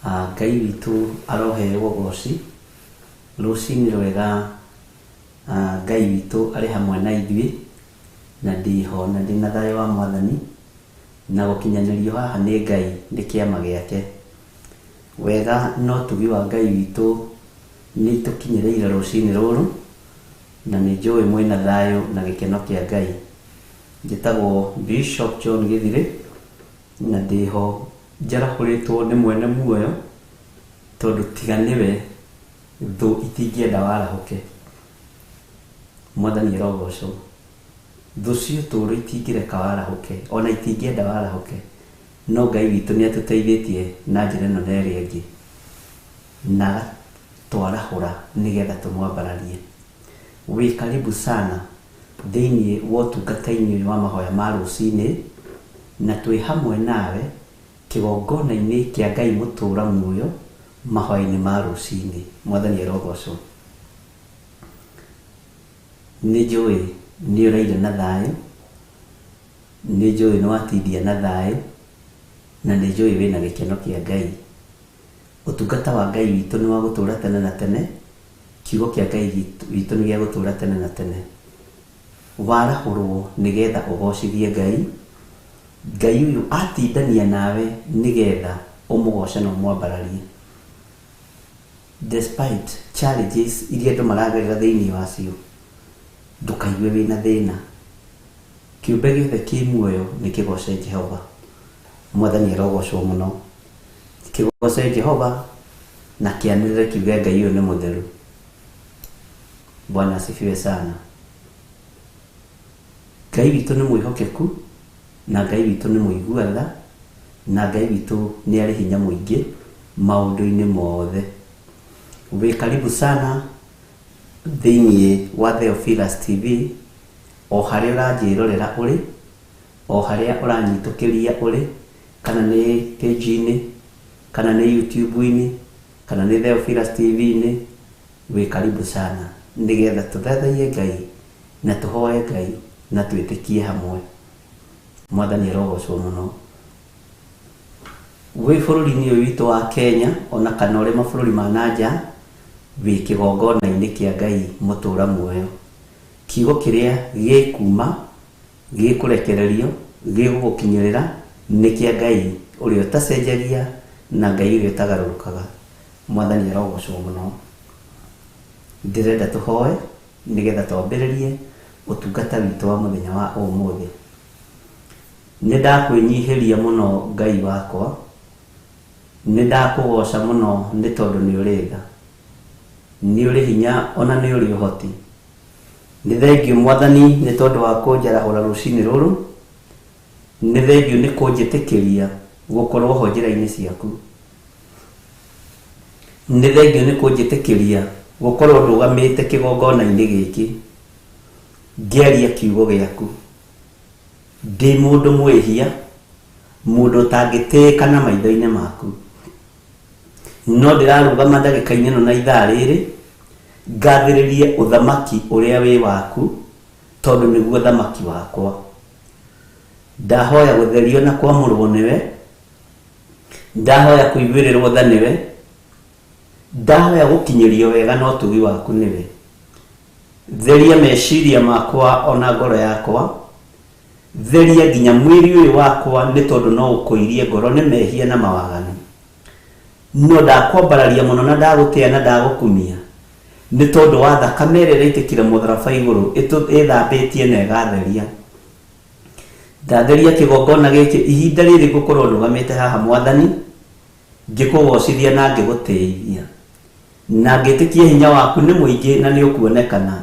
Ngai witũ aroheo ũgoci. Rũcinĩ rwega Ngai witũ arĩ hamwe na ithuĩ, na ndĩho na ndĩna thayũ wa Mwathani, na gũkinyanĩrio haha nĩ Ngai nĩ kĩama gĩake. Wega na ũtugi wa Ngai witũ nĩ itũkinyĩrĩire rũcinĩ rũrũ, na nĩ njũĩ mwĩna thayũ na gĩkeno kĩa Ngai. Njĩtagwo Bishop John Gĩthirĩ, na ndĩho njarahũrĩtwo nĩ mwene muoyo, tondũ tiga nĩwe thũ itingĩenda warahũke. Mwathani arogocwo. Thũ cia ũtũũro itingĩreka warahũke, ona itingĩenda warahũke. No Ngai witũ nĩ atũteithĩtie na njĩra ĩno na ĩrĩa ĩngĩ, na agatwarahũra nĩgetha tũmwambararie. Wĩ karibu sana thĩinĩ wa ũtungata-inĩ ũyũ wa mahoya ma rũcinĩ, na twĩ hamwe nawe kĩgongona-inĩ kĩa Ngai mũtũra muoyo mahoya-inĩ ma rũcinĩ. Mwathani arogocwo. Nĩ njũĩ nĩ ũraire na thayũ, nĩ njũĩ nĩ watindia na thayũ, na nĩ njũĩ wĩna gĩkeno kĩa Ngai. Ũtungata wa Ngai witũ nĩ wa gũtũra tene na tene, kiugo kĩa Ngai witũ nĩ gĩa gũtũra tene na tene. Warahũrwo nĩgetha ũgocithie Ngai, Ngai ũyũ atindania nawe nĩgetha ũmũgoce na ũmwambararie. Despite challenges iria andũ maragerera thĩinĩ wacio, ndũkaigue wĩna thĩna. Kĩũmbe gĩothe kĩ muoyo nĩ kĩgoce Jehova. Mwathani arogocwo mũno. Kĩgoce Jehova na kĩanĩrĩre kiuge Ngai ũyũ nĩ mũtheru. Bwana asifiwe sana. Ngai witũ nĩ mwĩhokeku na Ngai witũ nĩ mũigua tha na Ngai witũ nĩ arĩ hinya mũingĩ maũndũ-inĩ mothe. Wĩ karibu sana thĩinĩ wa Theophilus TV, o harĩa ũranjĩrorera ũrĩ, o harĩa ũranyitũkĩria ũrĩ, kana nĩ page-inĩ, kana nĩ YouTube-inĩ, kana nĩ Theophilus TV-inĩ, wĩ karibu sana nĩgetha tũthathaiye Ngai na tũhoe Ngai na twĩtĩkie hamwe. Mwathani arogocwo mũno. Wĩ bũrũri-inĩ ũyũ witũ wa Kenya ona kana ũrĩ mabũrũri ma na nja, wĩ kĩgongona-inĩ kĩa Ngai mũtũra muoyo. Kiugo kĩrĩa gĩkuma, gĩkũrekererio, gĩgũgũkinyĩrĩra nĩ kĩa Ngai ũrĩa ũtacenjagia na Ngai ũrĩa ũtagarũrũkaga. Mwathani arogocwo mũno. Ndĩrenda tũhoe nĩgetha twambĩrĩrie ũtungata witũ wa mũthenya wa ũmũthĩ. Nĩ ndakwĩnyihĩria mũno Ngai wakwa, nĩ ndakũgoca mũno nĩ tondũ nĩ ũrĩ tha, nĩ ũrĩ hinya ona nĩ ũrĩ ũhoti. Nĩ thengiũ Mwathani nĩ tondũ wa kũnjarahũra rũcinĩ rũrũ, nĩ thengiũ nĩ kũnjĩtĩkĩria gũkorwo ho njĩra-inĩ ciaku. Nĩ thengiũ nĩ kũnjĩtĩkĩria gũkorwo ndũgamĩte kĩgongona-inĩ gĩkĩ ngĩaria kiugo gĩaku. Ndĩ mũndũ mwĩhia, mũndũ ũtangĩtĩĩka na maitho-inĩ maku. No ndĩrarũgama ndagĩka-inĩ ĩno na ithaa rĩrĩ, ngathĩrĩrie ũthamaki ũrĩa wĩ waku, tondũ nĩguo ũthamaki wakwa. Ndahoya gũtherio na kwamũrwo nĩwe, ndahoya kũiguĩrĩrwo tha nĩwe, ndahoya gũkinyĩrio wega na ũtugi waku nĩwe. Theria meciria makwa ona ngoro yakwa, theria nginya mwĩrĩ ũyũ wakwa nĩ tondũ no ũkũirie ngoro nĩ mehia na mawaganu. No ndakwambararia mũno na ndagũtĩa na ndagũkumia nĩ tondũ wa thakame ĩrĩa ĩraitĩkire mũtharaba igũrũ ĩthambĩtie na ĩgatheria. Ndatheria kĩgongona gĩkĩ ihinda rĩrĩ ngũkorwo ndũgamĩte haha Mwathani, ngĩkũgocithia na ngĩgũtĩithia. Na ngĩtĩkia hinya waku nĩ mũingĩ na nĩ ũkuonekana.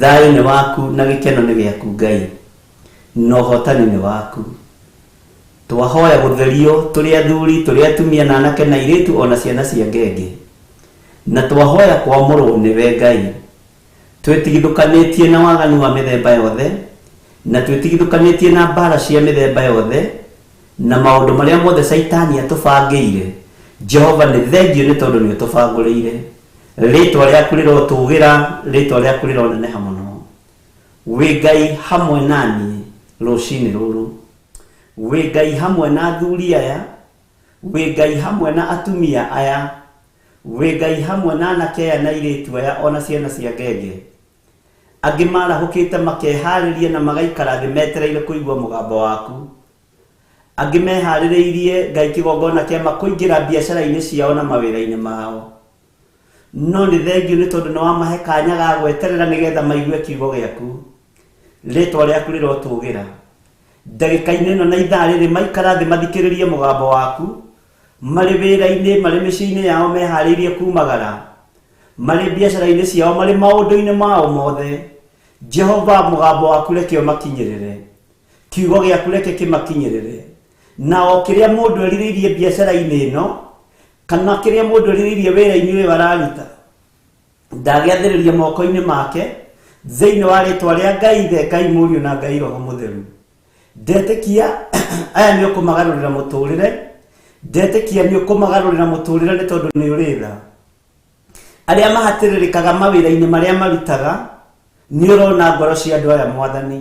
Thayũ nĩ waku na gĩkeno nĩ gĩaku Ngai, na ũhotani nĩ waku. Twahoya gũtherio tũrĩ athuri, tũrĩ atumia na anake na airĩtu o na ciana cia ngenge. Na twahoya kwamũrwo nĩwe Ngai. Twĩtigithũkanĩtie na waganu wa mĩthemba yothe, na twĩtigithũkanĩtie na mbaara cia mĩthemba yothe, na maũndũ marĩa mothe Caitani atũbangĩire. Jehova nĩ thengiũ nĩ tondũ nĩ ũtũbangũrĩire. Rĩĩtwa rĩaku rĩrotũũgĩra, rĩĩtwa rĩaku rĩroneneha mũno. Wĩ Ngai hamwe na niĩ rũcinĩ rũrũ. Wĩ Ngai hamwe na athuri aya. Wĩ Ngai hamwe na atumia aya, wĩ Ngai hamwe na anake aya na airĩtu aya ona ciana cia ngenge. Angĩ marahũkĩte makeharĩria na magaikara thĩ metereire kũigua mũgambo waku. Angĩ meharĩrĩirie Ngai kĩgongona kĩa ma kũingĩra biacara-inĩ ciao na mawĩra-inĩ mao. No nĩ thengiũ nĩ tondũ nĩ wamahe kanya ga gweterera nĩgetha maigue kiugo gĩaku. Rĩtwa rĩaku rĩrotũgĩra. Ndagĩka-inĩ ĩno na ithaa rĩrĩ maikara thĩ mathikĩrĩrie mũgambo waku, marĩ wĩra-inĩ, marĩ mĩciĩ-inĩ yao meharĩirie kumagara, marĩ biacara-inĩ ciao, marĩ maũndũ-inĩ mao mothe. Jehova, mũgambo waku reke ũmakinyĩrĩre. Kiugo gĩaku reke kĩmakinyĩrĩre. Na o kĩrĩa mũndũ erirĩirie biacara-inĩ ĩno, kana kĩrĩa mũndũ erirĩirie wĩra-inĩ ũyũ araruta, ndagĩathĩrĩria moko-inĩ make, thĩinĩ wa rĩtwa rĩa Ngai Ithe, Ngai Mũriũ na Ngai Roho Mũtheru. Ndetĩkia aya nĩ ũkũmagarũrĩra mũtũrĩre, ndetĩkia nĩ ũkũmagarũrĩra mũtũrĩre nĩ tondũ nĩ ũrĩ tha. Arĩa mahatĩrĩrĩkaga mawĩra-inĩ marĩa marutaga, nĩ ũrona ngoro cia andũ aya Mwathani.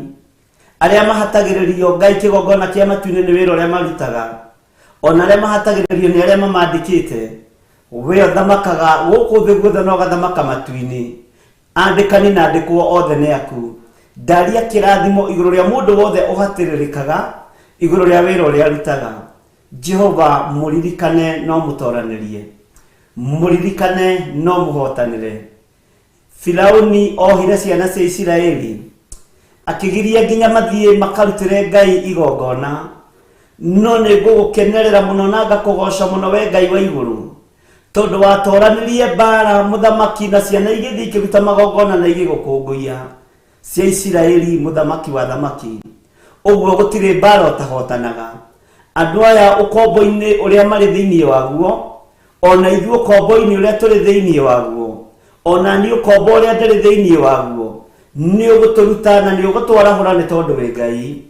Arĩa mahatagĩrĩrio Ngai kĩgongona kĩa matu-inĩ nĩ wĩra ũrĩa marutaga, ona arĩa mahatagĩrĩrio nĩ arĩa mamandĩkĩte, we ũthamakaga gũkũ thĩ guothe na ũgathamaka matu-inĩ. Andĩkani na andĩkwo othe nĩ aku. Ndaria kĩrathimo igũrũ rĩa mũndũ wothe ũhatĩrĩrĩkaga igũrũ rĩa wĩra ũrĩa arutaga. Jehova, mũririkane no mũtoranĩrie, mũririkane no mũhotanĩre. Firauni ohire ciana cia Isiraeli akĩgiria nginya mathiĩ makarutĩre Ngai igongona. No nĩ ngũgũkenerera mũno na ngakũgooca mũno we Ngai wa igũrũ, tondũ watoranirie mbara mũthamaki na ciana igĩthiĩ ikĩruta magongona na igĩgũkũngũiya cia Isiraeli mũthamaki wa thamaki. Ũguo gũtirĩ mbara ũtahotanaga. Andũ aya ũkombo-inĩ ũrĩa marĩ thĩinĩ waguo, ona ithuĩ ũkombo-inĩ ũrĩa tũrĩ thĩinĩ waguo, ona niĩ ũkombo ũrĩa ndĩrĩ thĩinĩ waguo, nĩ ũgũtũruta na nĩ ũgũtwarahũra nĩ tondũ wĩ Ngai.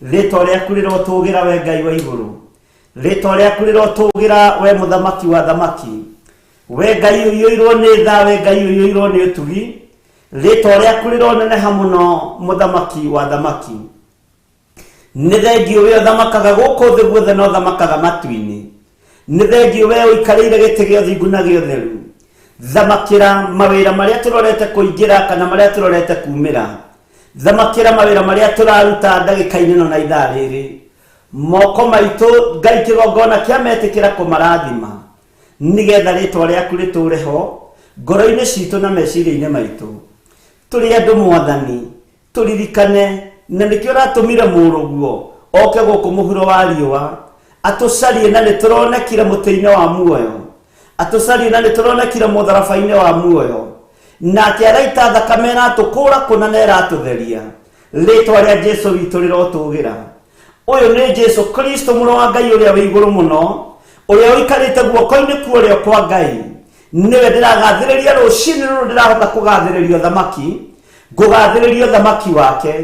Rĩtwa rĩaku rĩrotũgĩra we Ngai wa igũrũ. Rĩtwa rĩaku rĩrotũgĩra we mũthamaki wa thamaki. We Ngai ũiyũirwo nĩ tha, we Ngai ũiyũirwo nĩ ũtugi. Rĩtwa rĩaku rĩroneneha mũno mũthamaki wa thamaki. Nĩ thengiũ we ũthamakaga gũkũ thĩ guothe na ũthamakaga matu-inĩ. Nĩ thengiũ we ũikarĩire gĩtĩ gĩa ũthingu na gĩa ũtheru. Thamakĩra mawĩra marĩa tũrorete kũingĩra kana marĩa tũrorete kumĩra. Thamakĩra mawĩra marĩa tũraruta ndagĩka-inĩ ĩno na ithaa rĩrĩ. Moko maitũ Ngai kĩgongona kĩa metĩkĩra kũmarathima, nĩgetha rĩtwa rĩaku rĩtũre ho ngoro-inĩ citũ na meciria-inĩ maitũ. Tũrĩ andũ Mwathani, tũririkane, na nĩkĩo ũratũmire mũrũguo oke gũkũ mũhuro wa riũa atũcarie, na nĩ tũronekire mũtĩ-inĩ wa muoyo, atũcarie na nĩ tũronekire mũtharaba-inĩ wa muoyo, nake araita thakame ĩratũkũra kũna na ĩratũtheria. Rĩtwa rĩa Jesu witũ rĩrotũgĩra. Ũyũ nĩ Jesu Kristo mũrũ wa Ngai ũrĩa wĩ igũrũ mũno, ũrĩa ũikarĩte guoko-inĩ kwa ũrĩo kwa Ngai. Nĩwe ndĩragathĩrĩria rũcinĩ rũrũ, ndĩrahota kũgathĩrĩria ũthamaki, ngũgathĩrĩria ũthamaki wake.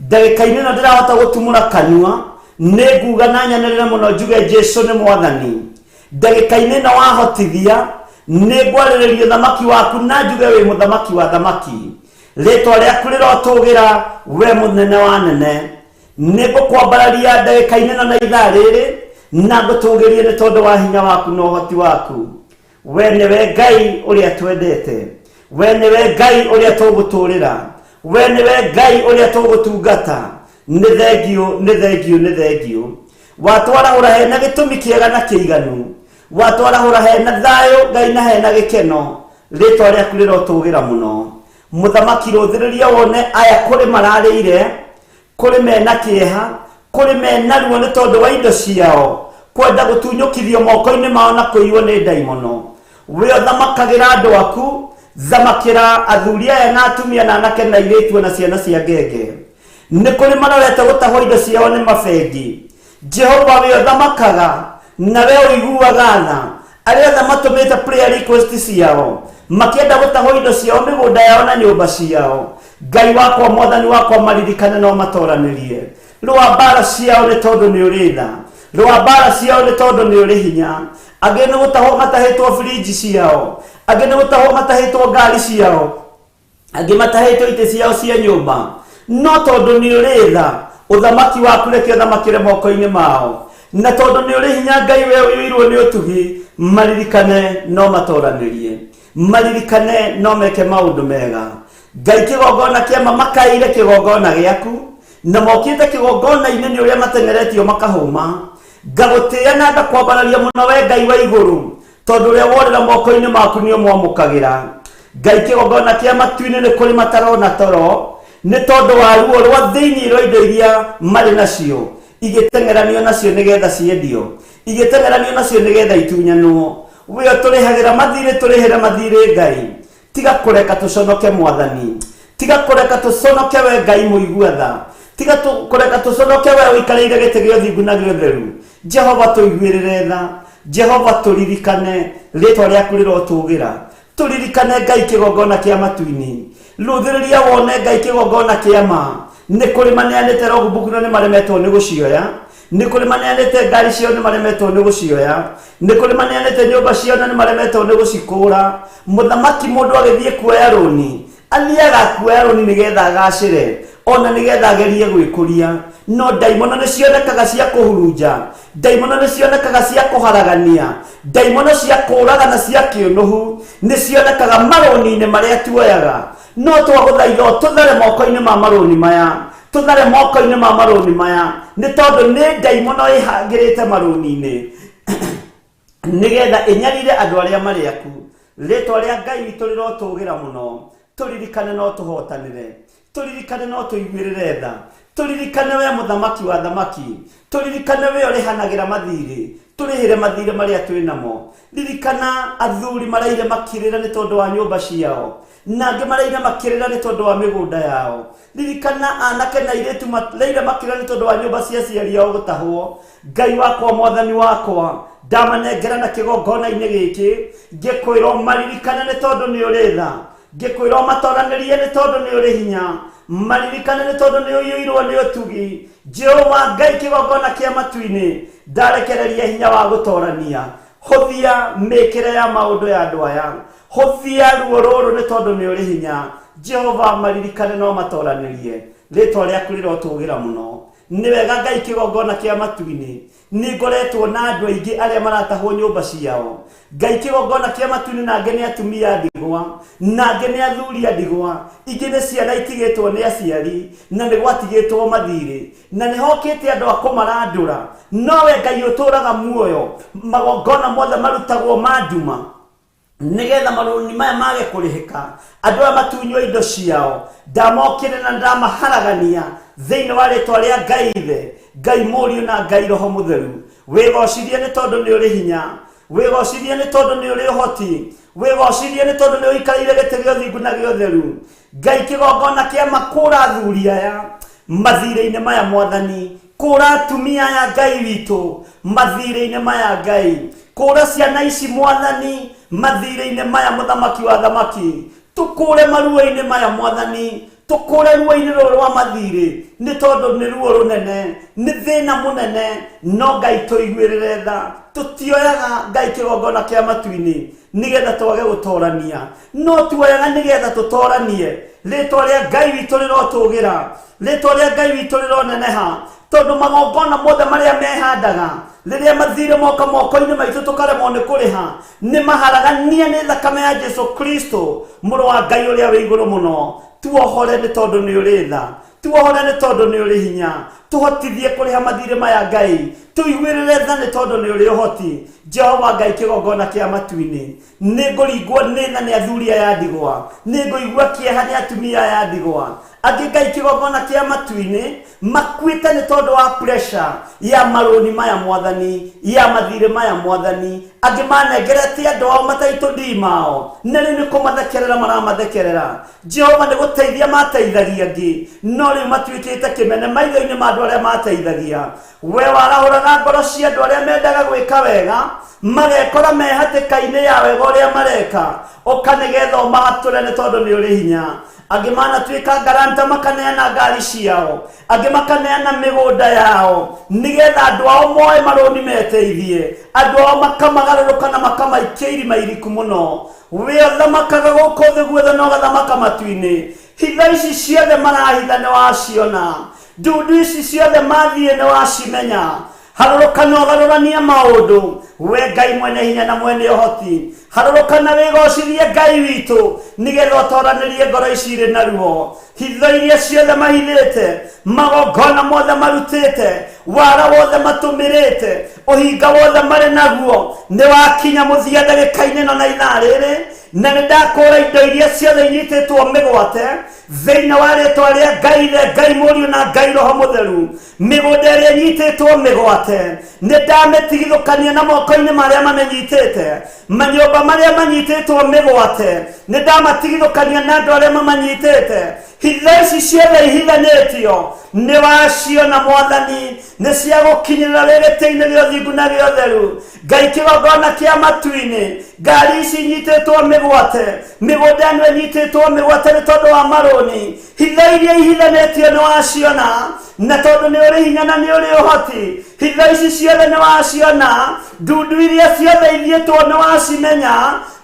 Ndagĩka-inĩ ĩno ndĩrahota gũtumũra kanua, nĩ nguga na nyanĩrĩre mũno njuge Jesu nĩ Mwathani. Ndagĩka-inĩ ĩno wahotithia, nĩ ngwarĩrĩria ũthamaki waku na njuge wĩ mũthamaki wa thamaki. Rĩtwa rĩaku rĩrotũgĩra we mũnene wa nene. Nĩ ngũkwambararia ndagĩka-inĩ ĩno na ithaa rĩrĩ, na ngũtũgĩrie nĩ tondũ wa hinya waku na ũhoti waku. We nĩwe Ngai ũrĩa twendete, we nĩwe Ngai ũrĩa tũgũtũrĩra, we nĩwe Ngai ũrĩa tũgũtungata. Nĩ thengiũ, nĩ thengiũ, nĩ thengiũ. Watwarahũra hena gĩtũmi kĩega na kĩiganu, watwarahũra hena thayũ Ngai na hena gĩkeno. Rĩtwa rĩaku rĩrotũgĩra mũno. Mũthamaki, rũthĩrĩria wone aya kũrĩ mararĩire, kũrĩ mena kĩeha, kũrĩ mena ruo nĩ tondũ wa indo ciao kwenda gũtunyũkithio moko-inĩ mao na kũiywo nĩ ndaimono. We ũthamakagĩra andũ aku, thamakĩra athuri aya na atumia na anake na airĩtu na ciana cia ngenge. Nĩ kũrĩ marorete gũtahwo indo ciao nĩ mabengi. Jehova, we ũthamakaga na we ũiguaga tha, arĩa othe matũmĩte prayer request ciao makĩenda gũtahwo indo ciao, mĩgũnda yao na nyũmba ciao, Ngai wakwa, Mwathani wakwa, maririkane no matoranĩrie. Rũa mbara ciao nĩ tondũ nĩ ũrĩ tha, rũa mbara ciao nĩ tondũ nĩ ũrĩ hinya. Angĩ nĩ gũtahwo matahĩtwo fridge ciao, angĩ nĩ gũtahwo matahĩtwo ngari ciao, angĩ matahĩtwo itĩ ciao cia nyũmba, no tondũ nĩ ũrĩ tha, ũthamaki waku reke ũthamakĩre moko-inĩ mao. Na tondũ nĩ ũrĩ hinya Ngai we ũiyũirwo nĩ ũtugi, maririkane no matoranĩrie, maririkane no meke maũndũ mega. Ngai kĩgongona kĩama makaire kĩgongona gĩaku, na mokĩte kĩgongona-inĩ nĩ ũrĩa mateng'eretio makahũma. Ngagũtĩĩa na ngakwambararia mũno we Ngai wa igũrũ, tondũ ũrĩa worĩra moko-inĩ maku nĩ ũmwamũkagĩra. Ngai kĩgongona kĩa matu-inĩ nĩ kũrĩ matarona toro, nĩ tondũ wa ruo rwa thĩinĩ rwa indo iria marĩ nacio, igĩteng'eranio nacio nĩgetha ciendio, igĩteng'eranio nacio nĩgetha itunyanwo. We ũtũrĩhagĩra mathirĩ, tũrĩhĩre mathirĩ Ngai. Tiga kũreka tũconoke Mwathani, tiga kũreka tũconoke we Ngai mũigua tha, tiga kũreka tũconoke we ũikarĩire gĩtĩ gĩa ũthingu na gĩa ũtheru. Jehova tũiguĩrĩre tha, Jehova tũririkane, rĩtwa rĩaku rĩrotũgĩra. Tũririkane Ngai kĩgongona kĩa matu-inĩ, rũthĩrĩria wone Ngai kĩgongona kĩa ma. Nĩ kũrĩ maneanĩte logbook na nĩ maremetwo nĩ gũcioya, nĩ kũrĩ maneanĩte ngari ciao nĩ maremetwo nĩ gũcioya, nĩ kũrĩ maneanĩte nyũmba ciao na nĩ maremetwo nĩ gũcikũra. Mũthamaki mũndũ agĩthiĩ kuoya rũni, athiaga kuoya rũni nĩgetha agacĩre, ona nĩgetha agerie gwĩkũria. No ndaimono nĩ cionekaga cia kũhurunja, ndaimono nĩ cionekaga cia kũharagania, ndaimono cia kũũraga na cia kĩũnũhu nĩ cionekaga marũni-inĩ marĩa tuoyaga. No twagũthaitha ũtũthare moko-inĩ ma marũni maya, tũthare moko-inĩ ma marũni maya, nĩ tondũ nĩ ndaimono ĩhangĩrĩte marũni-inĩ nĩgetha ĩnyarire andũ arĩa marĩ aku. Rĩtwa rĩa Ngai witũ rĩrotũgĩra mũno. Tũririkane no tũhotanĩre, tũririkane no tũiguĩrĩre tha, tũririkane we mũthamaki wa thamaki, tũririkane we ũrĩhanagĩra mathirĩ, tũrĩhĩre mathirĩ marĩa twĩ namo. Ririkana athuri maraire makĩrĩra nĩ tondũ wa nyũmba ciao, na angĩ maraire makĩrĩra nĩ tondũ wa mĩgũnda yao. Ririkana anake na airĩtu maraire makĩrĩra nĩ tondũ wa nyũmba cia aciari ao gũtahwo. Ngai wakwa, Mwathani wakwa, ndamanengera na kĩgongona-inĩ gĩkĩ, ngĩkwĩra ũmaririkane nĩ tondũ nĩ ũrĩ tha, ngĩkwĩra ũmatoranĩrie nĩ tondũ nĩ ũrĩ hinya, maririkane nĩ tondũ nĩ ũiyũirwo nĩ ũtugi. Jehova Ngai kĩgongona kĩa matu-inĩ, ndarekereria hinya wa gũtorania. Hũthia mĩkĩre ya maũndũ ya andũ aya, hũthia ruo rũrũ nĩ tondũ nĩ ũrĩ hinya. Jehova maririkane no matoranĩrie, rĩtwa rĩaku rĩrotũgĩra mũno. Nĩ wega Ngai kĩgongona kĩa matu-inĩ, nĩ ngoretwo na andũ aingĩ arĩa maratahwo nyũmba ciao. Ngai kĩgongona kĩa matu-inĩ, na angĩ nĩ atumia a ndigwa, na angĩ nĩ athuri a ndigwa, ingĩ nĩ ciana itigĩtwo nĩ aciari, na nĩ gwatigĩtwo mathirĩ, na nĩ hokĩte andũ a kũmarandũra. No we Ngai ũtũũraga muoyo, magongona mothe marutagwo ma nduma nĩgetha marũni maya mage kũrĩhĩka, andũ aya matunywo indo ciao. Ndamokĩrĩra na ndamaharagania thĩinĩ wa rĩtwa rĩa Ngai Ithe, Ngai Mũriũ na Ngai Roho Mũtheru. Wĩgocithie nĩ tondũ nĩ ũrĩ hinya, wĩgocithie nĩ tondũ nĩ ũrĩ ũhoti, wĩgocithie nĩ tondũ nĩ ũikarĩire gĩtĩ gĩa ũthingu na gĩa ũtheru. Ngai kĩgongona kĩa makũra athuri aya mathirĩ-inĩ maya Mwathani, kũra atumia aya Ngai witũ mathirĩ-inĩ maya Ngai, kũra ciana ici Mwathani mathirĩ-inĩ maya Mũthamaki wa thamaki, tũkũre maruo-inĩ maya Mwathani, tũkũre ruo-inĩ rũrũ rwa mathirĩ, nĩ tondũ nĩ ruo rũnene, nĩ thĩna mũnene. No Ngai tũiguĩrĩre tha, tũtioyaga Ngai kĩgongona kĩa matu-inĩ nĩgetha twage gũtorania, no tuoyaga nĩgetha tũtoranie. Rĩtwa rĩa Ngai witũ rĩrotũgĩra, rĩtwa rĩa Ngai witũ rĩroneneha, tondũ magongona mothe marĩa mehandaga rĩrĩa mathirĩ moka moko-inĩ maitũ tũkaremwo nĩ kũrĩha, nĩ maharagania nĩ thakame ya Jesu Kristo mũrũ wa Ngai ũrĩa wĩ igũrũ mũno. Tuohore nĩ tondũ nĩ ũrĩ tha, tuohore nĩ tondũ nĩ ũrĩ hinya, tũhotithie kũrĩha mathirĩ maya Ngai, tũiguĩrĩre tha nĩ tondũ nĩ ũrĩ ũhoti. Jehova Ngai kĩgongona kĩa matu-inĩ, nĩ ngũringwo nĩ tha nĩ athuri aya ndigwa, nĩ ngũigua kĩeha nĩ atumia aya ndigwa. Angĩ Ngai kĩgongona kĩa matu-inĩ makuĩte nĩ tondũ wa pressure ya marũni maya Mwathani, ya mathirĩ maya Mwathani. Angĩ manengerete andũ ao mataitũ mao, na rĩu nĩ kũmathekerera maramathekerera. Jehova nĩ gũteithia mateithagia angĩ, no rĩu matuĩkĩte kĩmene maitho-inĩ ma andũ arĩa mateithagia. We warahũraga ngoro cia andũ arĩa mendaga gwĩka wega, magekora me hatĩka-inĩ ya wega ũrĩa mareka, ũka nĩgetha ũmahatũre nĩ tondũ nĩ ũrĩ hinya. Angĩ manatuĩka ngaranta makaneana ngari ciao, angĩ makaneana mĩgũnda yao nĩgetha andũ ao moe marũni meteithie, andũ ao makamagarũrũka na makamaikia irima iriku mũno. We ũthamakaga gũkũ thĩ guothe na ũgathamaka matu-inĩ. Hitho ici ciothe marahitha nĩ waciona, ndundu ici ciothe mathiĩ nĩ wacimenya. Harũrũka na ũgarũranie maũndũ, we Ngai mwene hinya na mwene ũhoti. Harũrũka na wĩgocithie Ngai witũ, nĩgetha ũtoranĩrie ngoro ici irĩ na ruo. Hitho iria ciothe mahithĩte, magongona mothe marutĩte, wara wothe matũmĩrĩte, ũhinga wothe marĩ naguo, nĩ wakinya mũthia ndagĩka-inĩ ĩno na ithaa rĩrĩ, na nĩ ndakũũra indo iria ciothe inyitĩtwo mĩgwate thĩinĩ wa rĩtwa rĩa Ngai Ithe, Ngai Mũriũ na Ngai Roho Mũtheru. Mĩgũnda ĩrĩa ĩnyitĩtwo mĩgwate nĩ ndamĩtigithũkania na moko-inĩ marĩa mamĩnyitĩte, manyũmba marĩa manyitĩtwo mĩgwate nĩ ndamatigithũkania na andũ arĩa mamanyitĩte. Hitho ici ciothe ihithanĩtio nĩ waciona Mwathani, nĩ cia gũkinyĩrĩra wĩ gĩtĩ-inĩ gĩa ũthingu na gĩa ũtheru. Ngai kĩgongona kĩa matu-inĩ, ngari ici inyitĩtwo mĩgwate, mĩgũnda ĩno ĩnyitĩtwo mĩgwate nĩ tondũ wa marũni. Hitho iria ihithanĩtio nĩ waciona, na tondũ nĩ ũrĩ hinya na nĩ ũrĩ ũhoti, hitho ici ciothe nĩ waciona, ndundu iria ciothe ithiĩtwo nĩ wacimenya.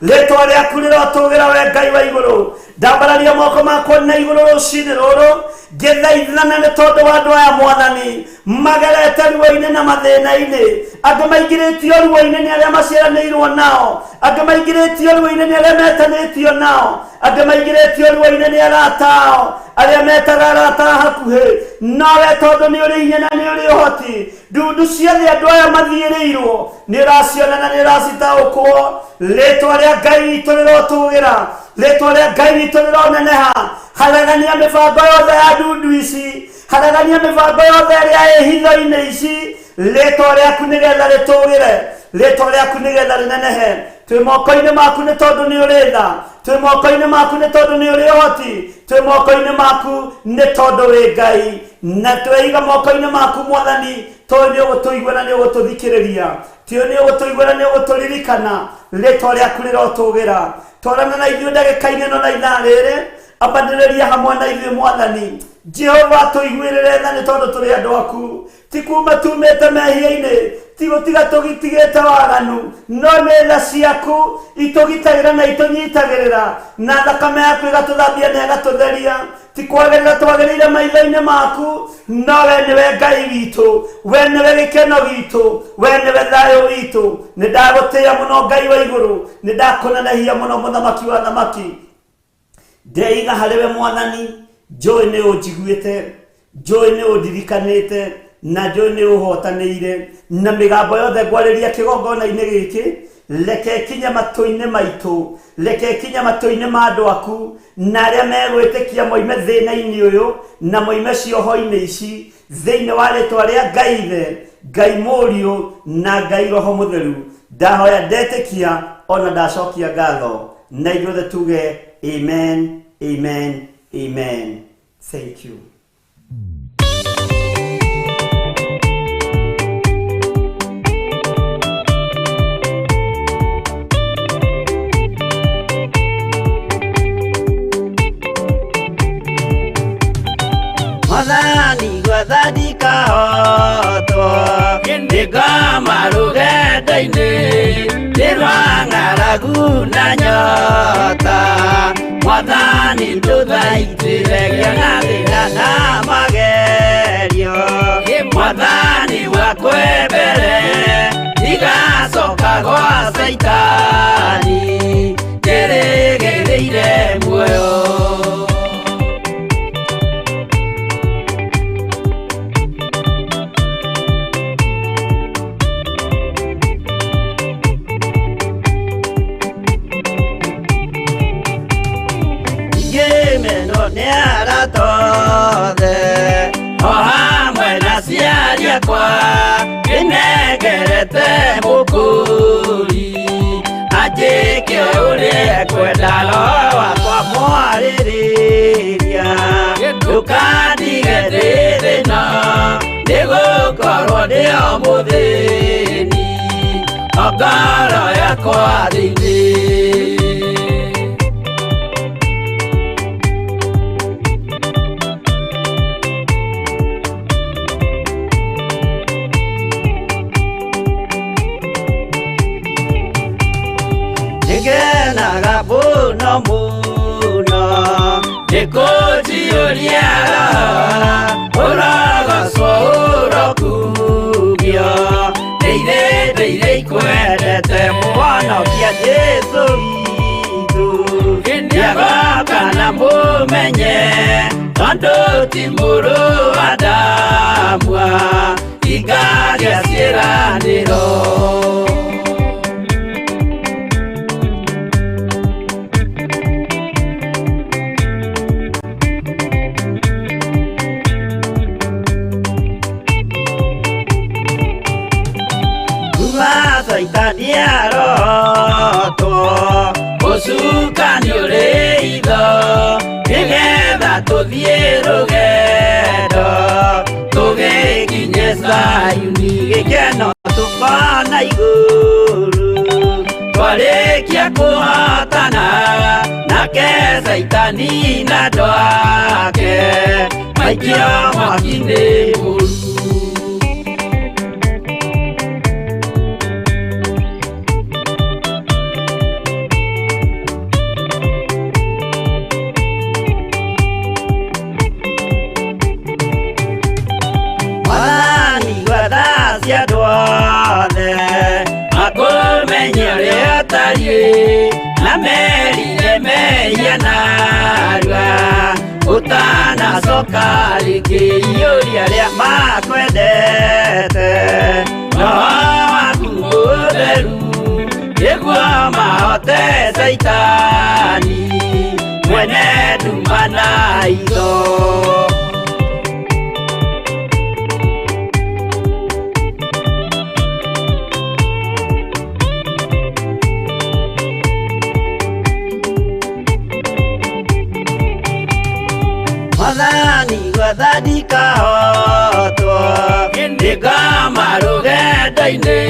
Rĩtwa rĩaku rĩrotũgĩra we Ngai wa igũrũ. Ndambararia moko makwa na igũrũ rũcinĩ rũrũ, ngĩthaithana nĩ tondũ wa andũ aya Mwathani, magerete ruo-inĩ na mathĩna-inĩ. Angĩ maingĩrĩtio ruo-inĩ nĩ arĩa maciaranĩirwo nao, angĩ maingĩrĩtio ruo-inĩ nĩ arĩa metanĩtio nao, angĩ maingĩrĩtio ruo-inĩ nĩ arata ao arĩa metaga arata a hakuhĩ. Nowe tondũ nĩ ũrĩ hinya na nĩ ũrĩ ũhoti, ndundu ciothe andũ aya mathiĩrĩirwo nĩ ũraciona na nĩ ũracitaũkwo. Rĩtwa rĩa Ngai witũ rĩrotũgĩra, rĩtwa rĩa Ngai witũ rĩroneneha. Haragania mĩbango yothe ya ndundu ici, haragania mĩbango yothe ĩrĩa ĩ hitho-inĩ ici, rĩtwa rĩaku nĩgetha rĩtũgĩre, rĩtwa rĩaku nĩgetha rĩnenehe. Twĩ moko-inĩ maku nĩ tondũ nĩ ũrĩ tha, twĩ moko-inĩ maku nĩ tondũ nĩ ũrĩ ũhoti, twĩ moko-inĩ maku nĩ tondũ wĩ Ngai, na tweiga moko-inĩ maku Mwathani, tondũ nĩ ũgũtũigua na nĩ ũgũtũthikĩrĩria, tondũ nĩ ũgũtũigua na nĩ ũgũtũririkana. Rĩtwa rĩaku rĩrotũgĩra. Twarana na ithuĩ ndagĩka-inĩ ĩno na ithaa rĩrĩ, ambanĩrĩria hamwe na ithuĩ Mwathani. Jehova, tũiguĩrĩre tha nĩ tondũ tũrĩ andũ aku. Ti kuma tumĩte mehia-inĩ, ti gũtiga tũgitigĩte waganu, no nĩ tha ciaku itũgitagĩra na itũnyitagĩrĩra, na thakame yaku ĩgatũthambia na ĩgatũtheria. Ti kwagĩrĩra twagĩrĩire maitho-inĩ maku, no we nĩwe Ngai witũ, we nĩwe gĩkeno gitũ, we nĩwe thayũ witũ. Nĩ ndagũtĩĩa mũno Ngai wa igũrũ, nĩ ndakũnenehia mũno Mũthamaki wa thamaki. Ndeiga harĩ we Mwathani, njũĩ nĩ ũnjiguĩte, njũĩ nĩ ũndirikanĩte, na njũĩ nĩ ũhotanĩire. Na mĩgambo yothe ngwarĩria kĩgongona-inĩ gĩkĩ, reke ĩkinye matũ-inĩ maitũ, reke ĩkinye matũ-inĩ ma andũ aku, na arĩa megwĩtĩkia moime thĩna-inĩ ũyũ na moime cioho-inĩ ici, thĩinĩ wa rĩtwa rĩa Ngai Ithe, Ngai Mũriũ na Ngai Roho Mũtheru. Ndahoya ndetĩkia ona ndacokia ngatho, na ithuothe tuge amen, amen, amen. Thank you. Mwathani gwatha ndikahotwo, nĩngoma rũgendo-inĩ, nĩ rwa ng'aragu na nyota. Mwathani ndũthaitĩre ngĩona thĩna na magerio, Mwathani wakwa mbere, ndigacoka gwa Caitani, ndĩrĩgĩrĩire muoyo. Ngĩmenwo nĩ arata othe, o hamwe na aciari akwa, ndĩnengerete mũkũri, anjĩke ũrĩa ekwenda, roho wakwa mwarĩrĩria. Ndũkandige ndĩ thĩna, nĩgũkorwo ndĩ o mũthĩni, o ngoro yakwa thĩinĩ. Nĩngenaga mũno mũno, nĩkũnjiyũria roho, ũrogocwo ũrokumio. Nĩ irĩndĩ iria ikwendete mũhonokia Jesũ witũ. Nĩagoka na mũmenye tondũ ti mũrũ wa Adamu hingagia ciĩranĩro. Kuma Caitani arotwo ũcukani ũrĩ itho nĩgetha tũthiĩ rũgendo tũgĩkinye Zayuni gĩkeno tũkona igũrũ twarĩkia kũhotana nake Caitani na andũ ake maikio mwaki-inĩ mũru. Mwathani gwatha cia andũ othe makũmenye ũrĩa ũtariĩ na merire mehia narua ũtanacoka rĩngĩ iyũria arĩa makwendete roho waku mũtheru nĩguo mahote Caitani mwene nduma na itho. Mwathani gwatha ndikahotwo nĩngoma rũgendo-inĩ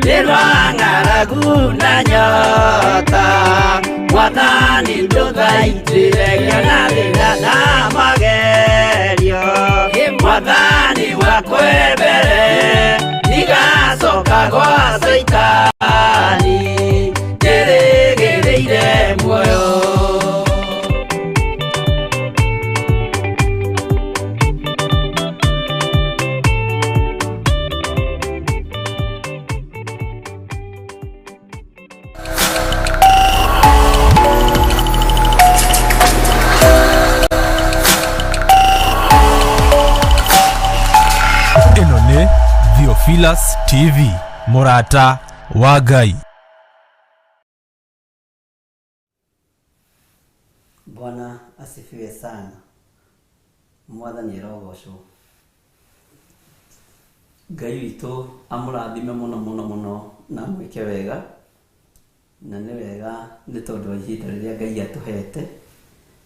nĩ rwa ng'aragu na nyota Mwathani ndũthaitĩre ngĩona thĩna na magerio Mwathani wakwe mbere ndigacoka gwa Caitani njĩrĩgĩrĩire muoyo. Ĩno nĩ Theophilus TV, mũrata wa Ngai. Bwana asifiwe sana. Mwathani arogocwo. Ngai witũ amũrathime mũno mũno mũno na mwĩke wega, na nĩ wega nĩ tondũ wa ihinda rĩrĩa Ngai atũhete,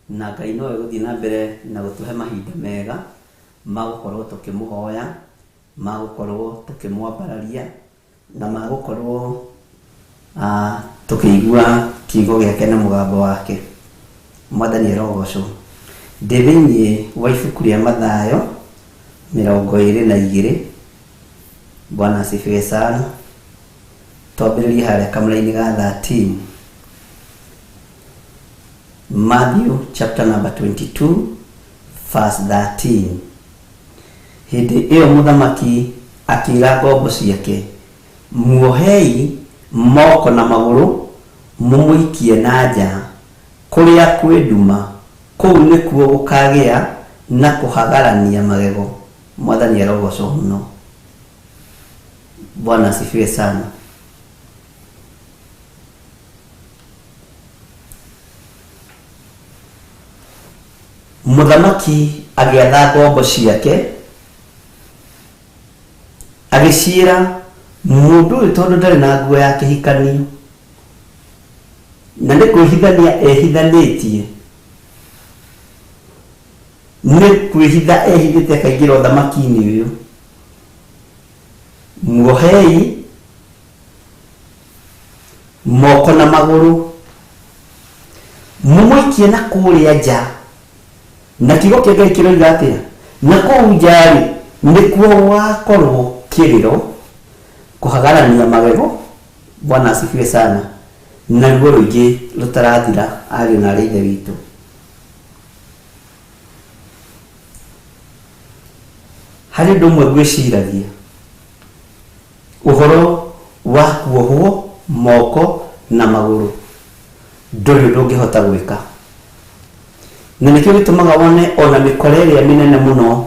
na Ngai no egũthiĩ na mbere na gũtũhe mahinda mega ma gũkorwo tũkĩmũhoya, ma gũkorwo tũkĩmwambararia, na ma gũkorwo tũkĩigua kiugo gĩake na mũgambo wake. Mwathani arogocwo. Ndĩ thĩinĩ wa ibuku rĩa Mathayo 22. Bwana asifiwe sana. Twambĩrĩrie harĩa kamũra-inĩ ga 13. Matthew chapter number 22 verse 13. Hĩndĩ ĩyo mũthamaki akĩĩra ngombo ciake, muohei moko na magũrũ mũmũikie na nja kũrĩa kwĩ nduma, kũu nĩkuo gũkagĩa na kũhagarania magego. Mwathani arogocwo mũno. Bwana asifiwe sana. Mũthamaki agĩatha ngombo ciake agĩciĩra mũndũ ũyũ tondũ ndarĩ na nguo ya kĩhikanio na nĩ kwĩhithania ehithanĩtie, nĩ kwĩhitha ehithĩte akaingĩra ũthamaki-inĩ ũyũ, muohei moko na magũrũ mũmũikie na kũrĩa nja. Na kiugo kĩa Ngai kĩroiga atĩa? Na kũu nja-rĩ nĩkuo gũgakorwo kĩrĩro, kũhagarania magego. Bwana asifiwe sana. Na ruo rũingĩ rũtarathira ariũ na arĩ ithe witũ. Harĩ ũndũ ũmwe ngwĩciragia Ũhoro wa kuohwo moko na magũrũ ndũrĩ ũndũ ũngĩhota gwĩka. Na nĩkĩo gĩtũmaga wone ona mĩkora ĩrĩa mĩnene mũno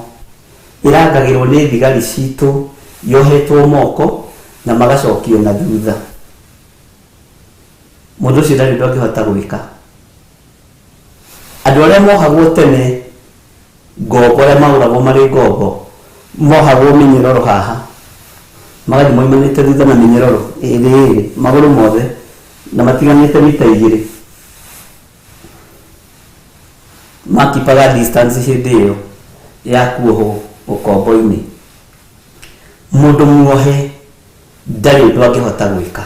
ĩrangagĩrwo nĩ thigari citũ yohetwo moko na magacokio na thutha. Mũndũ ũcio ndarĩ ũndũ angĩhota gwĩka. Andũ arĩa mohagwo tene ngombo, arĩa magũragwo marĩ ngombo, mohagwo mĩnyororo haha, magathiĩ moimanĩte thutha na mĩnyororo ĩrĩ ĩrĩ, magũrũ mothe, na matiganĩte mita igĩrĩ. Makipaga distance hĩndĩ ĩyo ya kuohwo ũkombo-inĩ. Mũndũ muohe ndarĩ ũndũ angĩhota gwĩka.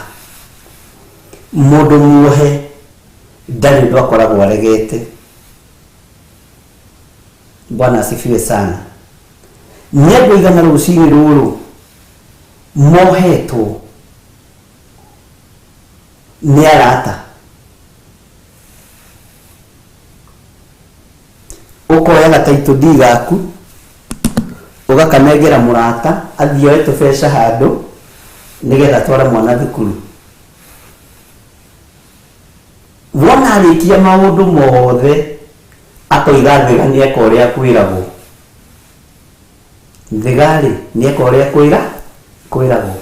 Mũndũ muohe ndarĩ ũndũ akoragwo aregete. Bwana asifiwe sana. Nĩ andũ aigana rũcinĩ rũrũ mohetwo nĩ arata? Ũkoya gataitũ D gaku ũgakanengera mũrata athiĩ oe tũbeca handũ nĩgetha atware mwana thukuru. Wona arĩkia maũndũ mothe akoiga thĩga nĩeka ũrĩa kwĩragwo. Thĩga-rĩ nĩeka ũrĩa kwĩra kwĩragwo.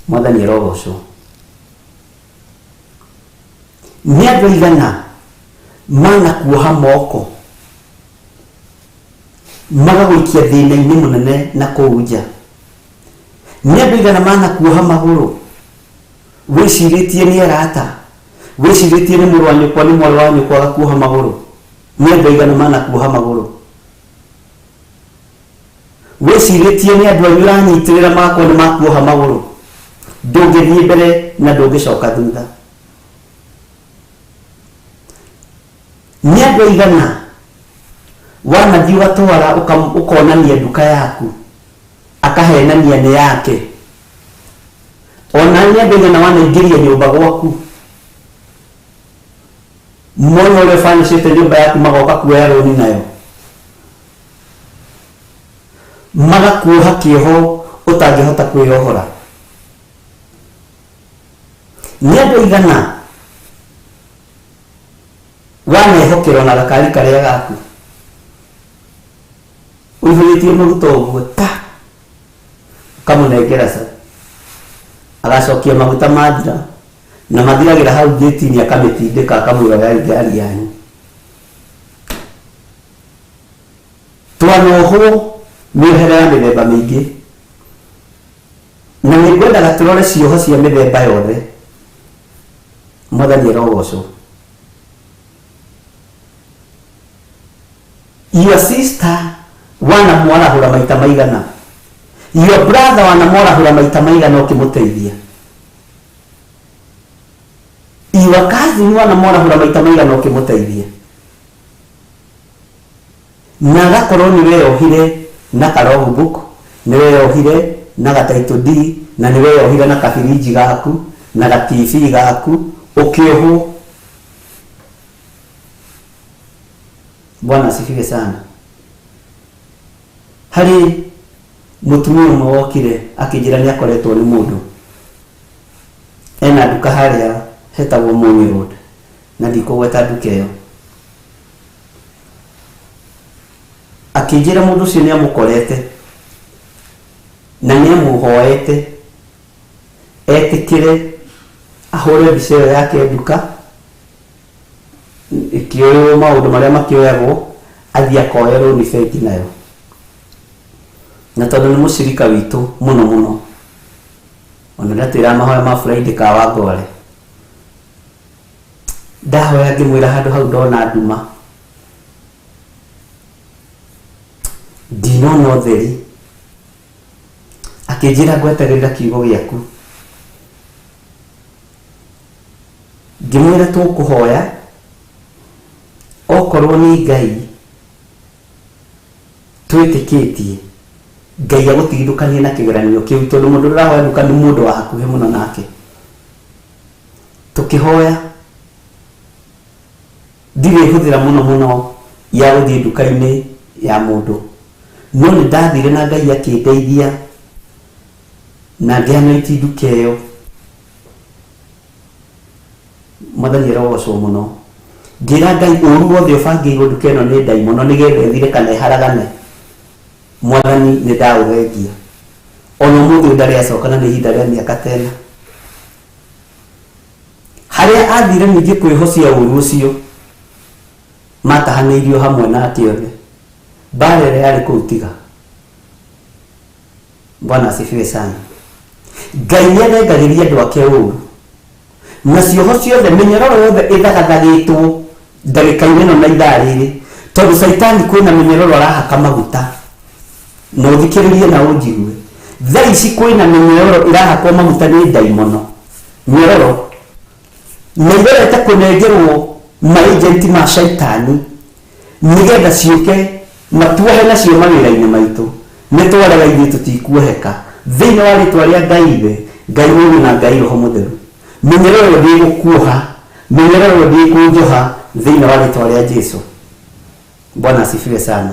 Mwathani arogocwo. Nĩ andũ aigana manakuoha moko magagũikia thĩna-inĩ mũnene na kũu nja? Nĩ andũ aigana manakuoha magũrũ wĩcirĩtie nĩ arata, wĩcirĩtie nĩ mũrũ wa nyũkwa, nĩ mwarĩ wa nyũkwa agakuoha magũrũ? Nĩ andũ aigana manakuoha magũrũ? Wĩcirĩtie nĩ andũ anyu ũranyitĩrĩra magakorwo nĩ makuoha magũrũ? Ndũngĩthiĩ mbere na ndũngĩcoka thutha. Nĩ andũ aigana wanathiĩ ũgatwara ũkonania nduka yaku akahenania nĩ yake? Ona nĩ andũ aigana wanaingĩria nyũmba gwaku mona ũrĩa ũbanicĩte nyũmba yaku magoka kuoya rũni nayo magakuoha kĩoho ũtangĩhota kwĩyohora? Nĩ andũ aigana wanehokera ona gakari karĩa gaku ũihũrĩtie maguta ũguo ta ũkamũnengera ca agacokia maguta mathira na mathiragĩra hau ngĩti-inĩ akamĩtindĩka akamwĩra oyai ngari yanyu. Twanohwo mĩohere ya mĩthemba mĩingĩ na nĩ ngwendaga tũrore cioho cia mĩthemba yothe. Mwathani arogocwo. Your sister wanamwarahũra maita maigana? Your brother wanamwarahũra maita maigana ũkĩmũteithia? Your cousin wanamwarahũra maita maigana ũkĩmũteithia? Na agakorwo nĩ weyohire na ka logbook, nĩ weyohire na ga title deed, na nĩ weyohire na kabirinji gaku, na ga TV gaku, ũkĩohwo. Bwana asifiwe sana. Harĩ mũtumia ũmwe wokire akĩnjĩra nĩ akoretwo nĩ mũndũ ena nduka harĩa hetagwo Mũnyũ Road, na ndikũgweta nduka ĩyo. Akĩnjĩra mũndũ ũcio nĩ amũkorete na nĩ amũhoete etĩkĩre ahũre mbica ĩyo yake nduka ĩkĩoywo maũndũ marĩa makĩoyagwo athiĩ akoe rũni bengi nayo. Na tondũ nĩ mũcirika witũ mũno mũno, ona ndatwĩraga mahoya ma Friday ka Wangware, ndahoya ngĩmwĩra handũ hau ndona nduma, ndinona ũtheri. Akĩnjĩra ngwetagĩrĩra kiugo gĩaku. Ngĩmwĩra tũkũhoya okorwo nĩ Ngai twĩtĩkĩtie, Ngai agũtigithũkanie na kĩgeranio kĩu, tondũ mũndũ ũrĩa ũrahoya nduka nĩ mũndũ wa hakuhĩ mũno nake. Tũkĩhoya, ndirĩ hũthĩra mũno mũno ya gũthiĩ nduka-inĩ ya mũndũ, no nĩ ndathire na Ngai akĩndeithia. Na ngĩanoiti nduka ĩyo. Mwathani arogocwo mũno. Ngĩra Ngai ũru wothe ũbangĩirwo nduka ĩno nĩ ndaimono nĩgetha ĩthire kana ĩharagane, Mwathani nĩ ndaũthengia. Ona ũmũthĩ ũyũ ndarĩ acoka na nĩ ihinda rĩa mĩaka ta ĩna. Harĩa athire ningĩ kwĩhocia ũru ũcio, matahanĩirio hamwe nake othe. Mbara ĩrĩa yarĩ kũu tiga. Bwana asifiwe sana. Ngai nĩ athengagĩria andũ ake ũru. Na cioho ciothe, mĩnyororo yothe ĩthagathagĩtwo ndagĩka-inĩ ĩno na ithaa rĩrĩ, tondũ caitani kwĩna mĩnyororo arahaka maguta. Na ũthikĩrĩrie na ũnjigue. Thaa ici kwĩna mĩnyororo ĩrahakwo maguta nĩ ndaimono. Mĩororo. Na irorete kũnengerwo maĩjenti ma caitani nĩgetha ciũke matuohe nacio mawĩra-inĩ maitũ. Nĩ twarega ithuĩ tũtikuoheka. Thĩinĩ wa rĩtwa rĩa Ngai Ithe, Ngai Mũriũ na Ngai Roho Mũtheru. Mĩnyororo ĩyo ndĩgũkuoha, mĩnyororo ĩyo ndĩkũnjoha thĩinĩ wa rĩtwa rĩa Jesu. Bwana asifiwe sana.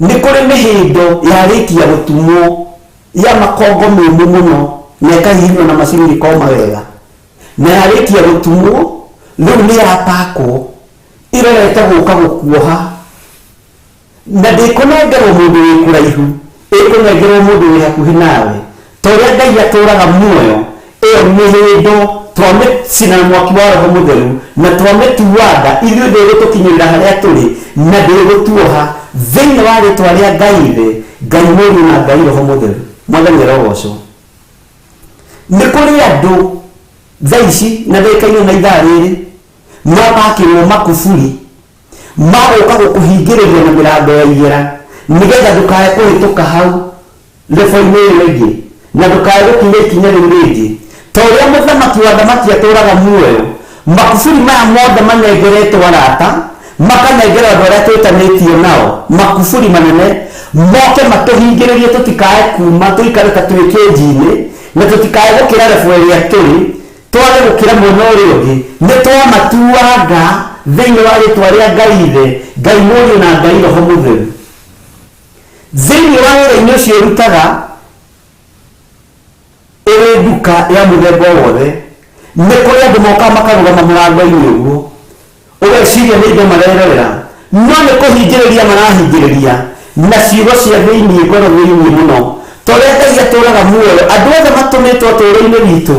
Nĩ kũrĩ mĩhĩndo yarĩkia gũtumwo ya makongo mĩũmũ mũno na ĩkahihinywo na macini ĩkoma wega. Na yarĩkia gũtumwo rĩu nĩ yapakwo ĩrorete gũka gũkuoha. Na ndĩkũnengerwo mũndũ wĩ kũraihu, ĩkũnengerwo mũndũ wĩ hakuhĩ nawe. Ta ũrĩa Ngai atũũraga muoyo, ĩyo mĩhĩndo twamĩcina na mwaki wa Roho Mũtheru na twamĩtuanga, ithuĩ ndĩgũtũkinyĩrĩra harĩa tũrĩ na ndĩgũtuoha. Thĩinĩ wa rĩtwa rĩa Ngai Ithe, Ngai Mũriũ na Ngai Roho Mũtheru. Mwathani arogocwo. Nĩ kũrĩ andũ thaa ici na ndagĩka-inĩ na ithaa rĩrĩ mapakĩrwo makuburi magũka gũkũhingĩrĩria na mĩrango ya igera nĩgetha ndũkae kũhĩtũka hau lebo-inĩ ĩyo ĩngĩ na ndũkae gũkinya ikinya rĩu rĩngĩ. Ta ũrĩa mũthamaki wa athamaki atũũraga muoyo, makuburi maya mothe manengeretwo arata, makanengerwo andũ arĩa twĩtanĩtio nao, makuburi manene, moke matũhingĩrĩrie tũtikae kuma, tũikare ta twĩ kĩnji-inĩ, na tũtikae gũkĩra lebo ĩrĩa tũrĩ, twage gũkĩra mwena ũrĩa ũngĩ. Nĩ twamatuanga thĩinĩ wa rĩtwa rĩa Ngai Ithe, Ngai Mũriũ na Ngai Roho Mũtheru. Thĩinĩ wa wĩra-inĩ ũcio ũrutaga ũrĩ nduka ya mũthemba o wothe, nĩ kũrĩ andũ mokaga makarũgama mũrango-inĩ ũguo, ũgeciria nĩ indo marerorera, no nĩ kũhingĩrĩria marahingĩrĩria na ciugo cia thĩinĩ, ngoro thĩinĩ mũno. Ta ũrĩa Ngai atũũraga muoyo, andũ othe matũmĩtwo ũtũũro-inĩ witũ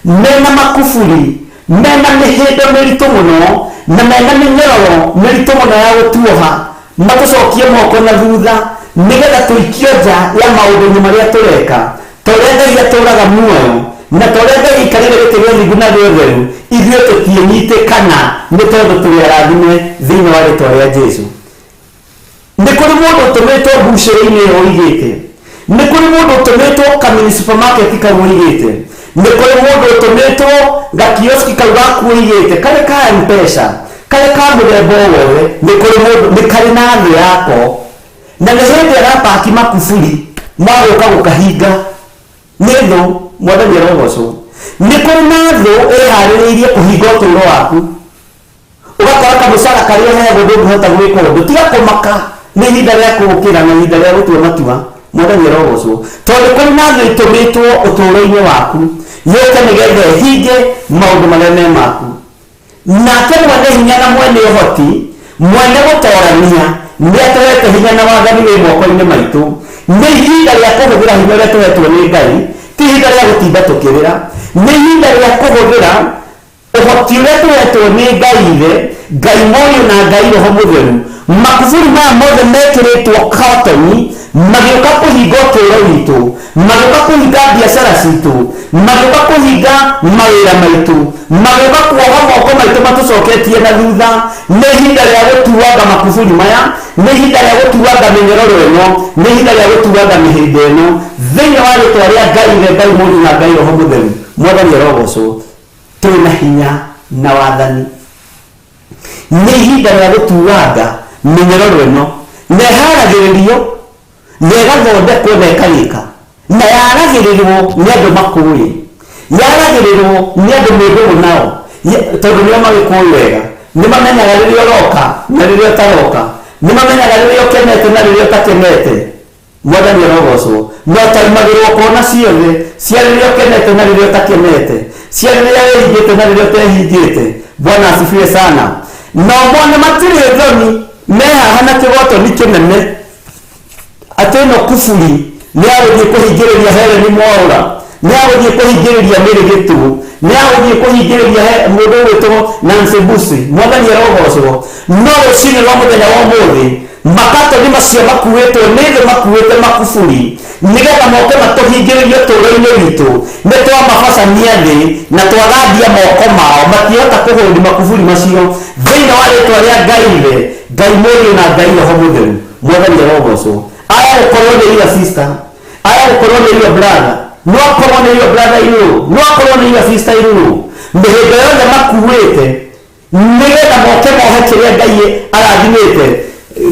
mena makuburi, mena mĩhĩndo mĩritũ mũno, na mena mĩnyororo mĩritũ mũno ya gũtuoha, matũcokie moko na thutha, nĩgetha tũikio nja ya maũndũ-inĩ marĩa tũreka. Ta ũrĩa Ngai atũũraga muoyo, na ta ũrĩa Ngai aikarĩire gĩtĩ gĩa ũthingu na gĩa ũtheru, ithuĩ tũtiĩnyitĩkana nĩ tondũ tũrĩ arathime thĩinĩ wa rĩtwa rĩa Jesu. Nĩ kũrĩ mũndũ ũtũmĩtwo mbucĩrĩ-inĩ ĩyo ũigĩte. Nĩ kũrĩ mũndũ ũtũmĩtwo kamini supermarket kau ũigĩte. Nĩ kũrĩ mũndũ ũtũmĩtwo gakioski kau gaku ũigĩte, karĩ ka M-Pesa, karĩ ka mũthemba o wothe, nĩ kũrĩ mũndũ, nĩ karĩ na thũ yako. Na nĩ hĩndĩ arapaki makuburi ma gũka gũkahinga. Nĩ thũ, Mwathani arogocwo. Nĩ kũrĩ na thũ ĩharĩrĩirie kũhinga ũtũũro waku. Ũgakora kamũcara karĩa ũheagwo ndũngĩhota gwĩka ũndũ. Tiga kũmaka, nĩ ihinda rĩa kũũkĩra na ihinda rĩa gũtua matua. Mwathani arogocwo. Tondũ kũrĩ na thũ ĩtũmĩtwo ũtũũro-inĩ waku yũke nĩgetha ĩhinge maũndũ marĩa me maku. Nake mwene hinya na mwene ũhoti, mwene gũtorania, nĩ atũhete hinya na wathani wĩ moko-inĩ maitũ. Nĩ ihinda rĩa kũhũthĩra hinya ũrĩa tũhetwo nĩ Ngai, ti ihinda rĩa gũtinda tũkĩrĩra. Nĩ ihinda rĩa kũhũthĩra ũhoti ũrĩa tũhetwo nĩ Ngai Ithe, Ngai Mũriũ na Ngai Roho Mũtheru. Makuburi maya mothe mekĩrĩtwo katoni magĩũka kũhinga ũtũũro witũ, magĩũka kũhinga biacara citũ, magĩũka kũhinga mawĩra maitũ, magĩũka kuoha moko maitũ matũcoketie na thutha. Nĩ ihinda rĩa gũtuanga makuburi maya, nĩ ihinda rĩa gũtuanga mĩnyororo ĩno, nĩ ihinda rĩa gũtuanga mĩhĩndo ĩno thĩinĩ wa rĩtwa rĩa Ngai Ithe, Ngai Mũriũ na Ngai Roho Mũtheru. Mwathani arogocwo. Twĩ na hinya na wathani. Nĩ ihinda rĩa gũtuanga mĩnyororo ĩno, na ĩharagĩrĩrio na ĩgathondekwo na ĩkarĩka, na yaragĩrĩrwo nĩ andũ makũĩ, yaragĩrĩrwo nĩ andũ mwĩ ndũgũ nao, tondũ nĩo magĩkũĩ wega. Nĩ mamenyaga rĩrĩa ũroka na rĩrĩa ũtaroka, nĩ mamenyaga rĩrĩa ũkenete na rĩrĩa ũtakenete. Mwathani arogocwo. No taimagĩrwo kona ciothe, cia rĩrĩa ũkenete na rĩrĩa ũtakenete, cia rĩrĩa wĩhingĩte na rĩrĩa ũtehingĩte. Bwana asifiwe sana. Na mone matirĩ thoni, me haha na kĩgotoni kĩnene atĩ ĩno kuburi nĩ agũthiĩ kũhingĩrĩria Helen Mwaũra, nĩ agũthiĩ kũhingĩrĩria Mary Gĩtũ, nĩ agũthiĩ kũhingĩrĩria mũndũ ũgwĩtwo Nancy Busi. Mwathani arogocwo. No rũcinĩ rwa mũthenya wa ũmũthĩ, makatoni macio makuĩtwo nĩ thĩ, makuĩte makuburi nĩgetha moke matũhingĩrĩrie ũtũũro-inĩ witũ, nĩ twamabacania thĩ na twathambia moko mao, matihota kũhũndi makuburi macio thĩinĩ wa rĩtwa rĩa Ngai Ithe, Ngai Mũriũ na Ngai Roho Mũtheru. Mwathani arogocwo. Aya gũkorwo nĩ your sister, aya gũkorwo nĩ your brother, no akorwo nĩ your brother in-law, no akorwo nĩ your sister in-law, mĩhĩndo yothe makuĩte nĩgetha moke mohe kĩrĩa Ngai arathimĩte,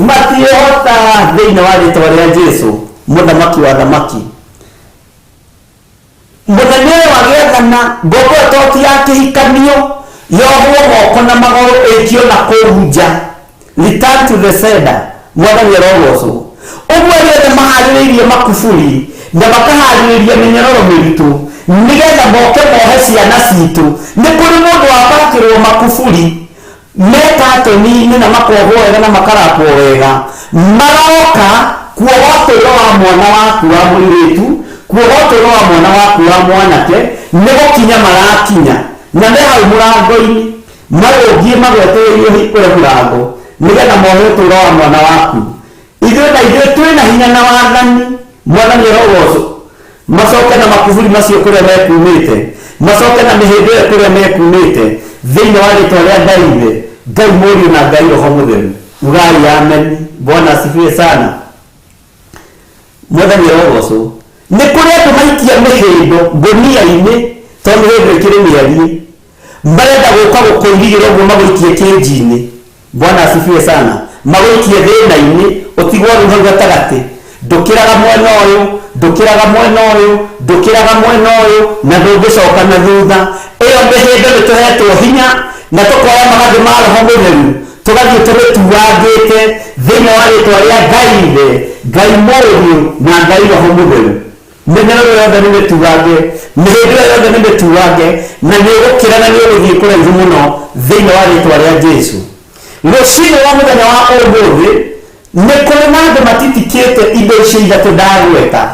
matiĩhota thĩinĩ wa rĩtwa rĩa Jesu, mũthamaki wa thamaki. Mũthenya ũyũ agĩathana ngombo ĩyo to ti ya kĩhikanio, yohwo moko na magũrũ ĩikio na kũu nja, return to the sender. Mwathani arogocwo. Ũguo arĩa othe maharĩrĩirie makuburi na makaharĩrĩria mĩnyororo mĩritũ nĩgetha moke mohe ciana citũ, nĩ kũrĩ mũndũ wapakĩrwo makuburi me katoni-inĩ na makohwo wega na makarapwo wega, maroka kuoha ũtũũro wa mwana waku wa mũirĩtu, kuoha ũtũũro wa mwana waku wa mwanake, nĩ gũkinya marakinya na me hau mũrango-inĩ marũngiĩ magwetereirio hingũre mũrango nĩgetha mohe ũtũũro wa mwana waku. Ithuĩ na ithuĩ twĩna hinya na wathani. Mwathani arogocwo. Macoke na makuburi macio kũrĩa mekumĩte, macoke na mĩhĩndo ĩyo kũrĩa mekumĩte, thĩinĩ wa rĩtwa rĩa Ngai Ithe, Ngai Mũriũ na Ngai Roho Mũtheru. Ugai amen. Bwana asifiwe sana. Mwathani arogocwo. Nĩ kũrĩ andũ maikia mĩhĩndo ngũnia-inĩ, tondũ mĩhĩndo ĩkĩrĩ mĩariĩ, marenda gũka gũkũirigĩra ũguo magũikie kĩnji-inĩ. Bwana asifiwe sana. Magũikie thĩna-inĩ, ũtigwo rĩu hau gatagatĩ, ndũkĩraga mwena ũyũ, ndũkĩraga mwena ũyũ, ndũkĩraga mwena ũyũ, na ndũngĩcoka na thutha. Ĩyo mĩhĩndo nĩ tũhetwo hinya na tũkoya magathĩ ma Roho Mũtheru, tũgathiĩ tũmĩtuangĩte thĩinĩ wa rĩtwa rĩa Ngai Ithe, Ngai Mũriũ na Ngai Roho Mũtheru. Mĩnyororo yothe nĩ mĩtuange, mĩhĩndo ĩyo yothe nĩ mĩtuange, na nĩ ũgũkĩra na nĩ ũgũthiĩ kũraihu mũno thĩinĩ wa rĩtwa rĩa Jesu. Rũcinĩ rwa mũthenya wa ũmũthĩ nĩ kũrĩ na andũ matitikĩte indo icio ithatũ ndagweta.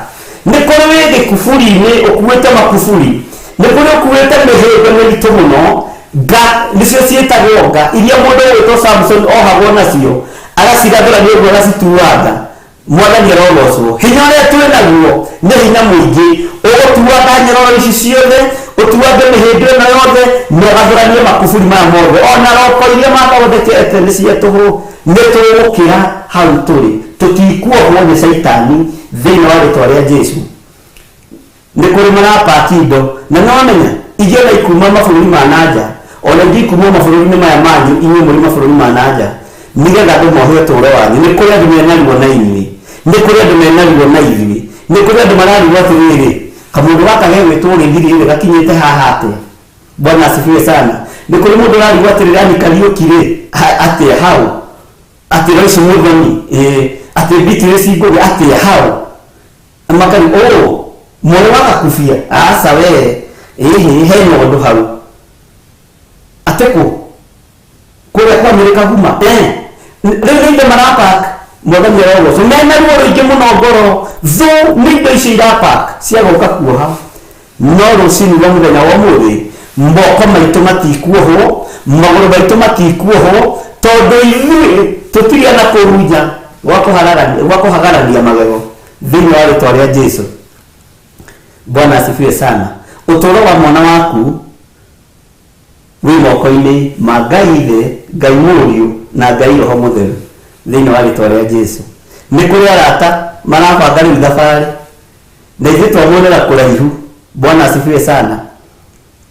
Nĩ kũrĩ wĩ gĩkuburi-inĩ ũkuĩte makuburi, nĩ kũrĩ ũkuĩte mĩhĩndo mĩritũ mũno, nga nĩcio ciĩtagwo nga, iria mũndũ ũgwĩtwo Samson ohagwo nacio, agacirathũra nĩ ũguo agacituanga. Mwathani arogocwo. Hinya ũrĩa twĩ naguo nĩ hinya mũingĩ, ũgũtuanga nyororo ici ciothe, ũtuange mĩhĩndo ĩno yothe, na ũgathũranie makuburi maya mothe, ona roko iria mathondekete nĩ cia tũhũ. Nĩ tũgũkĩra hau tũrĩ, tũtikuohwo nĩ caitani thĩinĩ wa rĩtwa rĩa Jesu. Nĩ kũrĩ marapaki indo, na nĩ wamenya ingĩ ona ikuma mabũrũri ma nanja, ona ingĩ ikuma mabũrũri-inĩ maya manyu inyuĩ mũrĩ mabũrũri ma nanja, nĩgetha andũ mohe ũtũũro wanyu. Nĩ kũrĩ andũ mena ruo na inyuĩ, nĩ kũrĩ andũ mena ruo na ithuĩ, nĩ kũrĩ andũ mararigwo atĩrĩrĩ, kamũndũ gaka gegwĩtwo gĩthiri rĩ gakinyĩte haha atĩa? Bwana asifiwe sana. Nĩ kũrĩ mũndũ ũrarigwo atĩrĩrĩ, yani Kariũki rĩ atĩa hau, atĩ Loice Muthoni, atĩ Beatrice Ngũgĩ atĩa hau, makari o mwarĩ wa gakubia, aca we, ĩhĩ hena ũndũ hau atĩkũ kũrĩa kwa Mary Kaguma, rĩu nĩ indo marapak. Mwathani arogocwo. Mena ruo rũingĩ mũno ngoro, thũ nĩ indo icio irapak cia gũka kuoha. No rũcinĩ rwa mũthenya wa ũmũthĩ, moko maitũ matikuohwo, magũrũ maitũ matikuohwo, tondũ ithuĩ tũtirĩ na kũu nja gwa kũhagarania magego thĩinĩ wa rĩtwa rĩa Jesu. Bwana asifiwe sana. Ũtũũro wa mwana waku wĩ moko-inĩ ma Ngai Ithe, Ngai Mũriũ na Ngai Roho Mũtheru thĩinĩ wa rĩtwa rĩa Jesu. Nĩ kũrĩ arata marabanga rĩu thabarĩ, na ithuĩ twamuonera kũraihu. Bwana asifiwe sana.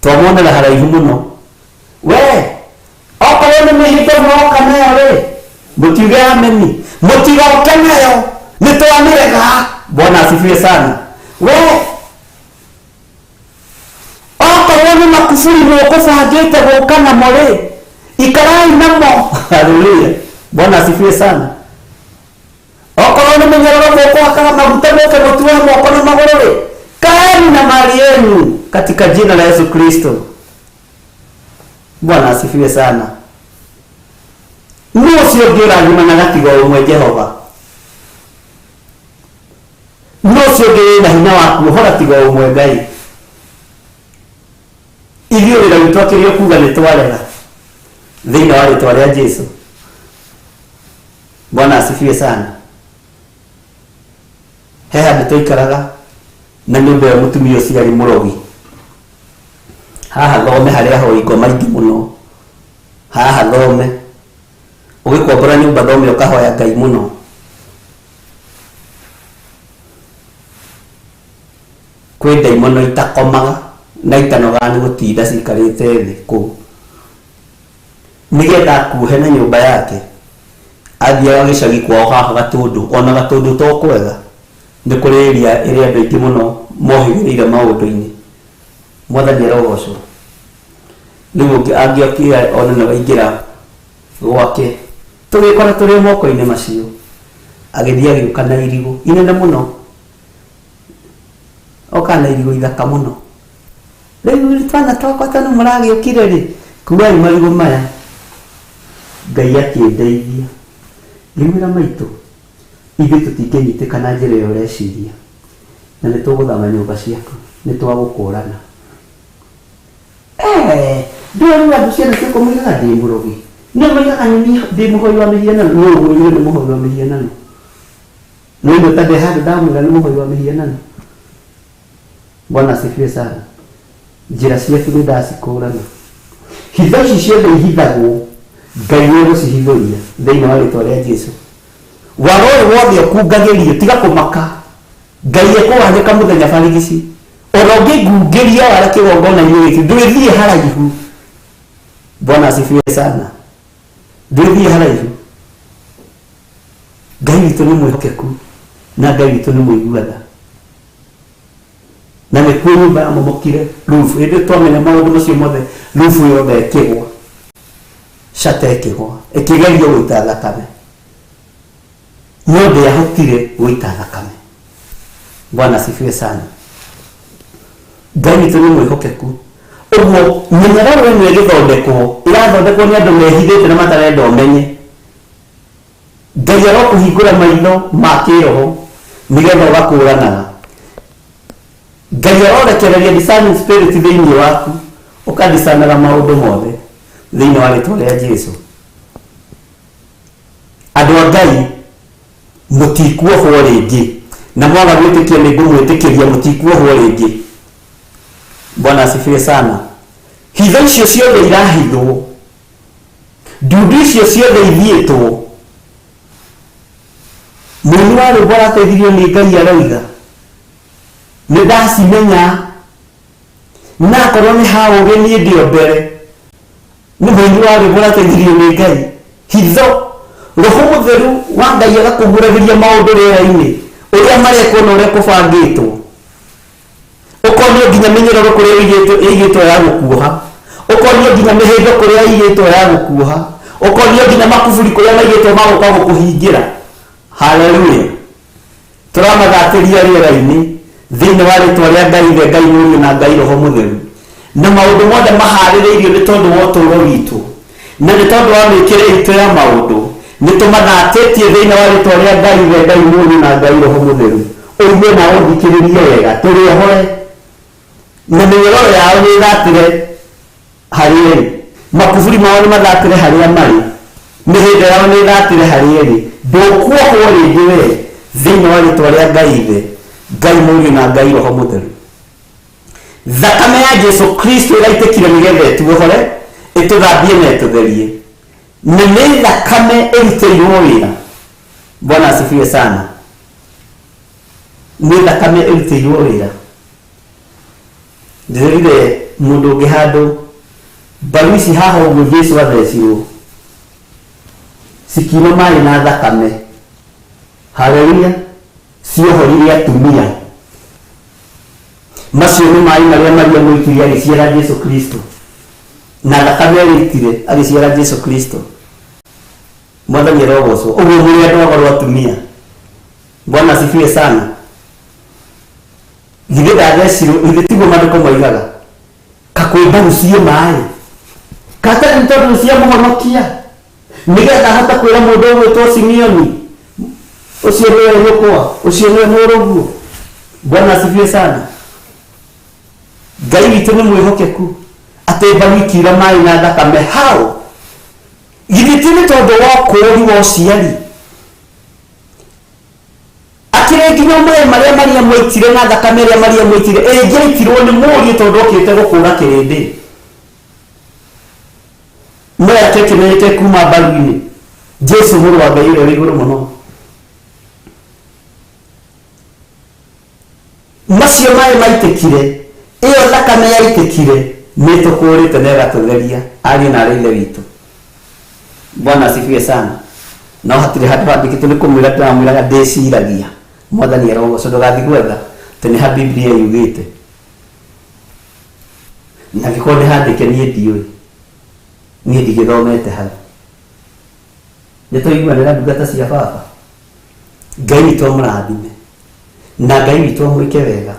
Twamuonera haraihu mũno. We okorwo nĩ mĩhĩndo mũroka nayo rĩ, mũtiuge ameni, mũtigoke nayo, nĩ twamĩrega. Bwana asifiwe sana. We okorwo nĩ makuburi mũkũbangĩte gũka namo rĩ, ikarai namo. Haleluya. Bwana asifiwe sana. Okorwo nĩ mĩnyororo mũkũhakaga maguta mũke mũtue moko na magũrũ rĩ, kaeni na mali yenu katika jina la Yesu Kristo. Bwana asifiwe sana. Nũ ũcio ũngĩ ũrathimanaga tiga ũmwe Jehova? Nũ ũcio ũngĩ wĩna hinya wa kuohora tiga ũmwe Ngai? Ithuĩ wĩra witũ akĩrĩ o kuga nĩ twarega thĩinĩ wa rĩtwa rĩa Jesu. Bwana asifiwe sana. He handũ twaikaraga na nyũmba ĩyo mũtumia ũcio arĩ mũrogi. Haha thome harĩa ahoi ngoma ingĩ mũno. Haha thome. Ũgĩkombora nyũmba thome ũkahoya Ngai mũno. Kwĩ ndaimono itakomaga na itanogaga nĩ gũtinda cikarĩte thĩ kũu. Nĩgetha akuohe na nyũmba yake, athiaga gĩcagi kwao haha Gatũndũ, ona Gatũndũ to kwega, nĩ kũrĩ area ĩrĩ andũ aingĩ mũno mohĩgĩrĩire maũndũ-inĩ. Mwathani arogocwo. Rĩu ũngĩ angĩokire one nĩ waingĩra gwake, tũgĩkora tũrĩ o moko-inĩ macio, agĩthiĩ agĩũka na irigũ inene mũno, oka na irigũ ithaka mũno. Rĩu twana twakwa tondũ mũragĩũkire rĩ, kuai marigũ maya. Ngai akĩndeithia. Ngĩmwĩra maitũ, ithuĩ tũtingĩnyitĩka na njĩra ĩyo ũreciria, na nĩ tũgũthama nyũmba ciaku, nĩ twagũkũrana. Eh, ndũĩ rĩu andũ ciana ciakwa moigaga ndĩ mũrogi. Nĩ moigaga nĩ niĩ ndĩ mũhoi wa mĩhianano. Nũ ũmwĩrire nĩ mũhoi wa mĩhianano? Nĩ ũndũ ta ndĩ handũ ndamwĩra nĩ mũhoi wa mĩhianano. Bwana asifiwe sana. Njĩra ciaku nĩ ndacikũrana. Hitho ici ciothe ihithagwo, Ngai nĩ egũcihithũria thĩinĩ wa rĩtwa rĩa Jesu. Wara ũyũ wothe ũkungagĩrio, tiga kũmaka. Ngai ekũwanĩka mũthenya barigici. Ona ũngĩngungĩria wara kĩgongona-inĩ gĩkĩ, ndũrĩthiĩ haraihu. Bwana asifiwe sana. Ndũrĩthiĩ haraihu. Ngai witũ nĩ mwĩhokeku na Ngai witũ nĩ mũigua tha. Na nĩkuo nyũmba yamomokire roof. Hĩndĩ twamenya maũndũ macio mothe, roof yothe ĩkĩgwa, shata ĩkĩgwa, ĩkĩgerio gũita thakame, no ndĩahotire gũita thakame. Bwana asifiwe sana. Ngai witũ nĩ mwĩhokeku. Ũguo mĩnyororo ĩno ĩgĩthondekwo, ĩrathondekwo nĩ andũ mehithĩte na matarenda ũmenye. Ngai arokũhingũra maitho ma kĩroho nĩgetha ũgakũranaga. Ngai arorekereria discerning spirit thĩinĩ waku, ũkadiscernaga maũndũ mothe thĩinĩ wa rĩtwa rĩa Jesu. Andũ a Ngai mũtikuohwo rĩngĩ, na mwaga gwĩtĩkia nĩ ngũmwĩtĩkĩria mũtikuohwo rĩngĩ. Bwana asifiwe sana. Hitho icio ciothe irahithwo, ndundu icio ciothe ithiĩtwo, mũini wa rwĩmbo arateithirio nĩ Ngai aroiga nĩ ndacimenya, na akorwo nĩ ha ũgĩ niĩ ndĩ o mbere. Nĩ mũini wa rwĩmbo ũrateithirio nĩ Ngai. Hitho, Roho Mũtheru wa Ngai agakũguũragĩria maũndũ rĩera-inĩ, ũrĩa marekwo na ũrĩa kũbangĩtwo. Ũkonio nginya mĩnyororo kũrĩa ĩigĩtwo ya gũkuoha, ũkonio nginya mĩhĩndo kũrĩa ĩigĩtwo ya gũkuoha, ũkonio nginya makuburi kũrĩa maigĩtwo ma gũka gũkũhingĩra. Haleluya! Tũramathatĩria rĩera-inĩ thĩinĩ wa rĩtwa rĩa Ngai Ithe, Ngai Mũriũ na Ngai Roho Mũtheru, na maũndũ mothe maharĩrĩirio nĩ tondũ wa ũtũũro witũ na nĩ tondũ wa mĩkĩre itũ ya maũndũ, nĩ tũmathatĩtie thĩinĩ wa rĩtwa rĩa Ngai Ithe, Ngai Mũriũ na Ngai Roho Mũtheru. Ũigue na ũthikĩrĩrie wega, tũrĩ ohore, na mĩnyororo yao nĩ ĩthatĩre harĩa ĩrĩ, makuburi mao nĩ mathatĩre harĩa marĩ, mĩhĩndo yao nĩ ĩthatĩre harĩa ĩrĩ. Ndũkuohwo rĩngĩ wee thĩinĩ wa rĩtwa rĩa Ngai Ithe, Ngai Mũriũ na Ngai Roho Mũtheru. Thakame ya Jesu Kristo ĩraitĩkire nĩgetha ĩtuohore, ĩtũthambie na ĩtũtherie. Na nĩ thakame ĩrutĩirwo wĩra. Bwana asifiwe sana. Nĩ thakame ĩrutĩirwo wĩra. Ndĩrerire mũndũ ũngĩ handũ, mbaru ici haha ũguo Jesu athecirwo, cikiuma maĩ na thakame. Haleluya. Ciohorire atumia. Macio nĩ maĩ marĩa Maria mũitire agĩciara Jesu Kristo, na thakame ĩrĩa aitire agĩciara Jesu Kristo. Mwathani arogocwo. Ũguo mũrĩ andũ a goro atumia. Bwana asifiwe sana. Githĩ ndathecirwo, githĩ tiguo maandĩko moigaga? Kakwĩ mbaru ciĩ maĩ. Katarĩ nĩ tondũ cia mũhonokia. Nĩgetha ahote kwĩra mũndũ ũgwĩtwo Simeoni, ũcio nĩwe nyũkwa, ũcio nĩwe mũrũguo. Bwana asifiwe sana. Ngai witũ nĩ mwĩhokeku atĩ mbaru ikiura maĩ na thakame how? Githĩ ti nĩ tondũ wa ũkũũri wa ũciari? Akĩrĩ nginya maĩ marĩa Mariamu aitire na thakame ĩrĩa Mariamu aitire ĩngĩaitirwo nĩ mũriũ tondũ okĩte gũkũũra kĩrĩndĩ. No yake ĩkĩmenyeke kuma mbaru-inĩ. Jesu mũrũ wa Ngai ũrĩa wĩ igũrũ mũno. Macio maĩ maitĩkire, ĩyo thakame yaitĩkire, nĩ ĩtũkũũrĩte na ĩgatũtheria, ariũ na aarĩ a Ithe witũ. Bwana asifiwe sana. No hatirĩ handũ handĩkĩtwo nĩ kũmwĩra ndĩramwĩraga ndĩciragia. Mwathani arogocwo ndũgathiĩ gwetha atĩ nĩ ha Biblia yugĩte. Na angĩkorwo nĩ handĩke niĩ ndiũĩ. Niĩ ndigĩthomete hau. Nĩ twaiguanĩra ndungata cia baba. Ngai witũ amũrathime. Na Ngai witũ amwĩke wega.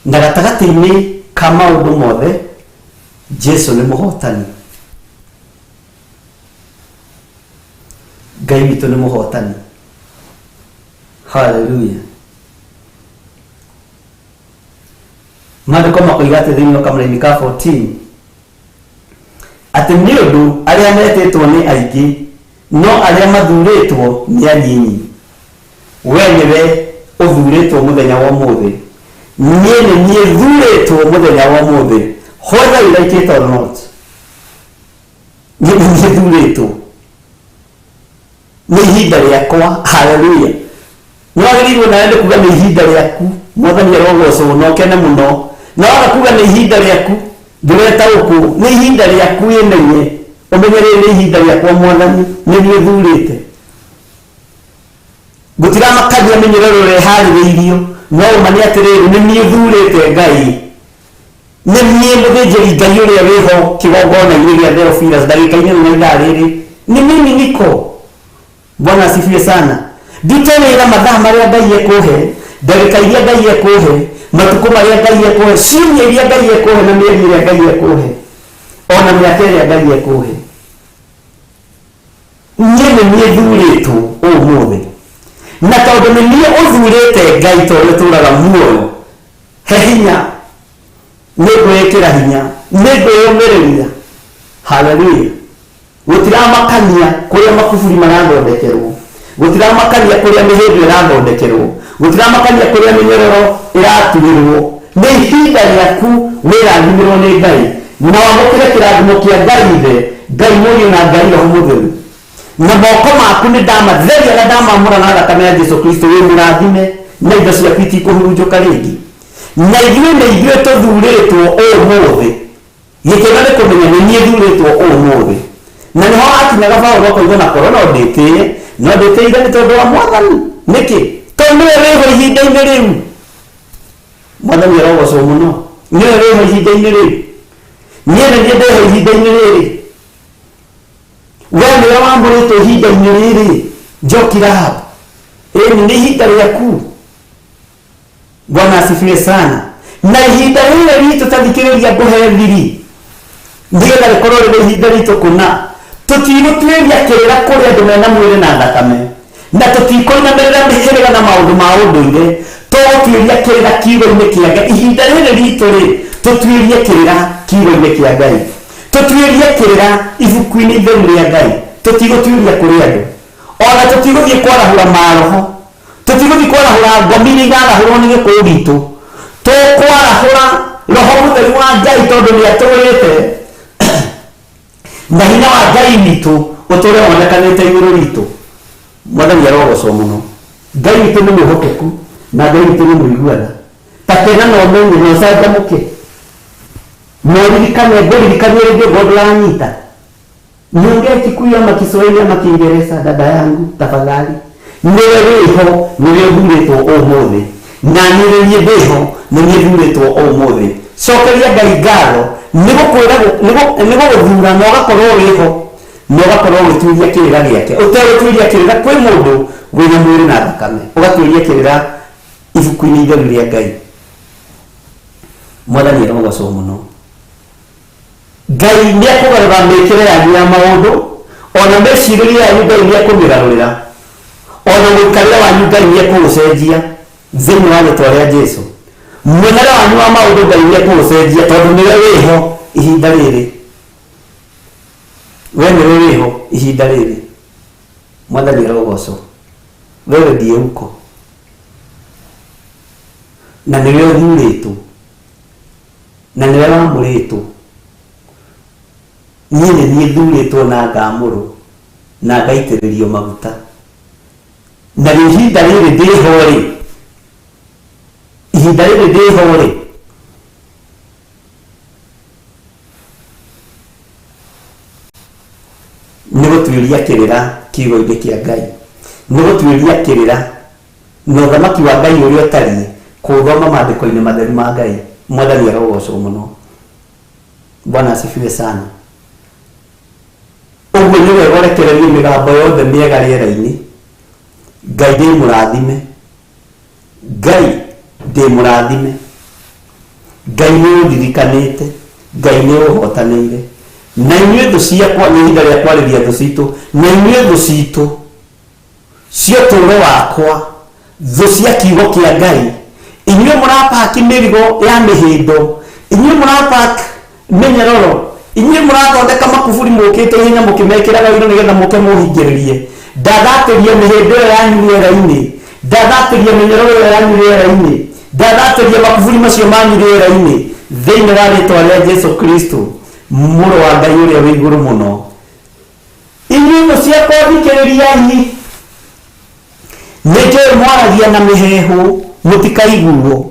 Na gatagatĩ-inĩ ka maũndũ mothe, Jesu nĩ mũhotani. Ngai witũ nĩ mũhotani. Haleluya. Maandĩko makoiga atĩ thĩinĩ wa kamũraini ka 14 atĩ nĩ ũndũ arĩa metĩtwo nĩ aingĩ no arĩa mathurĩtwo nĩ anyinyi. We nĩwe ũthurĩtwo mũthenya wa ũmũthĩ. Niĩ nĩ niĩ thurĩtwo mũthenya wa ũmũthĩ. Whether you like it or not. Niĩ nĩ niĩ thurĩtwo. Nĩ ihinda rĩakwa. Haleluya. Nĩ wagĩrĩirwo nawe nĩ kuga nĩ ihinda rĩaku. Mwathani arogocwo na ũkene mũno. Na waga kuga nĩ ihinda rĩaku, ndũretaũkwo. Nĩ ihinda rĩaku wĩmenye. Ũmenye rĩrĩ nĩ ihinda rĩakwa Mwathani. Nĩ niĩ thurĩte. Gũtiramakania mĩnyororo ĩrĩa ĩharĩrĩirio, no ũma nĩ atĩrĩrĩ, nĩ niĩ thurĩte Ngai. Nĩ niĩ mũthĩnjĩri Ngai ũrĩa wĩho kĩgongona-inĩ gĩa Theophilus ndagĩka-inĩ ĩno na ithaa rĩrĩ. Nĩ mimi niko. Bwana asifiwe sana. Ndute wĩra mathaa marĩa Ngai ekũhe, ndagĩka iria Ngai ekũhe, matukũ marĩa Ngai ekũhe, ciumia iria Ngai ekũhe na mĩeri ĩrĩa Ngai ekũhe, ona mĩaka ĩrĩa Ngai ekũhe. Niĩ nĩ niĩ thurĩtwo ũmũthĩ. Na tondũ nĩ niĩ ũthurĩte Ngai ta ũrĩa ũtũraga muoyo, he hinya, nĩ ngwĩĩkĩra hinya, nĩ ngwĩyũmĩrĩria. Haleluya. Gũtiramakania kũrĩa makuburi marathondekerwo, gũtiramakania kũrĩa mĩhĩndo ĩrathondekerwo, gũtiramakania kũrĩa mĩnyororo ĩratuĩrwo. Nĩ ihinda rĩaku wĩrathimĩrwo nĩ Ngai na wamũkĩre kĩrathimo kĩa Ngai Ithe, Ngai Mũriũ na Ngai Roho Mũtheru. Na moko maku nĩ ndamatheria na ndamamũra na thakame ya Jesu Kristo, wĩ mũrathime na indo ciaku itikũhurunjũka rĩngĩ. Na ithuĩ nĩ ithuĩ tũthurĩtwo ũmũthĩ. Gĩkeno nĩ kũmenya nĩ niĩ thurĩtwo ũmũthĩ. Na nĩho akinyaga Paulo akoiga na korwo no ndĩtĩe, no ndĩtĩire nĩ tondũ wa Mwathani. Nĩkĩ? Tondũ nĩwe wĩho ihinda-inĩ rĩu. Mwathani arogocwo mũno. Nĩwe wĩho ihinda-inĩ rĩu. Niĩ nĩ niĩ ndĩho ihinda-inĩ rĩrĩ. We nĩwe wamũrĩtwo ihinda-inĩ rĩrĩ. Njoki Rahab. Ĩni nĩ ihinda rĩaku. Bwana asifiwe sana. Na ihinda rĩrĩ ritũ ta thikĩrĩria ngũhe thiri nĩgetha rĩkorwo rĩrĩ ihinda ritũ kũna. Tũtigũtuĩria kĩrĩra kũrĩ andũ mena mwĩrĩ na thakame, na tũtikũinamĩrĩra mĩhĩrĩga na maũndũ ma ũndũire. Tũgũtuĩria kĩrĩra kiugo-inĩ kĩa Ngai. Ihinda rĩrĩ ritũ rĩ, tũtuĩrie kĩrĩra kiugo-inĩ kĩa Ngai, tũtuĩrie kĩrĩra ibuku-inĩ itheru rĩa Ngai. Tũtigũtuĩria kũrĩ andũ, ona tũtigũthiĩ kwarahũra maroho, tũtigũthiĩ kwarahũra ngomi iria irarahũrwo nĩ gĩkũyũ gitũ. Tũkwarahũra Roho Mũtheru wa Ngai tondũ nĩ atũrĩte na hinya wa Ngai witũ ũtũre wonekanĩte igũrũ ritũ. Mwathani arogocwo mũno. Ngai witũ nĩ mwĩhokeku na Ngai witũ nĩ mũiguana. Ta kena na ũmenye na ũcanjamũke na ũririkane, ngũririkanie rĩngĩ ũngĩkorwo ndũranyita. Niongee Kikuyu ama Kiswahili ama Kiingereza, dada yangu tafadhali. Nĩwe wĩho, nĩwe ũthurĩtwo ũmũthĩ. Na niĩ nĩ niĩ ndĩho, nĩ niĩ thurĩtwo ũmũthĩ. Cokeria Ngai ngatho nĩ gũkwĩra nĩ gũgũthura na ũgakorwo wĩho. Na ũgakorwo ũgĩtuĩria kĩrĩra gĩake ũtegũtuĩria kĩrĩra kwĩ mũndũ wĩna mwĩrĩ na thakame, ũgatuĩria kĩrĩra ibuku-inĩ itheru rĩa Ngai. Mwathani arogocwo mũno. Ngai nĩ ekũgarũra mĩkĩre yanyu ya maũndũ, ona mĩcirĩrie yanyu Ngai nĩ ekũmĩgarũrĩra, ona mũikarĩre wanyu Ngai nĩ ekũũcenjia thĩinĩ wa rĩtwa rĩa Jesu. Mwonere wanyu wa maũndũ Ngai nĩ ekũũcenjia, tondũ nĩwe wĩho ihinda rĩrĩ. We nĩwe wĩho ihinda rĩrĩ. Mwathani arogocwo. Wewe ndiye uko na nĩwe ũthurĩtwo na nĩwe wamũrĩtwo. Niĩ nĩ niĩ thurĩtwo na ngamũrwo na ngaitĩrĩrio maguta, na ihinda rĩrĩ ndĩho rĩ, ihinda rĩrĩ ndĩho rĩ, nĩ gũtuĩria kĩrĩra kiugo-inĩ kĩa Ngai, nĩ gũtuĩria kĩrĩra na ũthamaki wa Ngai ũrĩa ũtariĩ, kũũthoma maandĩko-inĩ matheru ma Ngai. Mwathani arogocwo mũno. Bwana asifiwe sana. Ũguo nĩ wega ũrekererie mĩgambo yothe mĩega rĩera-inĩ. Ngai ndĩ mũrathime, Ngai ndĩ mũrathime, Ngai nĩ ũndirikanĩte, Ngai nĩ ũhotanĩire. Na inyuĩ thũ ciakwa, nĩ ihinda rĩa kwarĩria thũ citũ, na inyuĩ thũ citũ cia ũtũũro wakwa, thũ cia kiugo kĩa Ngai, inyuĩ mũrapaki mĩrigo ya mĩhĩndo, inyuĩ mũrapaki mĩnyororo, inyuĩ mũrathondeka makuburi mũkĩte ihenya mũkĩmekĩraga ũiro nĩgetha mũke mũhingĩrĩrie, ndathatĩria mĩhĩndo ĩyo yanyu rĩera-inĩ, ndathatĩria mĩnyororo ĩyo yanyu rĩera-inĩ, ndathatĩria makuburi macio manyu rĩera-inĩ, thĩinĩ wa rĩtwa rĩa Jesu Kristo, mũrũ wa Ngai ũrĩa wĩ igũrũ mũno. Inyuĩ thũ ciakwa thikĩrĩriai, nĩ njũĩ mwaragia na mĩheehũ mũtikaiguo,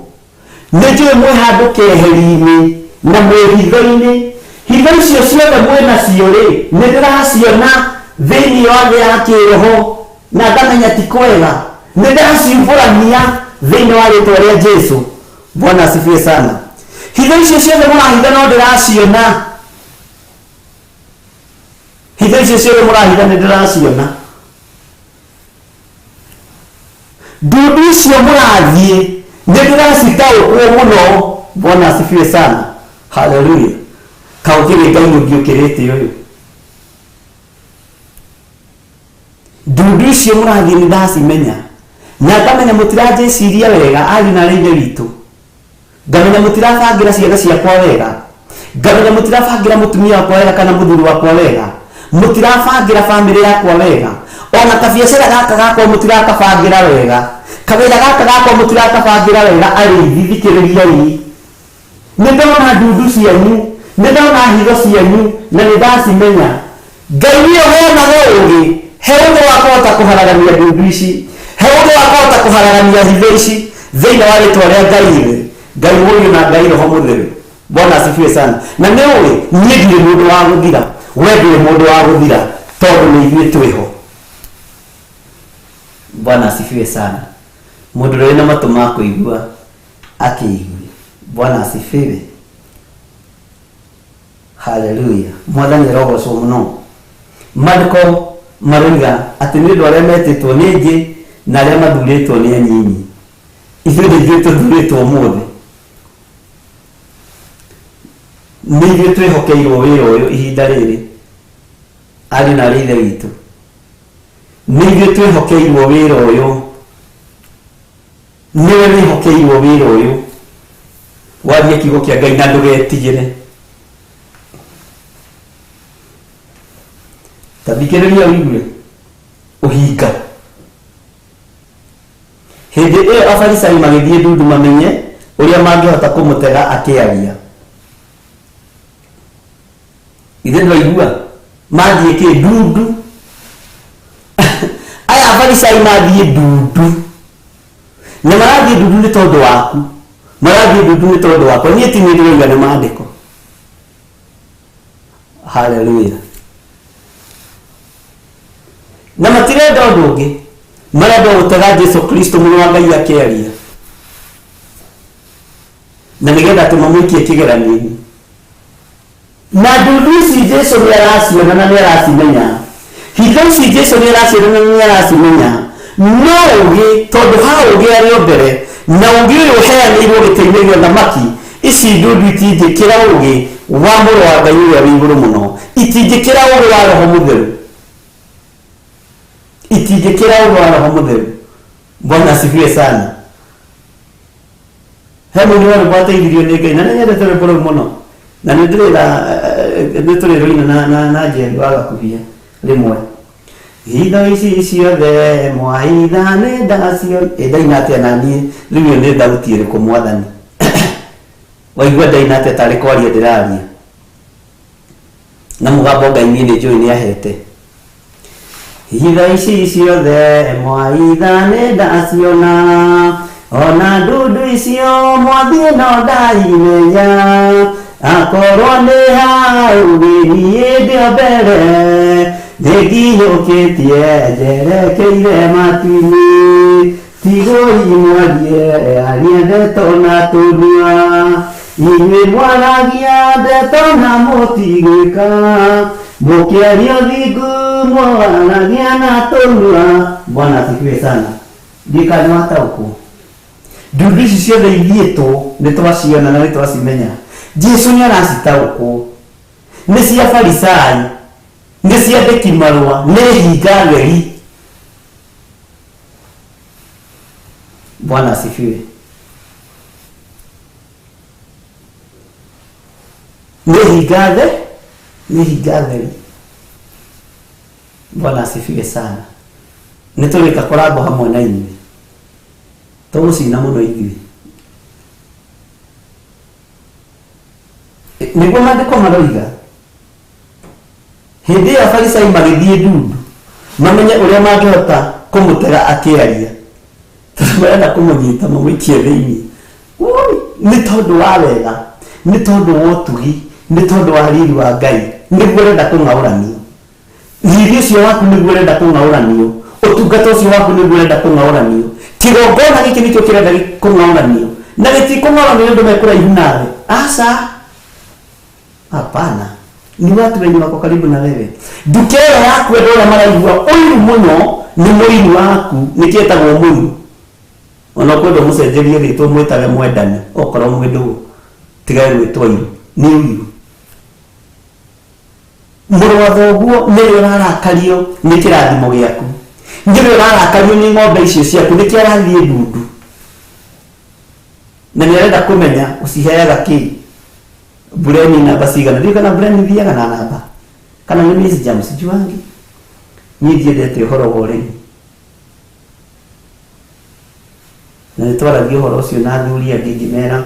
nĩ njũĩ mwĩ handũ keheri-inĩ na mwĩ hitho-inĩ. Hitho icio ciothe mwĩ nacio rĩ, nĩ ndĩraciona thĩinĩ wa thĩ ya kĩĩroho na ngamenya ti kwega. Nĩ ndaciumbũrania thĩinĩ wa rĩtwa rĩa Jesu. Bwana asifiwe sana. Hitho icio ciothe mũrahitha no ndĩraciona. Hitho icio ciothe mũrahitha nĩ ndĩraciona. Ndundu icio mũrathiĩ nĩ ndĩracitaũkwo mũno. Bwana asifiwe sana. Haleluya. Kaũkĩrĩ Ngai ũngĩ ũkĩrĩte ũyũ. Ndundu icio mũrathiĩ nĩ ndacimenya na ngamenya mũtiranjĩciria wega, ariũ na arĩ ithe witũ. Ngamenya mũtirabangira ciana ciakwa wega, ngamenya mũtirabangira mũtumia wakwa wega kana mũthuri wakwa wega, mũtirabangira bamĩrĩ yakwa wega, ona kabiacara gaka gakwa mũtirakabangira wega, kawĩra gaka gakwa mũtirakabangira wega. Arĩithi, thikĩrĩriai, nĩ ndona ndundu cianyu, nĩ ndona hitho cianyu na nĩ ndacimenya. Ngai nĩwe ũheanaga ũũgĩ, he ũndũ wa kũhota kũharagania ndundu ici, he ũndũ wa kũhota kũharagania hitho ici thĩinĩ wa rĩtwa rĩa Ngai Ithe, Ngai Mũriũ na Ngai Roho Mũtheru. Bwana asifiwe sana. Na nĩ ũĩ niĩ ndirĩ mũndũ wa gũthira, we ndũrĩ mũndũ wa gũthira, tondũ nĩ ithuĩ twĩho. Bwana asifiwe sana. Mũndũ ũrĩa wĩna matũ ma kũigua akĩigue. Bwana asifiwe. Haleluya. Mwathani arogocwo mũno. Maandĩko maroiga atĩ nĩ ũndũ arĩa metĩtwo nĩ aingĩ na arĩa mathurĩtwo nĩ anyinyi. Ithuĩ nĩ ithuĩ tũthurĩtwo ũmũthĩ. Nĩ ithuĩ twĩhokeirwo wĩra ũyũ ihinda rĩrĩ, ariũ na arĩ ithe witũ. Nĩ ithuĩ twĩhokeirwo wĩra ũyũ. Nĩwe wĩhokeirwo wĩra ũyũ. Warie kiugo kĩa Ngai na ndũgetigĩre. Ta thikĩrĩria ũigue ũhinga. Hĩndĩ ĩyo Afarisai magĩthiĩ ndundu mamenye ũrĩa mangĩhota kũmũtega akĩaria. Ithe ndwaigua mathiĩ kĩ ndundu. Aya Afarisai mathiĩ ndundu, na marathiĩ ndundu nĩ tondũ waku, marathiĩ ndundu nĩ tondũ wakwa. Niĩ ti niĩ ndĩroiga, nĩ maandĩko. Haleluya. Na matirenda ũndũ ũngĩ, marenda gũtega Jesu Kristo mũrũ wa Ngai akĩaria, na nĩgetha atĩ mamũikie kĩgeranio-inĩ. Na ndundu ici Jesu nĩ araciona na nĩ aracimenya. Hitho ici Jesu nĩ araciona na nĩ aracimenya. No ũgĩ, tondũ ha ũgĩ arĩ o mbere, na ũgĩ ũyũ ũheanĩirwo gĩtĩ-inĩ gĩa ũthamaki, ici ndundu itingĩkĩra ũgĩ wa mũrũ wa Ngai ũrĩa wĩ igũrũ mũno. Itingĩkĩra ũgĩ wa Roho Mũtheru. Itingĩkĩra ũgĩ wa Roho Mũtheru. Bwana asifiwe sana. He mũini wa rwĩmbo wateithirio nĩ Ngai na nĩ nyendete rwĩmbo rũu mũno na nĩ ndĩrĩra nĩ tũrĩrũina na na na Njeri wa Gakuhia rĩmwe. Hitho ici ciothe mwaitha nĩ ndacio. Ĩ ndaina atĩa na niĩ rĩu ĩyo nĩ thauti ĩrĩkũ mwathani? Waigua ndaina atĩa tarĩ kwaria ndĩraria na mũgambo Ngai niĩ nĩ njũĩ nĩ ahete. Hitho ici ciothe mwaitha nĩ ndaciona, ona ndundu icio mwathiĩ no ndaimenya, akorwo nĩ hau niĩ ndĩ o mbere, nĩnginyũkĩtie njerekeire matu-inĩ, tigoi mwarie aria ndeto na tũnua, inyuĩ mwaragia ndeto na mũtigwĩka, mũkĩaria ũthingu mwaragia na tũnua. Bwana asifiwe sana. Ndiũĩ kana nĩwataũkwo. Ndundu ici ciothe ithiĩtwo nĩ twaciona na nĩ twacimenya. Jesu nĩ aracitaũkwo. Nĩ cia Farisai, nĩ cia andĩki marũa, nĩ hinga theri. Bwana asifiwe. Nĩ hinga the, nĩ hinga theri. Bwana asifiwe sana. Nĩ tũrĩka kũrambwo hamwe na inyuĩ. Tũgũcina mũno ithuĩ. Nĩguo maandĩko maroiga. Hĩndĩ ĩyo Afarisai magĩthiĩ ndundu mamenye ũrĩa mangĩhota kũmũtega akĩaria, tondũ marenda kũmũnyita mamũikie thĩinĩ. Ũi, nĩ tondũ wa wega, nĩ tondũ wa ũtugi, nĩ tondũ wa riri wa Ngai, nĩguo ũrenda kũng'aũranio. Riri ũcio waku nĩguo ũrenda kũng'aũranio. Ũtungata ũcio waku nĩguo ũrenda kũng'aũranio. Kĩgongona gĩkĩ nĩkĩo kĩrenda kũng'aũranio. Na gĩtikũng'aũranio nĩ andũ me kũraihu nawe. Aca. Hapana. Ni watu wenye wako karibu na wewe. Nduka ĩyo yaku andũ arĩa maraigua ũiru mũno nĩ mũiru waku, nĩkĩo ĩtagwo mũiru. Ona ũkwenda ũmũcenjerie rĩtwa ũmwĩtage mwendani, okorwo mwĩ ndũgũ, tiga gwĩtwo iru, nĩ ũiru. Mũrũ wa thoguo nĩwe ũrarakario nĩ kĩrathimo gĩaku, nĩwe ũrarakario nĩ ng'ombe icio ciaku, nĩkĩo arathiĩ ndundu. Na nĩ arenda kũmenya ũciheaga kĩ. Bureni namba cigana? Ndiũĩ kana bureni ithiaga na namba kana nĩ Miss Jam, sijuangi. Niĩ ndiendete ũhoro wa ũrĩmi. Na nĩ twaragia ũhoro ũcio na athuri angĩ ngĩmera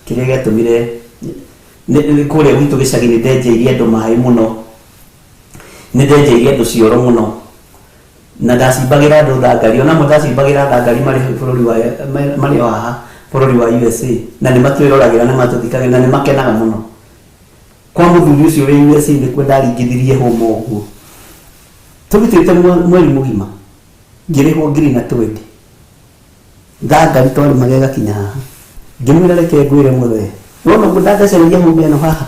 kĩrĩa gĩatũmire kũrĩa gwitũ gĩcagi nĩ ndenjeirie andũ maĩ mũno, nĩ ndenjeirie andũ cioro mũno. Na ndacimbagĩra andũ thangari ona amwe ndacimbagĩra thangari marĩ bũrũri wa marĩ o haha bũrũri wa USA na nĩ matwĩroragĩra na matũthikagĩra na nĩ makenaga mũno kwa mũthuri ũcio wĩ USA nĩkuo ndaringithirie hũma ũguo tũrutĩte mweri mũgima ngĩrĩhwo ngiri na twendi thangari twarĩmaga ĩgakinya haha ngĩmwĩra reke ngwĩre mũthee wona ũguo ndathecereria hũma ĩno haha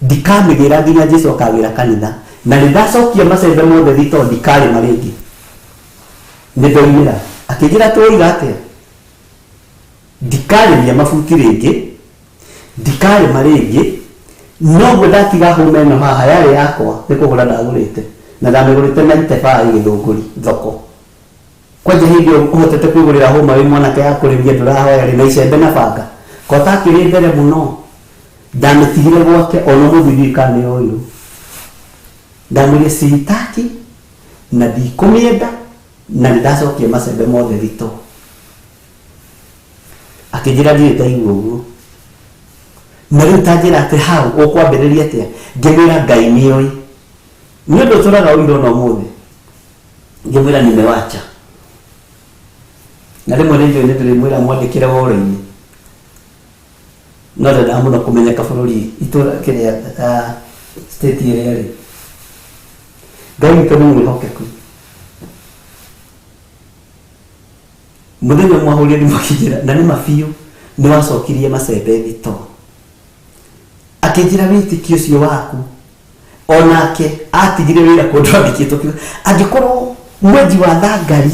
ndikamĩgĩra nginya Jesu akagĩra kanitha na nĩ ndacokia macembe mothe thitoo ndikarĩma rĩngĩ nĩ ndoimĩra akĩnjĩra tũiga atĩa ndikarĩmia mabuti rĩngĩ ndikarĩma rĩngĩ noguo ndatiga hũma ĩno haha yarĩ yakwa nĩ kũgũra ndagũrĩte na ndamĩgũrĩte na itebaa gĩthũngũri thoko kwanja hĩndĩ ĩyo ũhotete kwĩgũrĩra hũma wĩ mwanake ya kũrĩmia ndũrahoya rĩ na icembe na banga kota akĩrĩ mbere mũno ndamĩtigire gwake ona ũmũthĩ ndiũĩ kana nĩ yoirwo ndamwĩrire siitaki na ndikũmĩenda na nĩ ndacokia macembe mothe thitoo akĩnjĩra ndirĩ ndaigua ũguo na rĩu ta njĩra atĩ hau ũkwambĩrĩria atĩa ngĩmwĩra ngai nĩoĩ nĩ ũndũ ũtũraga ũira ona ũmũthĩ ngĩmwĩra nimewacha na rĩmwe nĩ njũĩ nĩ ndĩrĩmwĩra mwandĩkĩre woro-inĩ no ndendaga mũno kũmenyeka bũrũri itũra kĩrĩa ah, state ĩrĩa rĩ ngai witũ nĩ mwĩhokeku mũthenya ũmwe ahũrire thimũ akĩnjĩra na nĩ ma biũ nĩ wacokirie macembe thitoo. Akĩnjĩra wĩtĩkio ũcio waku onake atigire wĩra kũndũ andĩkĩtwo kiugo angĩkorwo mwenji wa thangari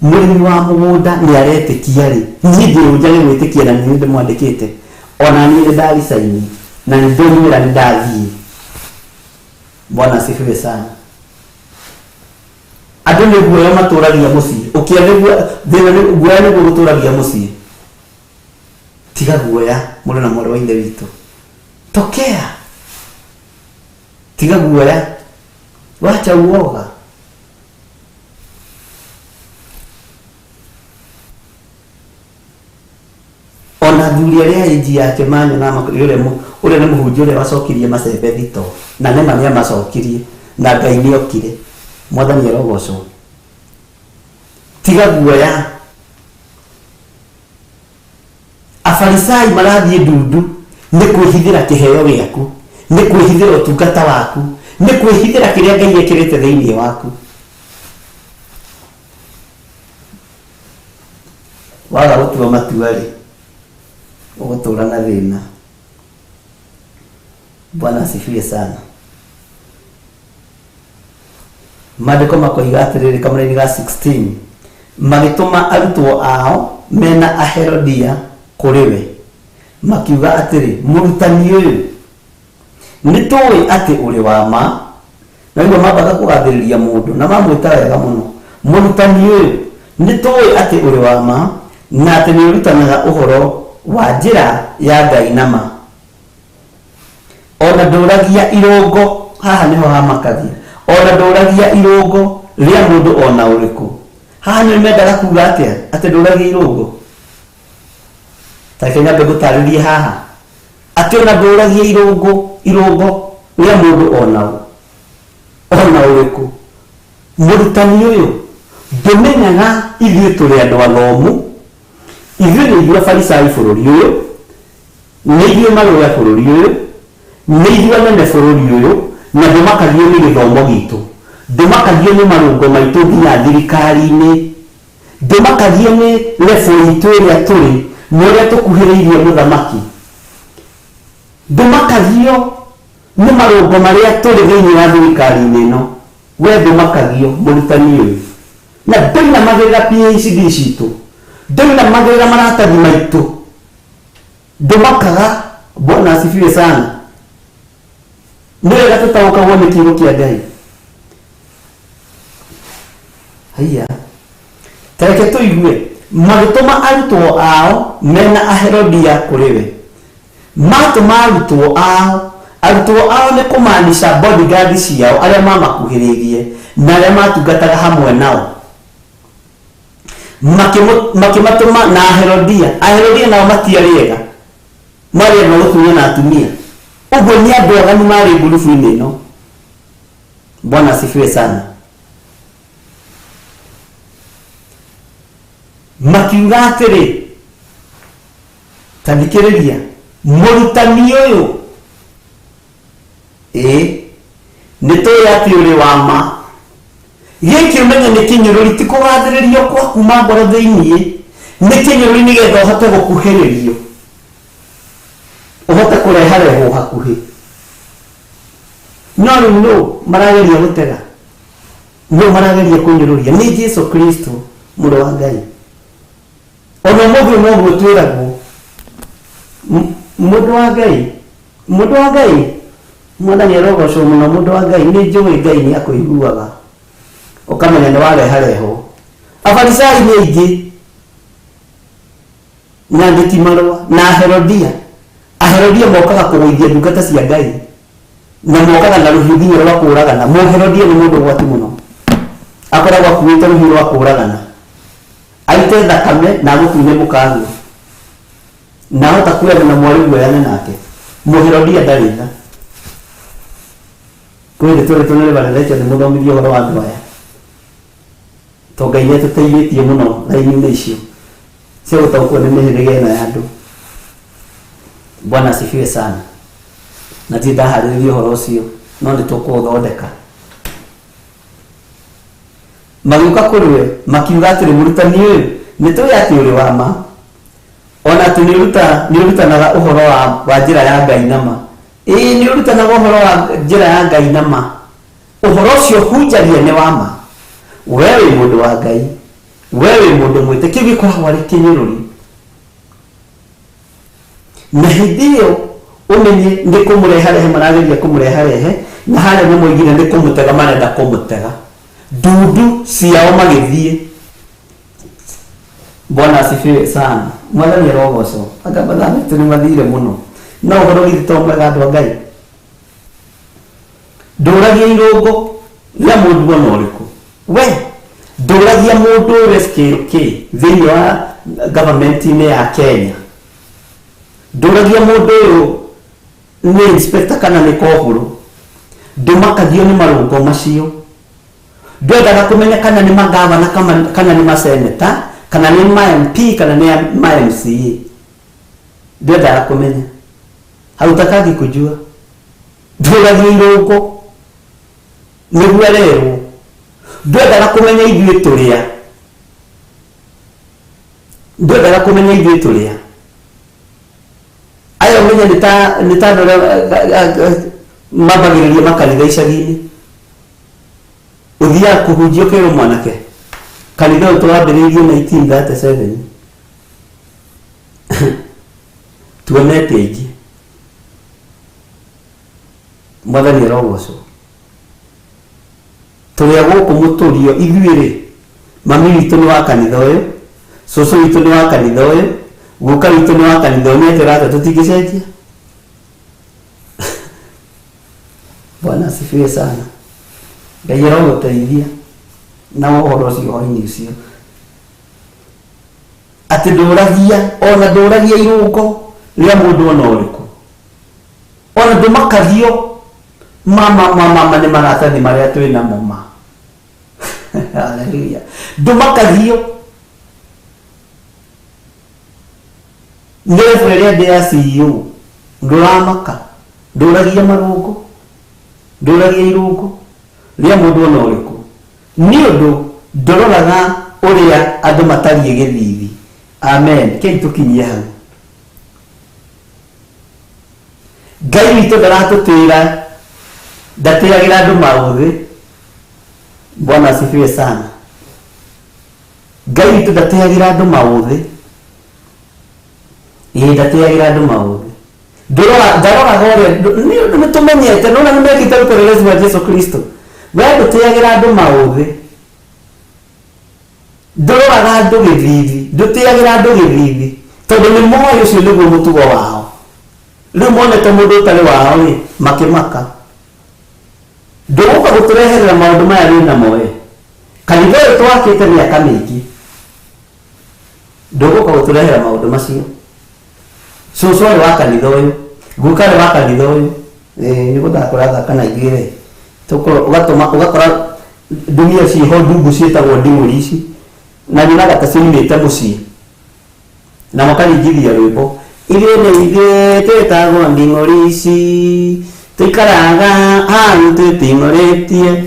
mũrĩmi wa mũgũnda nĩ aretĩkia rĩ niĩ ndĩrũnjage gwĩtĩkia na niĩ ndĩmwandĩkĩte ona niĩ nĩ ndaricaini na nĩ ndonimĩra nĩ ndathiĩ. Bwana asifiwe sana. Andũ nĩ guoya matũragia mũciĩ ũkĩa nĩguo thĩna nĩ guoya nĩguo gũtũragia mũciĩ. Tiga guoya mũrũ na mwarĩ wa ithe witũ, tokea, tiga guoya, wacha uoga. Ona athuri arĩa ĩnji yake manyona ũrĩa ũrĩa nĩ mũhunjia ũrĩa wacokirie macembe thito na nĩma nĩ amacokirie na Ngai nĩ okire. Mwathani arogocwo. Tiga guoya. Afarisai marathiĩ ndundu nĩ kwĩhithĩra kĩheo gĩaku, nĩ kwĩhithĩra ũtungata waku, nĩ kwĩhithĩra kĩrĩa Ngai ekĩrĩte thĩinĩ waku. Waga gũtua matua rĩ, ũgũtũra na thĩna. Bwana asifiwe sana. Maandĩko makoiga atĩrĩrĩ kamũraini ga 16 magĩtũma arutwo ao mena Aherodia kũrĩ we makiuga atĩrĩ, mũrutani ũyũ, nĩ tũĩ atĩ ũrĩ wa ma. Na rĩu mambaga kũgathĩrĩria mũndũ na mamwĩta wega mũno, mũrutani ũyũ, nĩ tũĩ atĩ ũrĩ wa ma na atĩ nĩ ũrutanaga ũhoro wa njĩra ya Ngai na ma, ona ndũragia irũngo. Haha nĩho hamakagia, ona ndũragia irũngo rĩa mũndũ ona ũrĩkũ. Haha nĩ mendaga kuga atĩa atĩ ndũragia irũngo? Ta nyambe ngũtarĩrie haha atĩ ona ndũragia irũngo irũngo rĩa mũndũ ona ona ũrĩkũ. Mũrutani ũyũ, ndũmenyaga ithuĩ tũrĩ andũ athomu, ithuĩ nĩ ithuĩ afarisai bũrũri ũyũ, nĩ ithuĩ marũya bũrũri ũyũ, nĩ ithuĩ anene bũrũri ũyũ, na ndũmakagio nĩ gĩthomo gitũ, ndũmakagio nĩ marũngo maitũ nginya thirikari-inĩ, ndũmakagio nĩ level itũ ĩrĩa tũrĩ na ũrĩa tũkuhĩrĩirie mũthamaki, ndũmakagio nĩ marũngo marĩa tũrĩ thĩinĩ wa thirikari-inĩ ĩno. We ndũmakagio mũrutani ũyũ, na ndũinamagĩrĩra PhD citũ, ndũinamagĩrĩra maratathi maitũ, ndũmakaga. Bwana asifiwe sana. Nĩ wega tũtaũkagwo nĩ kiugo kĩa Ngai. Haiya, tareke tũigue. Magĩtũma arutwo ao mena Aherodia kũrĩ we. Matũma arutwo ao, arutwo ao nĩ kũmaanisha bodyguard ciao arĩa mamakuhĩrĩirie na arĩa matungataga hamwe nao. Makĩmatũma na Aherodia. Aherodia nao matiarĩ ega, marĩ andũ a gũtunyana atumia. Ũguo nĩ andũ aganu marĩ ngurubu-inĩ ĩno. Bwana asifiwe sana. Makiuga atĩrĩ, ta thikĩrĩria mũrutani ũyũ, ĩĩ nĩ tũĩ atĩ ũrĩ wa ma. Gĩkĩ ũmenye nĩ kĩnyũrũri, ti kũgathĩrĩrio kwa kuma ngoro thĩiniĩ, nĩ kĩnyũrũri nĩgetha ũhote gũkuhĩrĩrio, ũhote kũreharehwo hakuhĩ. No rĩu nũ marageria gũtega, nũ marageria kũnyũrũria? Nĩ Jesu Kristo mũrũ wa Ngai. Ona ũmũthĩ ũyũ noguo twĩragwo, mũndũ wa Ngai, mũndũ wa Ngai, Mwathani arogocwo mũno. Mũndũ wa Ngai, nĩ njũĩ Ngai nĩ akũiguaga, ũkamenya nĩ wareharehwo. Afarisai nĩ aingĩ na andĩki marũa na Aherodia. Aherodia mokaga kũgũithia ndungata cia Ngai na mokaga na rũhiũ nginya rwa kũũragana. Mũherodia nĩ mũndũ ũgwati mũno, akoragwo akuĩte rũhiũ rwa kũũragana, aite thakame na agũtunye mũkaguo, na ahota kuoyana na mwarĩ guoyane nake. Mũherodia ndarĩ tha. Kwĩ hĩndĩ tũrĩ tũnene revelation nĩ mũthomithie ũhoro wa andũ aya, to Ngai nĩ atũteithĩtie mũno raini-inĩ icio cia gũtaũkwo nĩ mĩhĩrĩga ĩno ya andũ. Bwana asifiwe sana. Na ndirĩ ndaharĩrĩria ũhoro ũcio, no nĩ tũkũũthondeka. Magĩũka kũrĩ we makiuga atĩrĩ, mũrutani ũyũ, nĩ tũĩ atĩ ũrĩ wa ma. Ona atĩ nĩ ũrutanaga ũhoro wa njĩra ya Ngai na ma. Ĩĩ nĩ ũrutanaga ũhoro wa njĩra ya Ngai na ma. Ũhoro ũcio hunjagia nĩ wa ma. We wĩ mũndũ wa Ngai, we wĩ mũndũ mwĩte, kĩu gĩkoragwo arĩ kĩnyũrũri. Na hĩndĩ ĩyo ũmenye nĩ kũmũreharehe marageria kũmũreharehe, na harĩa nĩ moigire nĩ kũmũtega marenda kũmũtega. Ndundu ciao magĩthiĩ. Bwana asifiwe sana. Mwathani arogocwo. Anga mathaa maitũ nĩ mathire mũno. No ũhoro githĩ to mwega andũ a Ngai. Ndũragia irũngo rĩa mũndũ ona ũrĩkũ. We ndũragia mũndũ ũrĩa scale K thĩinĩ wa government-inĩ ya Kenya. Ndũragia mũndũ ũyũ nĩ inspector kana nĩ kohoro. Ndũmakagio nĩ marũngo macio. Ndwendaga kũmenya kana nĩ magavana kana nĩ maseneta kana nĩ ma MP kana nĩ ma MCA. Ndwendaga kũmenya. Hautakagi kujua. Ndũragia irũngo nĩguo arerwo. Ndwendaga kũmenya ithuĩ tũrĩa. Ndwendaga kũmenya ithuĩ tũrĩa. Aya ũmenye nĩ ta nĩ ta andũ arĩa mambagĩrĩria makanitha icagi-inĩ. Ũthiaga kũhunjia ũkerwo mwanake kanitha ũyũ twambĩrĩirie 1937 tuonete aingĩ. Mwathani arogocwo. Tũrĩ a gũkũ mũtũrio ithuĩ rĩ, mami witũ nĩ wa kanitha ũyũ, cũcũ witũ nĩ wa kanitha ũyũ, guka witũ nĩ wa kanitha ũyũ, nĩ atĩa tũtingĩcenjia? Bwana asifiwe sana. Ngai arogũteithia na ũhoro ũcio hwainĩ ũcio. Atĩ ndũragia, ona ndũragia irũngo rĩa mũndũ ona ũrĩkũ. Ona ndũmakagio mama mama mama nĩ maratathi marĩa twĩ namo ma. Haleluya. Ndũmakagio nĩ level ĩrĩa ndĩ ya CEO. Ndũramaka, ndũragia marũngo, ndũragia irũngo rĩa mũndũ ona ũrĩkũ. Nĩ ũndũ ndũroraga ũrĩa andũ matariĩ gĩthithi. Amen. Kei tũkinyie hau. Ngai witũ ndaratũtĩra, ndatĩagĩra andũ maũthĩ. Bwana asifiwe sana. Ngai witũ ndatĩagĩra andũ maũthĩ. Ĩĩ ndatĩagĩra andũ maũthĩ. Ndũrora ndaroraga ũrĩa nĩ ũndũ nĩ tũmenyete nona nĩ mekĩte upelelezi wa Jesu Kristo. We ndũtĩagĩra andũ maũthĩ. Ndũroraga andũ gĩthithi, ndũtĩagĩra andũ gĩthithi tondũ nĩ moĩ ũcio nĩguo mũtugo wao. Rĩu monete mũndũ ũtarĩ wao rĩ, makĩmaka. Ndũgũka gũtũreherera maũndũ maya wĩ namo we. Kanitha ũyũ twakĩte mĩaka mĩingĩ. Ndũgũka gũtũrehera maũndũ macio. Cũcũ arĩ wa kanitha ũyũ, guka arĩ wa kanitha ũyũ. Nĩ gũthaka ũrathaka na ithuĩ we. Tũkorwo ũgatũma ũgakora ndumia ciĩho ndungu ciĩtagwo nding'ũri ici na nyonaga ta ciumĩte mũciĩ na makaringithia rwĩmbo ithuĩ nĩ ithuĩ twĩtagwo nding'ũri ici tũikaraga hau twĩting'ũrĩtie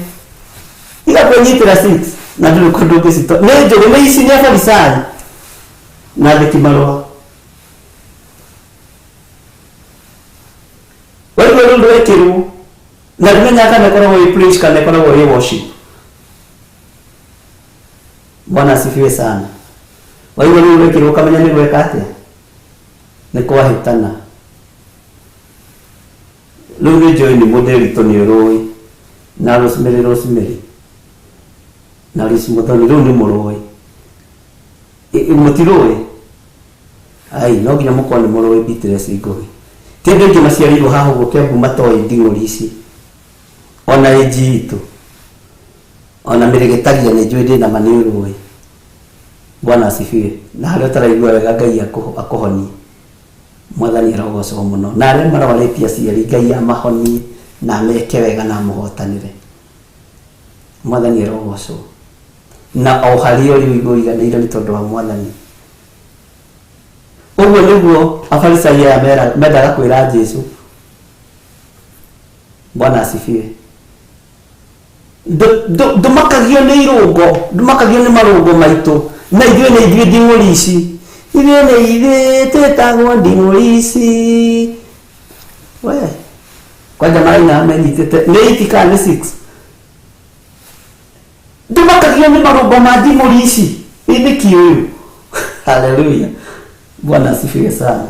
igakwĩnyitĩra seat na ndũrĩ kũndũ ũngĩcitwara nĩ njũgĩ nĩ ici nĩ abarisai na andĩki marũa waigua rũu rwekĩrwo na ndũmenyaga kana ĩkoragwo ĩ preach kana ĩkoragwo ĩ worship. Bwana asifiwe sana. Waigua rũu rwekĩrwo ũkamenya nĩ gweka atĩa, nĩ kwahĩtana. Rĩu nĩ njũĩ nĩ mũndĩritũ nĩ ũrũĩ na Rosemary Rosemary na Liz Muthoni rĩu nĩ mũrũĩ. Mũtirũĩ? Ai, no nginya mũkorwo nĩ mũrũĩ Beatrice Ngugi. Ti andũ aingĩ maciarĩirwo haha ũguo Kĩambu matoĩ nding'ũri ici. Ona ĩnji itũ. Ona mĩrĩgĩtagia nĩ njũĩ ndĩna ma nĩ ũrũĩ. Bwana asifiwe. Na harĩa ũtaraigua wega Ngai akũhonie. Mwathani arogocwo mũno. Na arĩa marwarĩtie aciari Ngai amahonie na ameke wega na amũhotanĩre. Mwathani arogocwo. Na o harĩa ũrĩ ũigue ũiganĩire nĩ tondũ wa Mwathani. Ũguo nĩguo Afarisai aya mendaga kwĩra Jesu. Bwana asifiwe. Ndũmakagio nĩ irũngo, ndũmakagio nĩ marũngo maitũ, na ithuĩ nĩ ithuĩ nding'ũri ici. Ithuĩ nĩ ithuĩ twĩtagwo nding'ũri ici. We kwanja maraina menyitĩte nĩ eight kana nĩ six. Ndũmakagio nĩ marũmbo ma nding'ũri ici. Ĩ nĩkĩ ũyũ? Haleluya, Bwana asifiwe sana.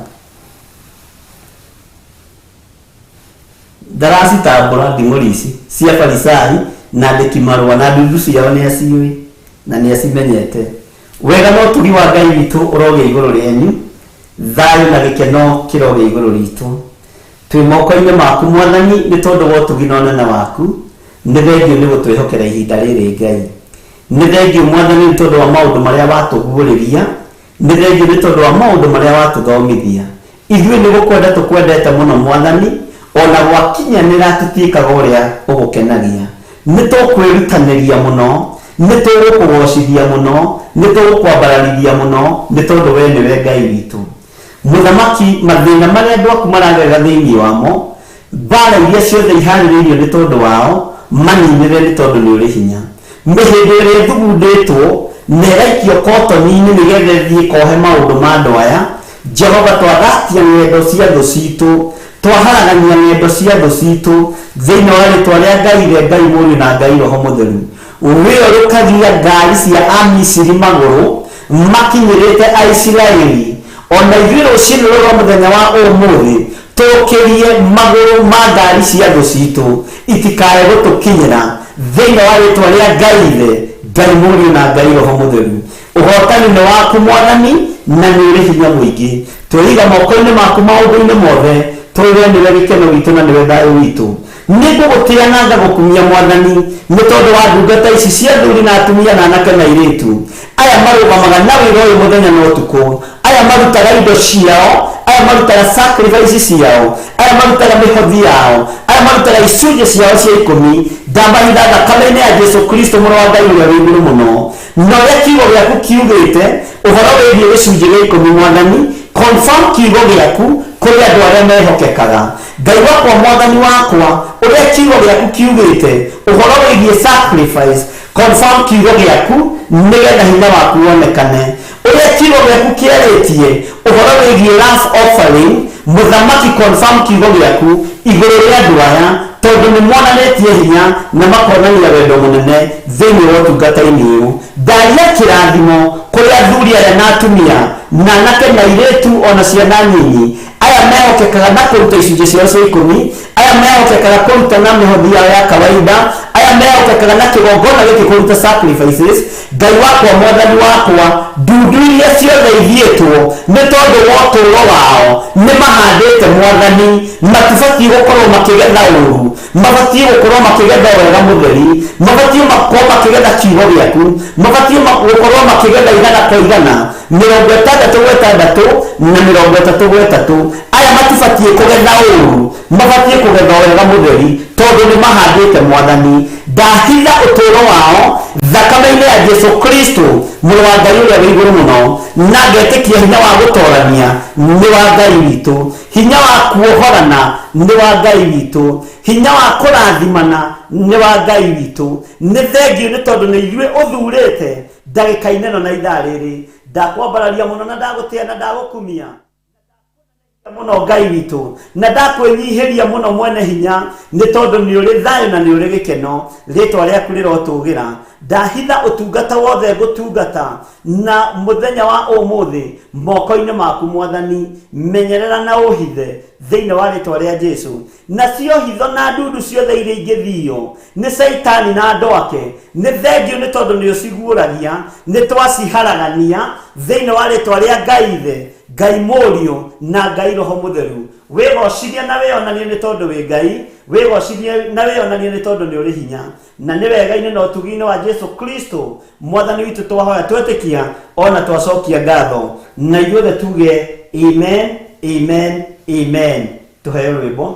Ndaracitambũra nding'ũri ici cia Farisai na andĩki marũa na ndundu ciao nĩ aciũĩ na nĩ acimenyete. Wega na ũtugi wa Ngai witũ ũrogĩa igũrũ rĩanyu, thayũ na gĩkeno kĩrogĩa igũrũ ritũ. Twĩ moko-inĩ maku Mwathani nĩ tondũ wa ũtugi na ũnene waku. Nĩ thengiũ nĩ gũtwĩhokera ihinda rĩrĩ Ngai. Nĩ thengiũ Mwathani nĩ tondũ wa maũndũ marĩa watũguũrĩria. Nĩ thengiũ nĩ tondũ wa maũndũ marĩa watũthomithia. Ithuĩ nĩ gũkwenda tũkwendete mũno Mwathani, o na gwakinyanĩra tũtiĩkaga ũrĩa ũgũkenagia. Nĩ tũkwĩrutanĩria mũno, nĩ tũgũkũgocithia mũno, nĩ tũgũkwambararithia mũno, nĩ tondũ wee nĩwe Ngai witũ. Mũthamaki, mathĩna marĩa andũ aku maragerera thĩinĩ wamo, mbaara iria ciothe ihaarĩrĩirio nĩ tondũ wao, maninĩre nĩ tondũ nĩ ũrĩ hinya. Mĩhĩndo ĩrĩa ĩthugundĩtwo na ĩgaikio kotoni-inĩ nĩgetha ĩthiĩ ĩkohe maũndũ ma andũ aya, Jehova, twathatia ng'endo cia thũ citũ, twaharagania ng'endo cia thũ citũ, thĩinĩ wa rĩĩtwa rĩa Ngai Ithe, Ngai Mũriũ, na Ngai Roho Mũtheru. Wĩorũkagia ngaari cia Amisiri magũrũ makinyĩrĩte Aisiraeli, o na ithuĩ rũcinĩ rũrũ rwa mũthenya wa ũmũthĩ tũũkĩrie magũrũ ma ngaari cia thũ citũ itikae gũtũkinyĩra, thĩinĩ wa rĩĩtwa rĩa Ngai Ithe, Ngai Mũriũ, na Ngai Roho Mũtheru. Ũhootani nĩ waku, Mwathani, na nĩ ũrĩ hinya mũingĩ. Twĩiga moko-inĩ maku maũndũ-inĩ mothe, tũĩ wee nĩwe gĩkeno gitũ na nĩwe thayũ witũ. Nĩ ngũgũtĩa na ngagũkumia, Mwathani, nĩ tondũ wa ndungata ici cia athuri na atumia na anake na airĩtu, aya marũgamaga na wĩra ũyũ mũthenya na ũtukũ, aya marutaga indo ciao, aya marutaga sacrifice ciao, aya marutaga mĩhothi yao, aya marutaga icunjĩ ciao cia ikũmi. Ndamahitha thakame-inĩ ya Jesu Kristo, Mũrũ wa Ngai ũrĩa wĩ igũrũ mũno. Na ũrĩa kiugo gĩaku kiugĩte ũhoro wĩgiĩ gĩcunjĩ gĩa ikũmi, Mwathani, confirm kiugo gĩaku kũrĩ andũ arĩa mehokekaga. Ngai wakwa, Mwathani wakwa, ũrĩa kiugo gĩaku kiugĩte ũhoro wĩgiĩ sacrifice, confirm kiugo gĩaku nĩgetha hinya waku wonekane. Ũrĩa kiugo gĩaku kĩarĩtie ũhoro wĩgiĩ love offering, Mũthamaki, confirm kiugo gĩaku igũrũ rĩa andũ aya, tondũ nĩ monanĩtie hinya na makonania wendo mũnene thĩinĩ wa ũtungata-inĩ ũyũ. Ndaria kĩrathimo kũrĩ athuri aya na atumia, na anake na airĩtu o na ciana nyinyi, aya mehokekaga na kũruta icunjĩ ciao cia ikũmi, aya mehokekaga kũruta na mĩhothi yao ya kawaida, aya mehokekaga na kĩgongona gĩkĩ kũruta sacrifices. Ngai wakwa, Mwathani wakwa, ndundu iria ciothe ithiĩtwo nĩ tondũ wa ũtũũro wao nĩ mahandĩte, Mwathani, matibatiĩ gũkorwo makĩgetha ũũru, mabatiĩ gũkorwo makĩgetha wega mũtheri, mabatiĩ gũkorwo makĩgetha kiugo gĩaku, mabatiĩ gũkorwo makĩgetha igana kwa igana, 60 gwa ĩtandatũ na 30 gwa ĩtatũ. Aya matibatiĩ kũgetha ũũru, mabatiĩ kũgetha wega mũtheri, tondũ nĩ mahandĩte, Mwathani. Ndahitha ũtũũro wao thakame-inĩ ya Jesu Kristo, Mũrũ wa Ngai ũrĩa wĩ igũrũ mũno, na ngetĩkia hinya wa gũtoorania nĩ wa Ngai witũ, hinya wa kuohorana nĩ wa Ngai witũ, hinya wa kũrathimana nĩ wa Ngai witũ. Nĩ thengiũ nĩ tondũ nĩ ithuĩ ũthurĩte ndagĩka-inĩ ĩno na ithaa rĩrĩ. Ndakwambararia mũno na ndagũtĩa na ndagũkumia mũno Ngai witũ, na ndakwĩnyihĩria mũno mwene hinya, nĩ tondũ nĩ ũrĩ thayũ na nĩ ũrĩ gĩkeno. Rĩtwa rĩaku rĩrotũgĩra. Ndahitha ũtungata wothe ngũtungata na mũthenya wa ũmũthĩ moko-inĩ maku, Mwathani. Menyerera na ũhithe thĩinĩ wa rĩtwa rĩa Jesu. Nacio hitho na ndundu ciothe iria ingĩthio nĩ Caitani na andũ ake, nĩ thengiũ nĩ tondũ nĩ ũciguũragia. Nĩ twaciharagania thĩinĩ wa rĩtwa rĩa Ngai Ithe, Ngai Mũriũ, na Ngai Roho Mũtheru. Wĩgocithie na wĩonanie nĩ tondũ wĩ Ngai, wĩgocithie na wĩonanie nĩ tondũ nĩ ũrĩ hinya. Na nĩ wega-inĩ na ũtugi-inĩ wa Jesu Kristo Mwathani witũ twahoya twetĩkia ona twacokia ngatho, na ithuothe tuge amen, amen, amen. Tũheo rwĩmbo.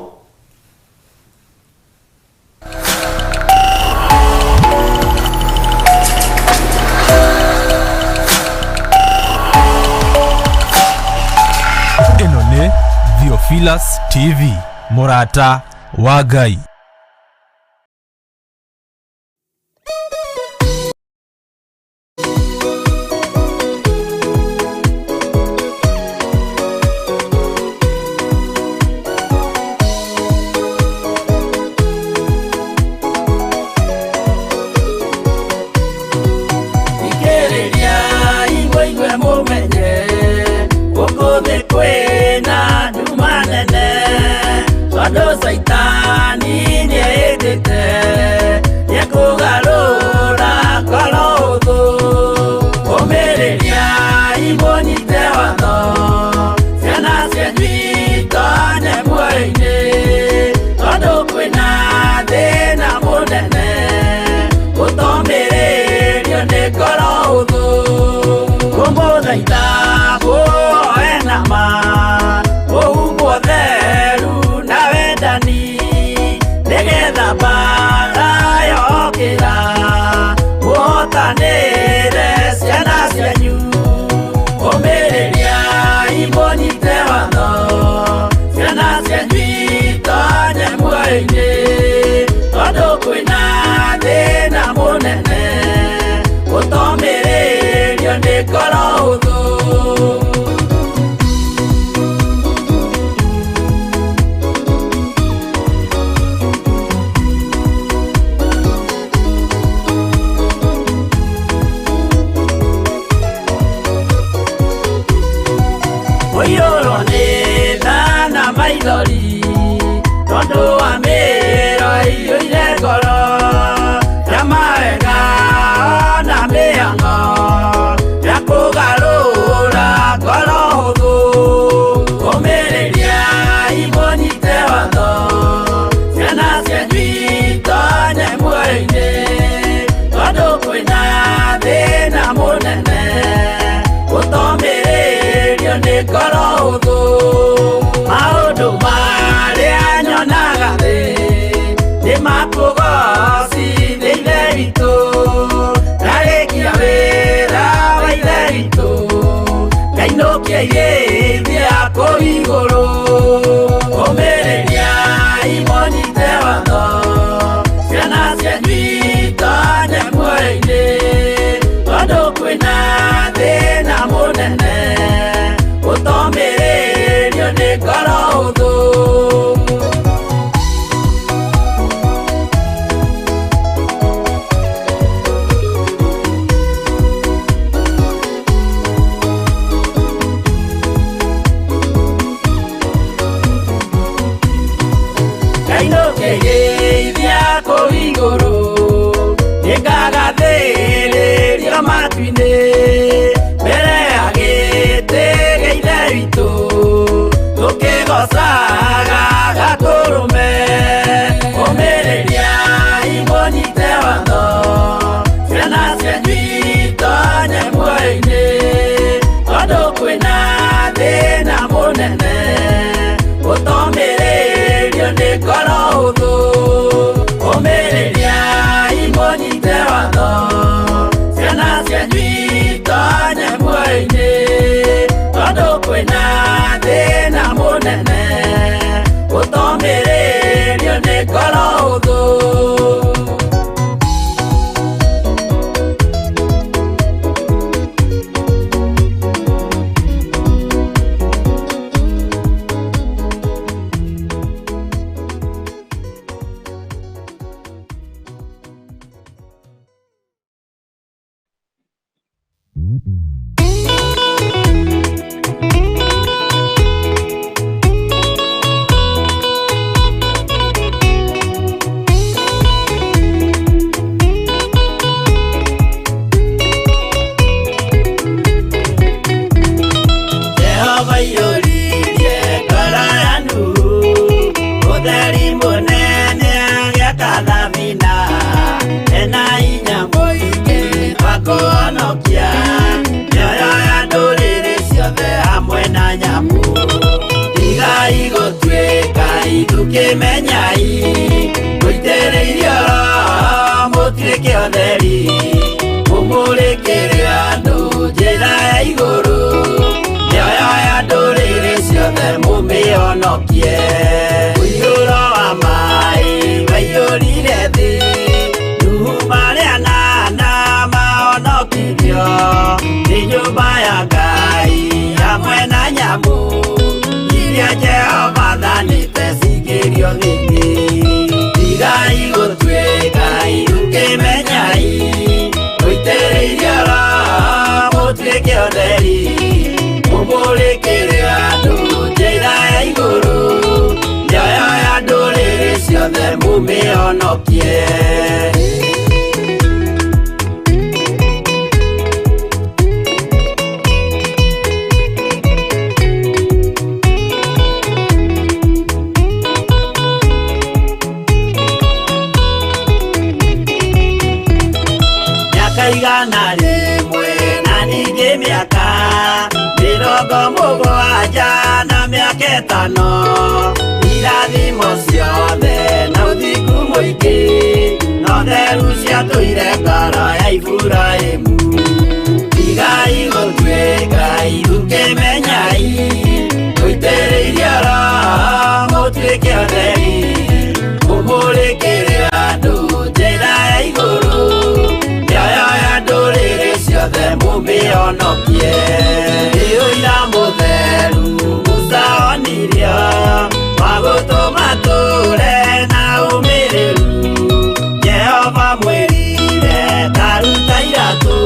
Ĩno nĩ Theophilus TV, mũrata wa Ngai. Tondũ Caitani nĩehĩtĩte nĩekũgarũra ngoro hũthũ. Ũmĩrĩriai mũnyite watho, ciana cianyu itonye muoyo-inĩ. Tondũ kwĩna thĩna mũnene gũtomĩrĩrio nĩ ngoro hũthũ. Ngũmũthaitha mũoe na ma mũhumbwo theru na wendani, nĩgetha mbaara yokĩra mũhotanĩre ciana cianyu. Ũmĩrĩriai mũnyite watho, ciana cianyu itonye muoyo-inĩ. Tondũ kwĩna thĩna mũnene gũtomĩrĩrio nĩ ngoro hũthũ. Mũiyũrwo nĩ tha na maithori, tondũ wa mĩĩro ĩiyũire ngoro ya mawega na mĩhang'o ya kũgarũra ngoro hũthũ. Ũmĩrĩriai mũnyite watho, ciana cianyu itonye muoyo-inĩ. Tondũ kwĩna thĩna mũnene gũtomĩrĩrio nĩ ngoro hũthũ. Maũndũ marĩa nyonaga thĩ nĩ makũgocithia Ithe witũ. Ndarĩkia wĩra wa Ithe witũ, ngainũkia irĩithia kũu igũrũ. Ũmĩrĩriai mũnyite watho, ciana cianyu itonye muoyo-inĩ. Tondũ kwĩna thĩna mũnene gũtomĩrĩrio nĩ ngoro hũthũ. Ngainũkĩrĩithia kũu igũrũ, nĩngagathĩrĩrio matu-inĩ. Mbere ya gĩtĩ gĩa Ithe witũ, tũkĩgoocaga Gatũrũme. Ũmĩrĩriai mũnyite watho, ciana cianyu itonye muoyo-inĩ. Tondũ kwĩna thĩna mũnene gũtomĩrĩrio nĩ ngoro hũthũ. Ũmĩrĩriai mũnyite watho, ciana cianyu itonye muoyo-inĩ. Tondũ kwĩna thĩna mũnene gũtomĩrĩrio nĩ ngoro hũthũ. Jehova aiyũririe ngoro ya Nuhu ũtheri mũnene agĩaka thabina, ena hinya mũingĩ wa kũhonokia mĩoyo ya ndũrĩrĩ ciothe hamwe na nyamũ. Tigai gũtuĩka ithukĩmenyai, mũitĩrĩirio Roho mũtuĩke ũtheri, mũmũrĩkĩre andũ njĩra ya igũrũ, mĩoyo ya ndũrĩrĩ ciothe mũmĩhonokie. Mũiyũro wa maĩ waiyũrire thĩ, Nuhu marĩ anana mahonokirio nĩ nyũmba ya Ngai hamwe na nyamũ iria Jehova athanĩte cingĩrio thĩinĩ. Tigai gũtuĩka irukĩmenyai, mũitĩrĩirio Roho mũtuĩke ũtheri, mũmũrĩkĩre andũ njĩra ya igũrũ, Mũmĩhonokie. Mĩaka 100 na ningĩ mĩaka 70 na mĩaka 5, irathimo ciothe na ũthingu mũingĩ no theru ciatũire ngoro ya Iburahĩmu. Tigai gũtuĩka ithukĩmenyai, mũitĩrĩirie Roho mũtuĩke atheri, mũmũrĩkĩre andũ njĩra ya igũrũ, mĩoyo ya ndũrĩrĩ ciothe mũmĩhonokie. Nĩ ũira mũtheru Musa onirio wa gũtũma tũre na ũmĩrĩru. Jehova mwĩrire taruta iratũ,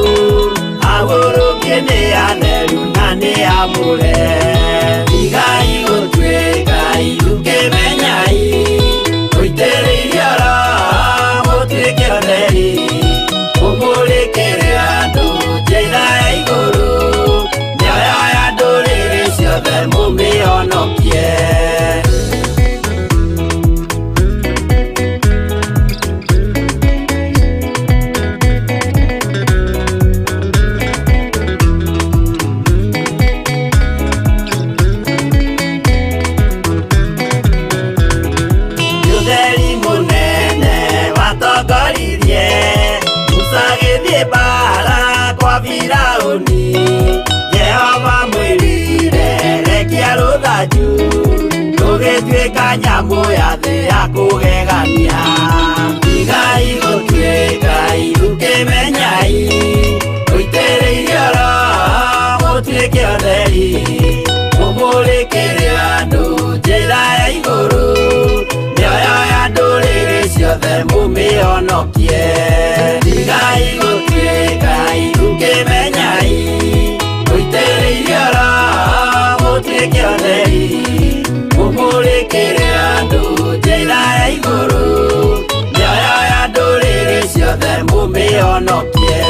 agũrũkie nĩ atheru na nĩ amũre. Tigai gũtuĩka ithukĩmenyai, mũitĩrĩirie Roho mũtuĩke atheri, mũmũrĩkĩre andũ njĩra ya igũrũ, mĩoyo ya ndũrĩrĩ ciothe mũmĩhonokie. Ũtheri mũnene watongoririe Musa agĩthiĩ mbaara kwa Firaũni. Jehova mwĩrire rekia rũthanju, rũgĩtuĩka nyamũ ya thĩ ya kũgegania. Tigai gũtuĩka ithukĩmenyai, mũitĩrĩirie Roho mũtuĩke atheri, mũmũrĩkĩre andũ njĩra ya igũrũ, mĩoyo ya ndũrĩrĩ ciothe mũmĩhonokie. Tigai gũtuĩka ithukĩmenyai, mũitĩrĩirie Roho mũtuĩke atheri, mũmũrĩkĩre andũ njĩra ya igũrũ, mĩoyo ya ndũrĩrĩ ciothe mũmĩhonokie.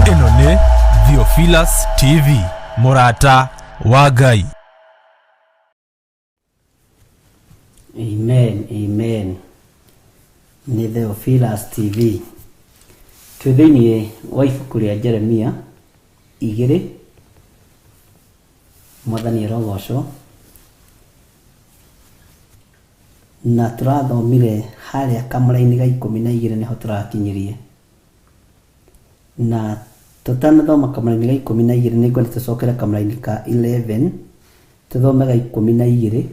Ĩno nĩ Theophilus TV, mũrata wa Ngai. Amen, amen. Nĩ Theophilus TV. Twĩ thĩinĩ wa ibuku rĩa Jeremia 2, Mwathani arogocwo. Na tũrathomire harĩa kamũra-inĩ ga 12 nĩho tũrakinyirie. Na tũtanathoma kamũra-inĩ ga 12 nĩngwenda tũcokere kamũra-inĩ ka 11 tũthome ga 12,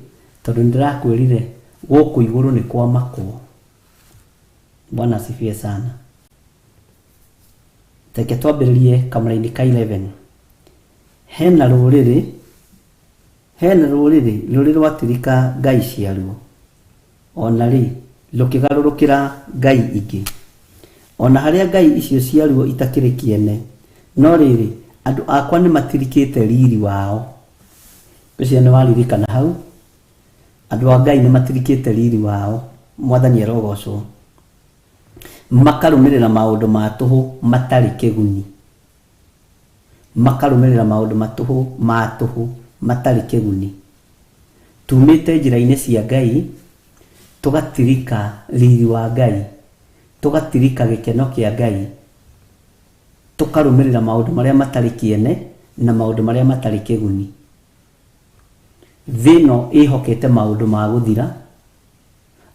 tondũ nĩndĩrakwĩrire gũkũ igũrũ nĩ kwamakwo. Bwana asifiwe sana. Reke twambĩrĩrie kamũra-inĩ ka 11. Hena rũrĩrĩ, hena rũrĩrĩ rũrĩ rwatirika ngai ciaruo, ona rĩ rũkĩgarũrũkĩra ngai ingĩ, ona harĩa ngai icio ciaruo itakĩrĩ kĩene, no rĩrĩ andũ akwa nĩmatirikĩte riri wao. Ũcio nĩ waririkana hau, andũ a Ngai nĩmatirikĩte riri wao. Mwathani arogocwo. Makarũmĩrĩra maũndũ ma tũhũ matarĩ kĩguni, makarũmĩrĩra maũndũ matũhũ ma tũhũ matarĩ kĩguni. Tumĩte njĩra-inĩ cia Ngai, tũgatirika riri wa Ngai, tũgatirika gĩkeno kĩa Ngai, tũkarũmĩrĩra maũndũ marĩa matarĩ kĩene na maũndũ marĩa matarĩ kĩguni. Thĩ ĩno ĩhokete maũndũ ma gũthira,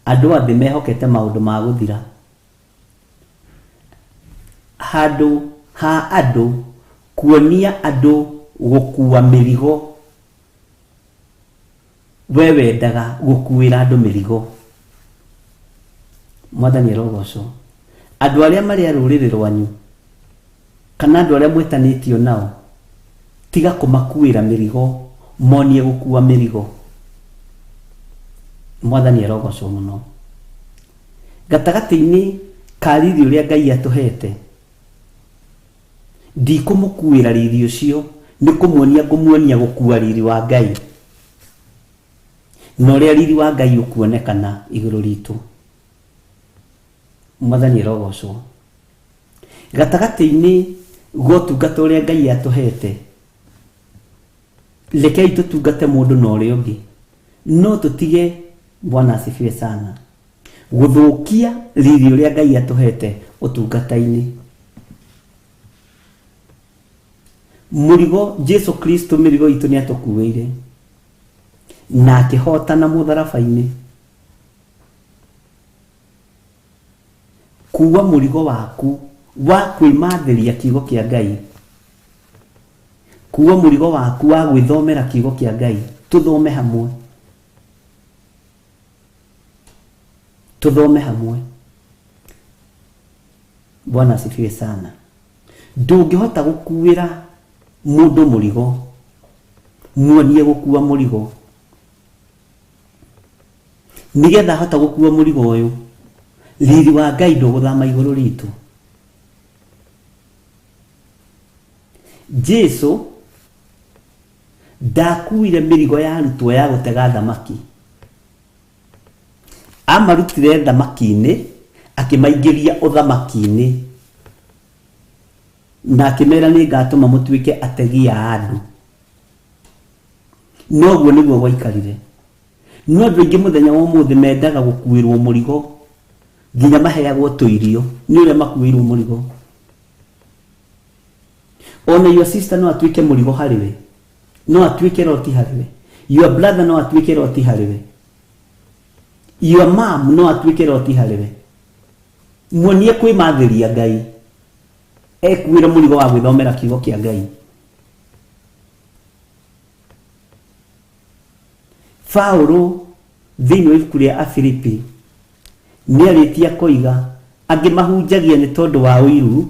andũ a thĩ mehokete maũndũ ma gũthira. Handũ ha andũ kuonia andũ gũkua mĩrigo, we wendaga gũkuĩra andũ mĩrigo. Mwathani arogocwo. Andũ arĩa marĩ a rũrĩrĩ rwanyu kana andũ arĩa mwĩtanĩtio nao, tiga kũmakuĩra mĩrigo, monie gũkua mĩrigo. Mwathani arogocwo mũno. Gatagatĩ-inĩ ka riri ũrĩa Ngai atũhete, ndikũmũkuĩra riri ũcio, nĩ kũmuonia ngũmuonia gũkua riri wa Ngai na ũrĩa riri wa Ngai ũkuonekana igũrũ ritũ. Mwathani arogocwo. Gatagatĩ-inĩ ga ũtungata ũrĩa Ngai atũhete, rekei tũtungate mũndũ na ũrĩa ũngĩ, no tũtige, Bwana asifiwe sana, gũthũkia riri ũrĩa Ngai atũhete ũtungata-inĩ. Mũrigo Jesu Kristo mĩrigo itũ nĩ atũkuĩire na akĩhotana mũtharaba-inĩ. Kuua mũrigo waku wa kwĩmathĩria kiugo kĩa Ngai. Kuua mũrigo waku wa gwĩthomera kiugo kĩa Ngai. Tũthome hamwe. Tũthome hamwe. Bwana asifiwe sana. Ndũngĩhota gũkuĩra mũndũ mũrigo, muonie gũkua mũrigo. Nĩgetha ahota gũkua mũrigo ũyũ, riri wa Ngai ndũgũthama igũrũ ritũ. Jesu ndakuire mĩrigo ya arutwo ya gũtega thamaki. Amarutire thamaki-inĩ, akĩmaingĩria ũthamaki-inĩ, na akĩmera nĩ ngatũma mũtuĩke ategi a andũ. Noguo nĩguo gwaikarire. No andũ aingĩ mũthenya wa ũmũthĩ mendaga gũkuĩrwo mũrigo nginya maheagwo tũirio nĩ ũrĩa makuĩirwo mũrigo. Ona your sister no atuĩke mũrigo harĩ we, no atuĩke roti harĩ we. Your brother no atuĩke roti harĩ we. Your mom no atuĩke roti harĩ we. Muonie kwĩmathĩria Ngai, ekuĩre mũrigo wa gwĩthomera kiugo kĩa Ngai. Paulo thĩinĩ wa ibuku rĩa Afilipi nĩ arĩtie akoiga angĩ mahunjagia nĩ tondũ wa ũiru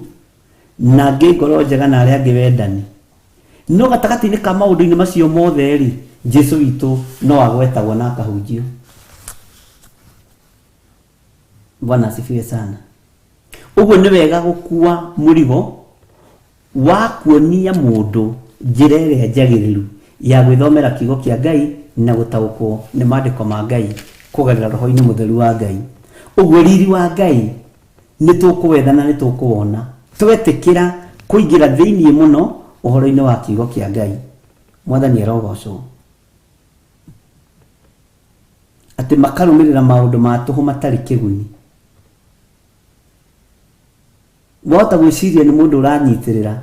na angĩ ngoro njega na arĩa angĩ wendani. No gatagatĩ-inĩ ka maũndũ-inĩ macio mothe rĩ, Jesu witũ no agwetagwo na akahunjio. Bwana asifiwe sana. Ũguo nĩ wega gũkua mũrigo wa kuonia mũndũ njĩra ĩrĩa njagĩrĩru ya gwĩthomera kiugo kĩa Ngai na gũtaũkwo nĩ maandĩko ma Ngai kũgerera roho-inĩ mũtheru wa Ngai. Ũguo riri wa Ngai nĩ tũkũwetha na nĩ tũkũwona twetĩkĩra kũingĩra thĩinĩ mũno ũhoro-inĩ wa kiugo kĩa Ngai. Mwathani arogocwo. Atĩ makarũmĩrĩra maũndũ ma tũhũ matarĩ kĩguni. Wahota gwĩciria nĩ mũndũ ũranyitĩrĩra,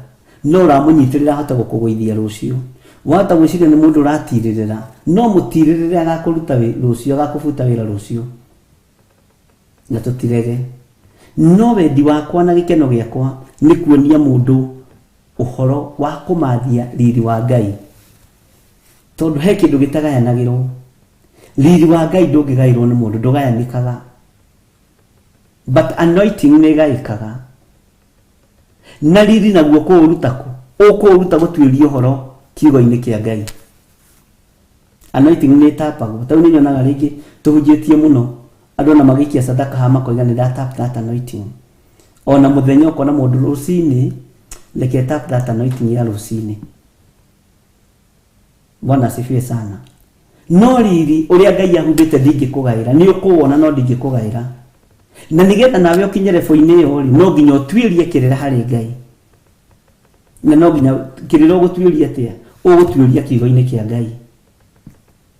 no ũramũnyitĩrĩra ahote gũkũgũithia rũciũ. Wahota gwĩciria nĩ mũndũ ũratirĩrĩra, no mũtirĩrĩre agakũruta rũciũ, agakũbuta wĩra rũciũ. Na tũtirege. No wendi wakwa na gĩkeno gĩakwa nĩ kuonia mũndũ ũhoro wa kũmathia riri wa Ngai. Tondũ he kĩndũ gĩtagayanagĩrwo. Riri wa Ngai ndũngĩgaĩrwo nĩ mũndũ, ndũgayanĩkaga. But anointing nĩ ĩgaĩkaga. Na riri naguo kũũruta kũ? Ũkũũruta gũtuĩria ũhoro kiugo-inĩ kĩa Ngai. Anointing nĩ ĩtapagwo. Ta rĩu nĩ nyonaga rĩngĩ tũhunjĩtie mũno andũ ona magĩikia sadaka haha makoiga nĩ ndatap that anointing. Ona mũthenya ũkona mũndũ rũcinĩ reke tap that anointing ya rũcinĩ. Bwana asifiwe sana. No riri ũrĩa Ngai ahumbĩte ndingĩkũgaĩra, nĩ ũkũwona no ndingĩkũgaĩra. Na nĩgetha nawe ũkinye level-inĩ ĩyo rĩ, no nginya ũtuĩrie kĩrĩra harĩ Ngai. Na no nginya kĩrĩra ũgũtuĩria atĩa? Ũgũtuĩria kiugo-inĩ kĩa Ngai.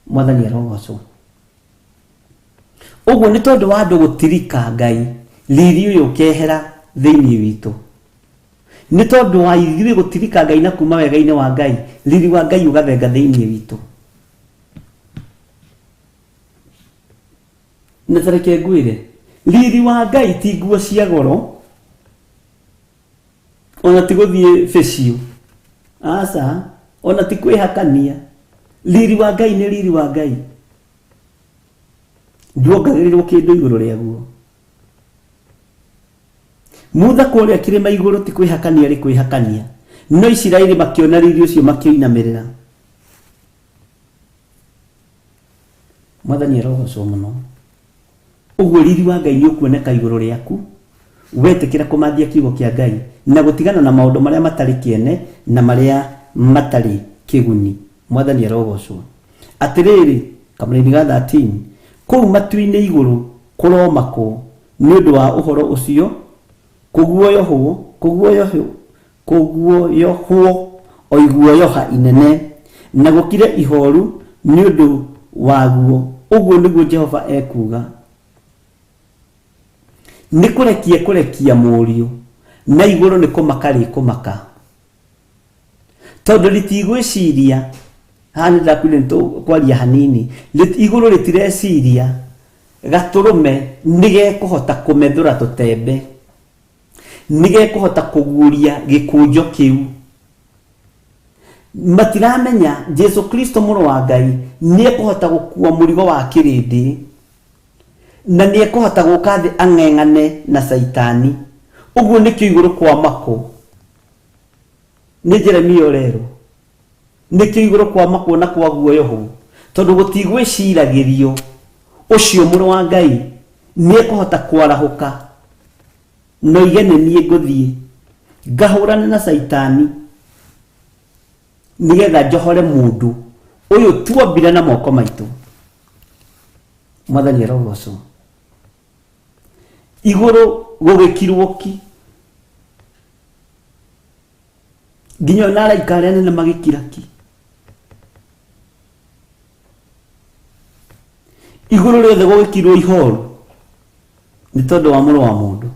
Mwathani arogocwo. Ũguo nĩ tondũ wa andũ gũtirika Ngai, riri ũyũ ũkehera thĩinĩ witũ. Nĩ tondũ wa ithuĩ gũtirika Ngai na kuma wega-inĩ wa Ngai, riri wa Ngai ũgathenga thĩinĩ witũ. Na ta reke ngwĩre, riri wa Ngai ti nguo cia goro, ona ti gũthiĩ bĩciũ, aca, ona ti kwĩhakania. Riri wa Ngai nĩ riri wa Ngai, nduongagĩrĩrwo kĩndũ igũrũ rĩaguo. Mutha kũrĩa kĩrĩma igũrũ ti kwĩhakania arĩ kwĩhakania, no Isiraeli makĩona riri ũcio makĩinamĩrĩra. Mwathani arogocwo mũno. Ũguo riri wa Ngai nĩ ũkuoneka igũrũ rĩaku wetĩkĩra kũmathia kiugo kĩa Ngai na gũtigana na maũndũ marĩa matarĩ kĩene na marĩa matarĩ kĩguni. Mwathani arogocwo. Atĩrĩrĩ, kamũraini ga 13, kũu matu-inĩ igũrũ kũromakwo nĩ ũndũ wa ũhoro ũcio, kũguoyohwo, kũguoyohwo, kũguoyohwo o iguoyoha inene, na gũkire ihoru nĩ ũndũ waguo. Ũguo nĩguo Jehova ekuuga. Nĩ kũrekia kũrekia mũriũ, na igũrũ nĩ kũmaka rĩkũmaka, tondũ rĩtigwĩciria. Haha nĩ ndakwire nĩ tũkwaria hanini. Igũrũ rĩtireciria gatũrũme nĩ gekũhota kũmethũra tũtembe, nĩ gekũhota kũguũria gĩkũnjo kĩu. Matiramenya Jesu Kristo mũrũ wa Ngai nĩ ekũhota gũkua mũrigo wa kĩrĩndĩ, na nĩ ekũhota gũka thĩ ang'eng'ane na Caitani. Ũguo nĩkĩo igũrũ kwa mako nĩ Jeremia ũrerwo, nĩkĩo igũrũ kwa makwo na kwa guoyohwo, tondũ gũtigwĩciragĩrio ũcio mũrũ wa Ngai nĩ ekũhota kwarahũka na oige nĩ niĩ ngũthiĩ ngahũrane na Caitani nĩgetha njohore mũndũ ũyũ tuombire na moko maitũ. Mwathani arogocwo. Igũrũ gũgĩkirwo ki, nginya ona araika arĩa anene magĩkira ki. Igũrũ rĩothe gũgĩkirwo ihoru nĩ tondũ wa mũrũ wa mũndũ,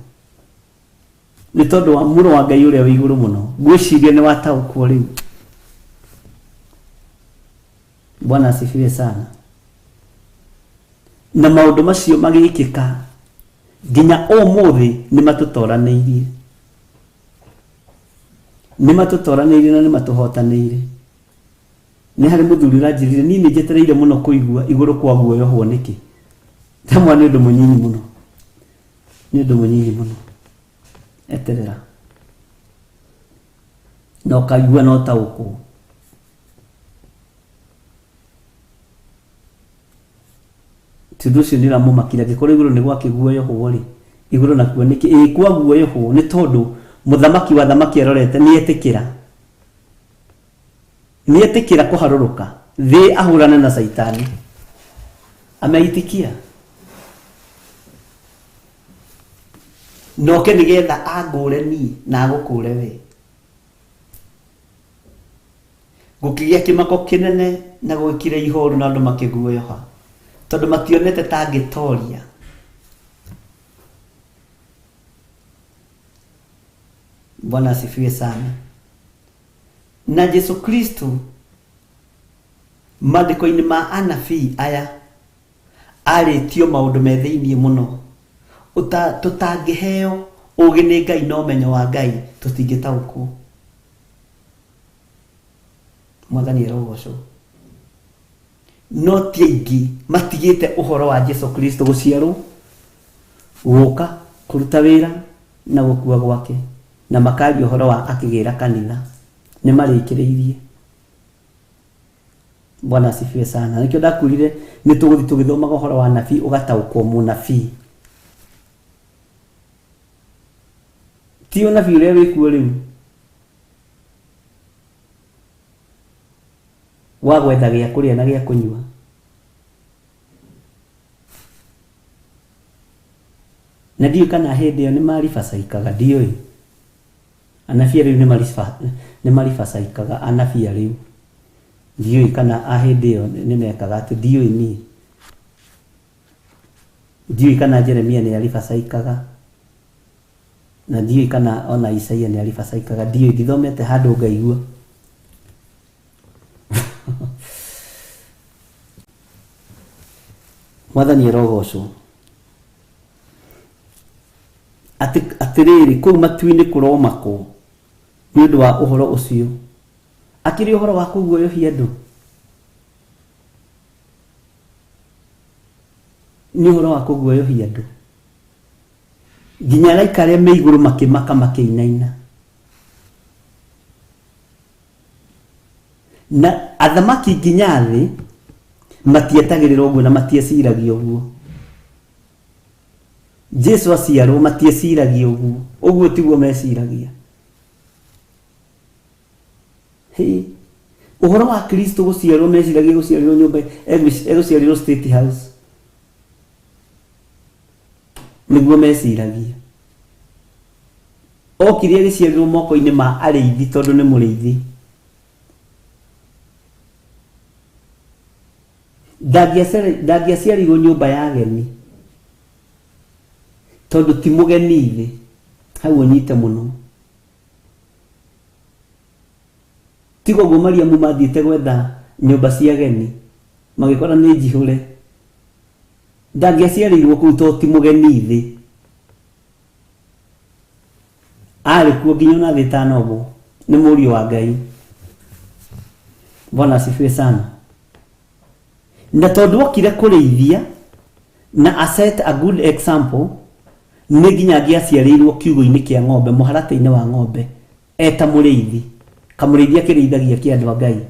nĩ tondũ wa mũrũ wa Ngai ũrĩa wĩ igũrũ mũno. Ngwĩciria nĩ wataũkwo rĩu. Bwana asifiwe sana. Na maũndũ macio magĩkĩka nginya ũmũthĩ nĩ matũtoranĩirie, nĩ matũtoranĩirie na nĩ matũhotanĩire. Nĩ harĩ mũthuri ũranjĩrire, niĩ nĩ njetereire mũno kũigua igũrũ kwa guoyohwo nĩkĩ. Ndamwĩra nĩ ũndũ mũnyinyi mũno, nĩ ũndũ mũnyinyi mũno, eterera na ũkaigua na ũtaũkwo. Ti ũndũ ũcio nĩ ũramũmakire, angĩkorwo igũrũ nĩ gwakĩguoyohwo rĩ, igũrũ nakuo nĩkĩ? Ĩĩ kwaguoyohwo nĩ tondũ mũthamaki wa thamaki arorete nĩ etĩkĩra, nĩ etĩkĩra kũharũrũka thĩ ahũrane na Caitani. Ameitikia noke nĩgetha angũre niĩ na agũkũre we. Gũkĩgĩa kĩmako kĩnene na gũgĩkira ihoru na andũ makĩguoyoha, tondũ mationete ta angĩtoria. Bwana asifiwe sana. Na Jesu Kristo maandĩko-inĩ ma anabii aya arĩtio maũndũ me thĩiniĩ mũno tũtangĩheo ũũgĩ nĩ Ngai na ũmenyo wa Ngai tũtingĩtaũkwo. Mwathani arogocwo. No ti aingĩ matigĩte ũhoro wa Jesu Kristo gũciarwo, gũka, kũruta wĩra na gũkua gwake, na makaria ũhoro wa akĩgĩra kanitha. Nĩ marĩkĩrĩirie. Bwana asifiwe sana. Nĩkĩo ndakwĩrire nĩ tũgũthiĩ tũgĩthomaga ũhoro wa nabii ũgataũkwo mũnabii. Ti ũnabii ũrĩa wĩkuo rĩu wa gwetha gĩa kũrĩa na gĩa kũnyua. Na ndiũĩ kana hĩndĩ ĩyo nĩ maribacaikaga, ndiũĩ. Anabii rĩu nĩ maribacaikaga, anabii rĩu. Ndiũĩ kana a hĩndĩ ĩyo nĩ mekaga atĩ, ndiũĩ niĩ. Ndiũĩ kana Jeremia nĩ aribacaikaga, na ndiũĩ kana ona Isaia nĩ aribacaikaga, ndiũĩ, ndithomete handũ ngaigua. Mwathani arogocwo. Atĩrĩrĩ, kũu matu-inĩ kũromakwo nĩ ũndũ wa ũhoro ũcio. Akĩrĩ ũhoro wa kũguoyohia andũ? Nĩ ũhoro wa kũguoyohia andũ. Nginya araika arĩa me igũrũ makĩmaka makĩinaina. Na athamaki nginya thĩ matietagĩrĩra ũguo na matieciragia ũguo. Jesu aciarwo matieciragia ũguo. Ũguo tiguo meciragia. Hĩ. Ũhoro wa Kristo gũciarwo meciragia gũciarĩrwo nyũmba egũciarĩrwo State House. Nĩguo meciragia. Okire agĩciarĩrwo moko-inĩ ma arĩithi tondũ nĩ mũrĩithi. Ndangĩaciarĩirwo nyũmba ya ageni tondũ ti mũgeni thĩ. Hau ũnyite mũno. Tiga ũguo Mariamu mathiĩte gwetha nyũmba cia ageni magĩkora nĩ njihũre. Ndangĩaciarĩirwo kũu tondũ ti mũgeni thĩ. Arĩ kuo nginya ona thĩ ĩtanombwo. Nĩ mũriũ wa Ngai. Bwana asifiwe sana. Na tondũ okire kũrĩithia na a set a good example, nĩ nginya angĩaciarĩirwo kiugũ-inĩ kĩa ng'ombe, mũharatĩ-inĩ wa ng'ombe, eta mũrĩithi. Kamũrĩithi akĩrĩithagia kĩ andũ a Ngai.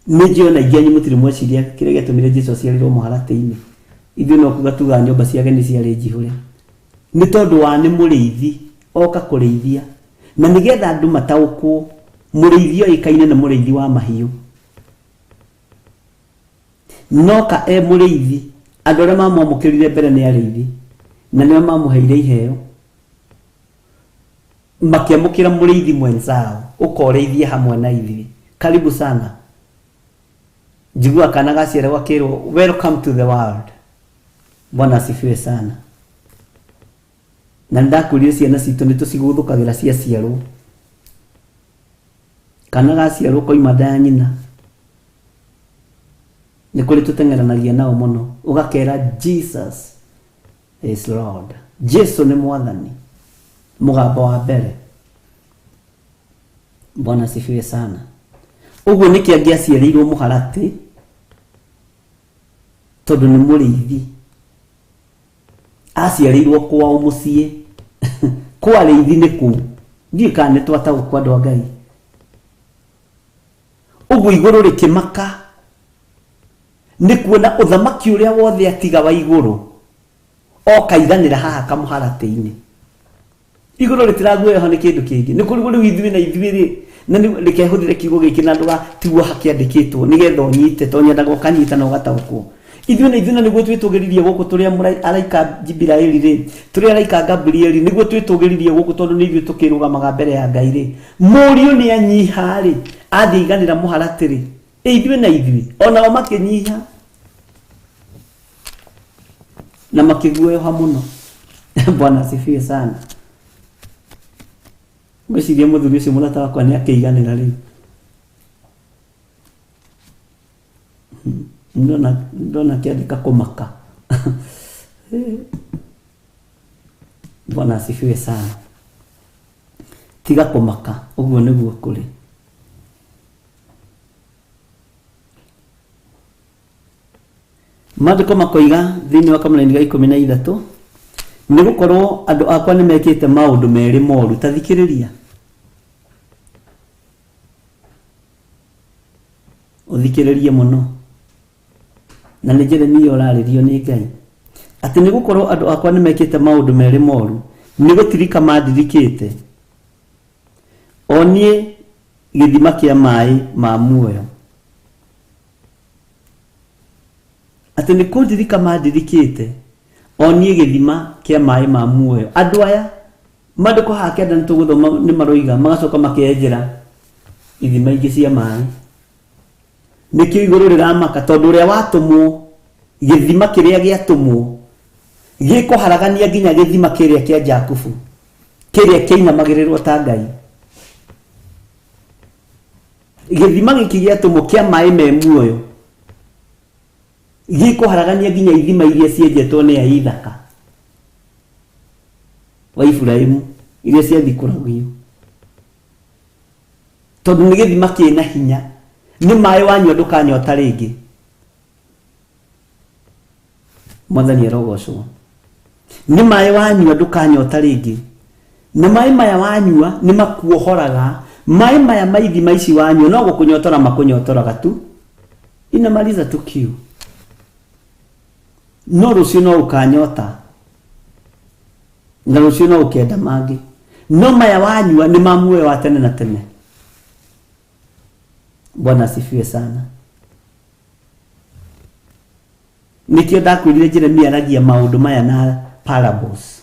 Nĩ njũĩ ona aingĩ anyu mũtirĩ mweciria kĩrĩa gĩatũmire Jesu aciarĩrwo mũharatĩ-inĩ. Ithuĩ no kuga tugaga nyũmba cia ageni ciarĩ njihũre. Nĩ tondũ wa nĩ mũrĩithi, oka kũrĩithia. Na nĩgetha andũ mataũkwo, mũrĩithi oĩkaine nĩ mũrĩithi wa mahiũ. Noka e mũrĩithi, andũ arĩa mamwamũkĩrire mbere nĩ arĩithi, na nĩo mamũheire iheo. Makĩamũkĩra mũrĩithi mwenzao, ũka ũrĩithie hamwe na ithuĩ. Karibu sana. Njiguaga kana gaciaragwo gakĩrwo welcome to the world. Bwana asifiwe sana. Na nĩndakwĩrire ciana citũ nĩtũciguthũkagĩra ciaciarwo. Kana gaciarwo koima nda ya nyina, nĩ kũrĩ tũteng'eranagia nao mũno, ũgakera Jesus is Lord. Jesu nĩ mwathani. Mũgambo wa mbere. Bwana asifiwe sana. Ũguo nĩkĩ angĩaciarĩirwo mũharatĩ, tondũ nĩ mũrĩithi. Aciarĩirwo kwao mũciĩ. Kwa arĩithi nĩ kũu. Ndiũĩ kana nĩ twataũkwo andũ a Ngai. Ũguo igũrũ rĩkĩmaka nĩ kuona ũthamaki ũrĩa wothe atiga wa igũrũ okaiganĩra haha kamũharatĩ-inĩ. Igũrũ rĩtiraguoyoha nĩ kĩndũ kĩngĩ. Nĩ kũrigwo rĩu ithuĩ na ithuĩ rĩ, na nĩ reke hũthĩre kiugo gĩkĩ na ndũgatiguo hakĩandĩkĩtwo nĩgetha ũnyite, tondũ nyendaga ũkanyita na ũgataũkwo. Ithuĩ na ithuĩ na nĩguo twĩtũgĩririe gũkũ tũrĩ araika Jibiraeli rĩ, tũrĩ araika Gabrieli, nĩguo twĩtũgĩririe gũkũ tondũ nĩ ithuĩ tũkĩrũgamaga mbere ya Ngai rĩ. Mũriũ nĩ anyiha rĩ, athiĩ aiganĩra mũharatĩ rĩ, ĩ ithuĩ na ithuĩ, onao makĩnyiha na makĩguoyoha mũno. Bwana asifiwe sana. Ngwĩciria mũthuri ũcio mũrata wakwa nĩ akĩiganĩra rĩu. Ndona ndona akĩandĩka kũmaka. Bwana asifiwe sana. Tiga kũmaka, ũguo nĩguo kũrĩ. Maandĩko makoiga thĩinĩ wa kamũraini ga 13, nĩ gũkorwo andũ akwa nĩ mekĩte maũndũ merĩ moru. Ta thikĩrĩria. Ũthikĩrĩrie mũno. Na nĩ Jeremia ũrarĩrio nĩ Ngai. Atĩ nĩ gũkorwo andũ akwa nĩ mekĩte maũndũ merĩ moru, nĩ gũtirika mandirikĩte. O niĩ gĩthima kĩa maĩ ma muoyo. Atĩ nĩ kũndirika mandirikĩte, o niĩ gĩthima kĩa maĩ ma muoyo. Andũ aya, maandĩko haha kĩanda nĩ tũgũthoma nĩ maroiga, magacoka makenjera ithima ingĩ cia maĩ. Nĩkĩo igũrũ rĩramaka, tondũ ũrĩa watũmwo, gĩthima kĩrĩa gĩatũmwo, gĩkũharagania nginya gĩthima kĩrĩa kĩa Jakubu, kĩrĩa kĩinamagĩrĩrwo ta Ngai. Gĩthima gĩkĩ gĩatũmwo kĩa maĩ me muoyo, gĩkũharagania nginya ithima iria cienjetwo nĩ Aithaka wa Iburahĩmu, iria ciathikũragio. Tondũ nĩ gĩthima kĩna hinya, nĩ maĩ wanyua ndũkanyota rĩngĩ. Mwathani arogocwo. Nĩ maĩ wanyua ndũkanyota rĩngĩ. Na maĩ maya wanyua nĩ makuohoraga. Maĩ maya ma ithima ici wanyua no gũkũnyotora makũnyotoraga tu. Inamaliza tu kiu. No rũciũ no ũkanyota. Na rũciũ no ũkenda mangĩ. No maya wanyua nĩ ma muoyo wa tene na tene. Bwana asifiwe sana. Nĩkĩo ndakwĩrire Jeremia aragia maũndũ maya na parables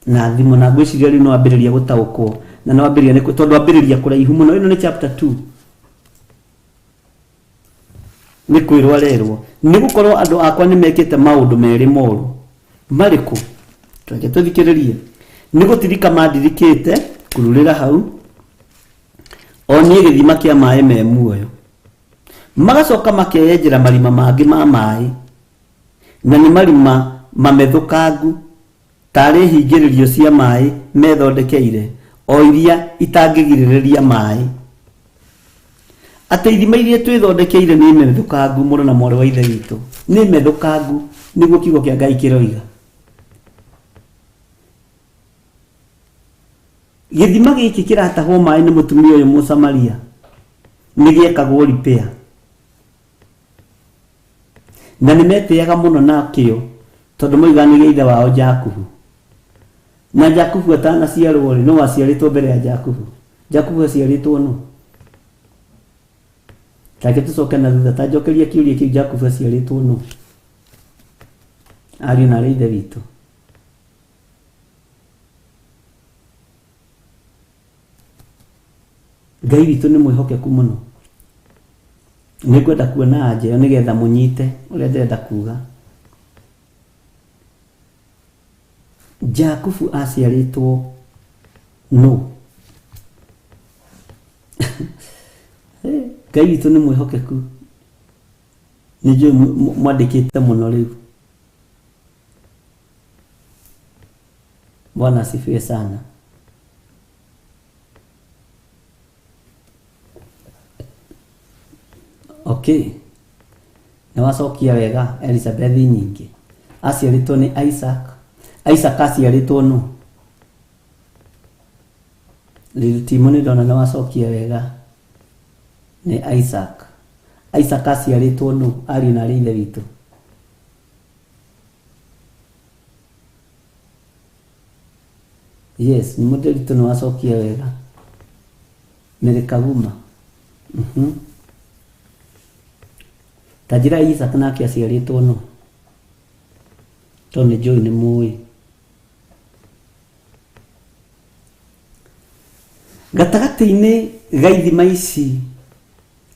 na thimo na ngwĩciria rĩu no ambĩrĩria gũtaũkwo na no ambĩrĩria nĩ tondũ ambĩrĩria kũraihu mũno ĩno nĩ chapter 2 nĩ kwĩrwo arerwo nĩ gũkorwo andũ akwa nĩ mekĩte maũndũ merĩ moru marĩkũ reke tũthikĩrĩrie nĩ gũtirika mandirikĩte kururĩra hau o niĩ gĩthima kĩa maĩ me muoyo Magacoka makeyenjera marima mangĩ ma maĩ, na nĩ marima mamethũkangu, taarĩ hingĩrĩrio cia maĩ methondekeire, o iria itangĩgirĩrĩria maĩ. Atĩ ithima iria twĩthondekeire nĩ methũkangu, mũrũ na mwarĩ wa Ithe witũ, nĩ methũkangu, nĩguo kiugo kĩa Ngai kĩroiga. Gĩthima gĩkĩ kĩratahwo maĩ nĩ mũtumia ũyũ Mũsamaria nĩ gĩekagwo repair. Na nĩ metĩaga mũno nakĩo tondũ moigaga nĩ gĩa ithe wao Jakubu. Na Jakubu atanaciarwo rĩ, nũ waciarĩtwo mbere ya Jakubu? Jakubu aciarĩtwo nũ? Reke tũcoke na thutha ta njokeria kĩũria kĩu Jakubu aciarĩtwo nũ? Ariũ na arĩ ithe witũ. Ngai witũ nĩ mwĩhokeku mũno. Nĩ ngwenda kuona anja ĩyo nĩgetha mũnyite ũrĩa ndĩrenda kuga. Jakubu aciarĩtwo nũ? Ngai witũ nĩ mwĩhokeku. Nĩ njũĩ mwandĩkĩte mũno rĩu. Bwana asifiwe sana. Okay. Nĩ wacokia wega Elizabeth nyingĩ. Aciarĩtwo nĩ Isaac. Isaac aciarĩtwo nũ? Liltimo nĩ ndona nĩ wacokia wega. Nĩ Isaac. Isaac aciarĩtwo nũ? Ariũ na arĩ ithe witũ. Yes, nĩ mũndĩritũ nĩ wacokia wega. Mary Kaguma. Mhm. Ta njĩra Isaac nake aciarĩtwo nũ? Tondũ nĩ njũĩ nĩ mũĩ. Gatagatĩ-inĩ ga ithima ici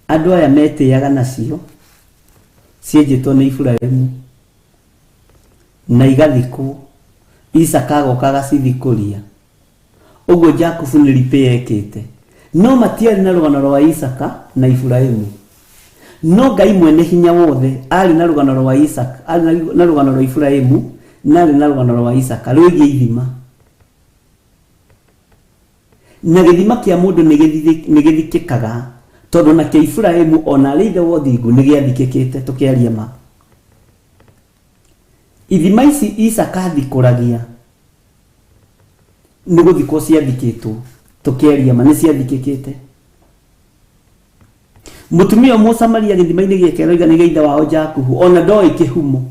andũ aya metĩaga nacio cienjetwo nĩ Iburahimu na igathikwo, Isaka agoka agacithikũria. Ũguo Jakubu nĩ repair ekĩte. No matiarĩ na rũgano rwa Isaka na Iburahimu. No Ngai mwene hinya wothe arĩ na rũgano rwa Isaka, arĩ na rũgano rwa Iburahimu na arĩ na rũgano rwa Isaka rwĩgiĩ ithima. Na gĩthima kĩa mũndũ nĩ gĩthikĩkaga, tondũ na kĩa Iburahimu o na arĩ ithe wa ũthingu nĩ gĩathikĩkĩte, tũkĩaria ma. Ithima ici Isaka athikũragia nĩ gũthikwo ciathikĩtwo, tũkĩaria ma nĩ ciathikĩkĩte. Mũtumia ũmwe Mũsamaria gĩthima-inĩ gĩake aroiga nĩ gĩa ithe wao Jakubu, ona ndoĩ kĩhumo.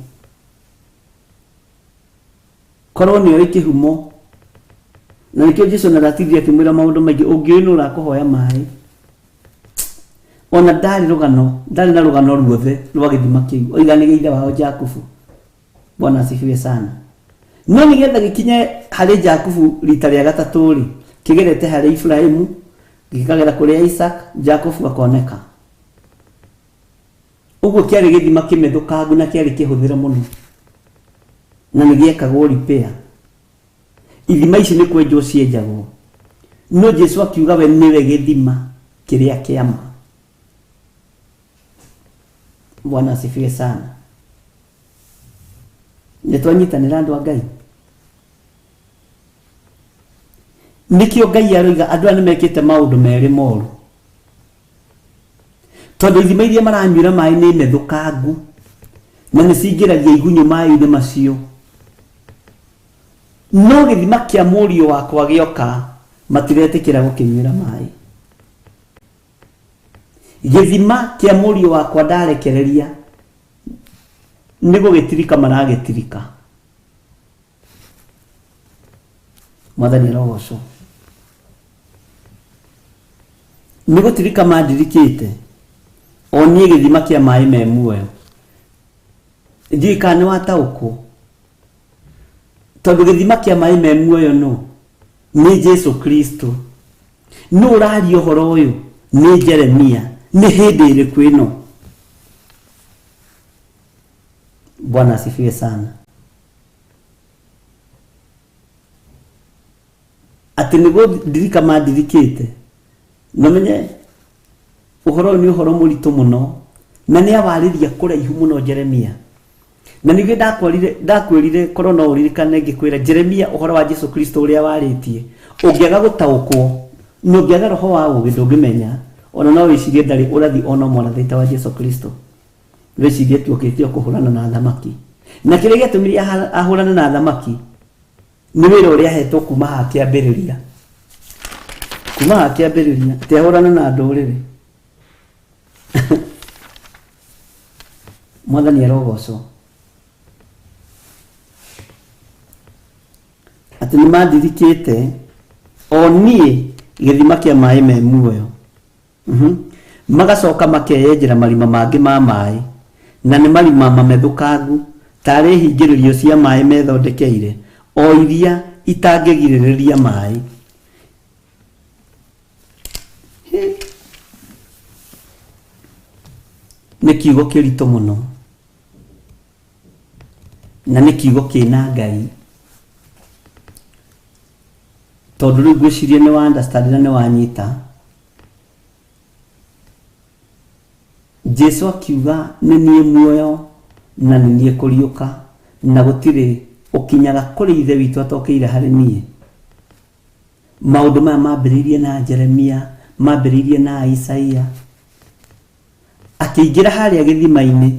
Korwo nĩ oĩ kĩhumo. Na nĩkĩo Jesu ona ndatindire akĩmwĩra maũndũ maingĩ, ũngĩũĩ nũ ũrakũhoya maĩ. Ona ndarĩ rũgano, ndarĩ na rũgano ruothe rwa gĩthima kĩu. Oiga nĩ gĩa ithe wao Jakubu. Bwana asifiwe sana. No nĩgetha gĩkinye harĩ Jakubu rita rĩa gatatũ-rĩ, kĩgerete harĩ Iburahimu, gĩkagera kũrĩ Isaac, Jakubu akoneka. Ũguo kĩarĩ gĩthima kĩmethũkangu na kĩarĩ kĩhũthĩre mũno na nĩ gĩekagwo repair. Ithima ici nĩ kwenjwo cienjagwo. No Jesu akiuga we nĩwe gĩthima kĩrĩa kĩa ma. Bwana asifiwe sana. Nĩ twanyitanĩra andũ a Ngai. Nĩkĩo Ngai aroiga andũ aya nĩ mekĩte maũndũ merĩ moru. Tondũ ithima iria maranyuĩra maĩ nĩ methũkangu. Na nĩ cingĩragia igunyũ maĩ-inĩ macio. No gĩthima kĩa mũriũ wakwa gĩoka matiretĩkĩra gũkĩnyuĩra maĩ. Gĩthima kĩa mũriũ wakwa ndarekereria nĩ gũgĩtirika maragĩtirika. Mwathani arogocwo. Nĩ gũtirika mandirikĩte o niĩ gĩthima kĩa maĩ me muoyo. Ndiũĩ kana nĩ wataũkwo. Tondũ gĩthima kĩa maĩ me muoyo nũ? Nĩ Jesu Kristo. Nũ ũraria ũhoro ũyũ? Nĩ Jeremia. Nĩ hĩndĩ ĩrĩkũ ĩno? Bwana asifiwe sana. Atĩ nĩ gũndirika mandirikĩte. Na ũmenye ũhoro ũyũ nĩ ũhoro mũritũ mũno na nĩ awarĩria kũraihu mũno Jeremia. Na nĩguo ndakwarire ndakwĩrire korwo no ũririkane ngĩkwĩra Jeremia ũhoro wa Jesu Kristo ũrĩa warĩtie ũngĩaga gũtaũkwo na ũngĩaga roho wa ũũgĩ ndũngĩmenya ona no wĩcirie ndarĩ ũrathi ona ũmwe arathĩte wa Jesu Kristo. Wĩcirie tu okĩte o kũhũrana na athamaki. Na kĩrĩa gĩatũmire ahũrane na athamaki nĩ wĩra ũrĩa ahetwo kuma haha kĩambĩrĩria. Kuma haha kĩambĩrĩria atĩ ahũrane na ndũrĩrĩ. Mwathani arogocwo. Atĩ nĩ mandirikĩte o niĩ gĩthima kĩa maĩ me muoyo. Magacoka makeyenjera marima mangĩ ma maĩ, na nĩ marima mamethũkangu, taarĩ hingĩrĩrio cia maĩ methondekeire, o iria itangĩgirĩrĩria maĩ. Hĩ! Nĩ kiugo kĩritũ mũno, na nĩ kiugo kĩna Ngai. Tondũ rĩu ngwĩciria nĩ wa understand na nĩ wanyita. Jesu akiuga nĩ niĩ muoyo na nĩ niĩ kũriũka na gũtirĩ ũkinyaga kũrĩ ithe witũ atokĩire harĩ niĩ. Maũndũ maya mambĩrĩirie na Jeremia, mambĩrĩirie na Isaia. Akĩingĩra harĩa gĩthima-inĩ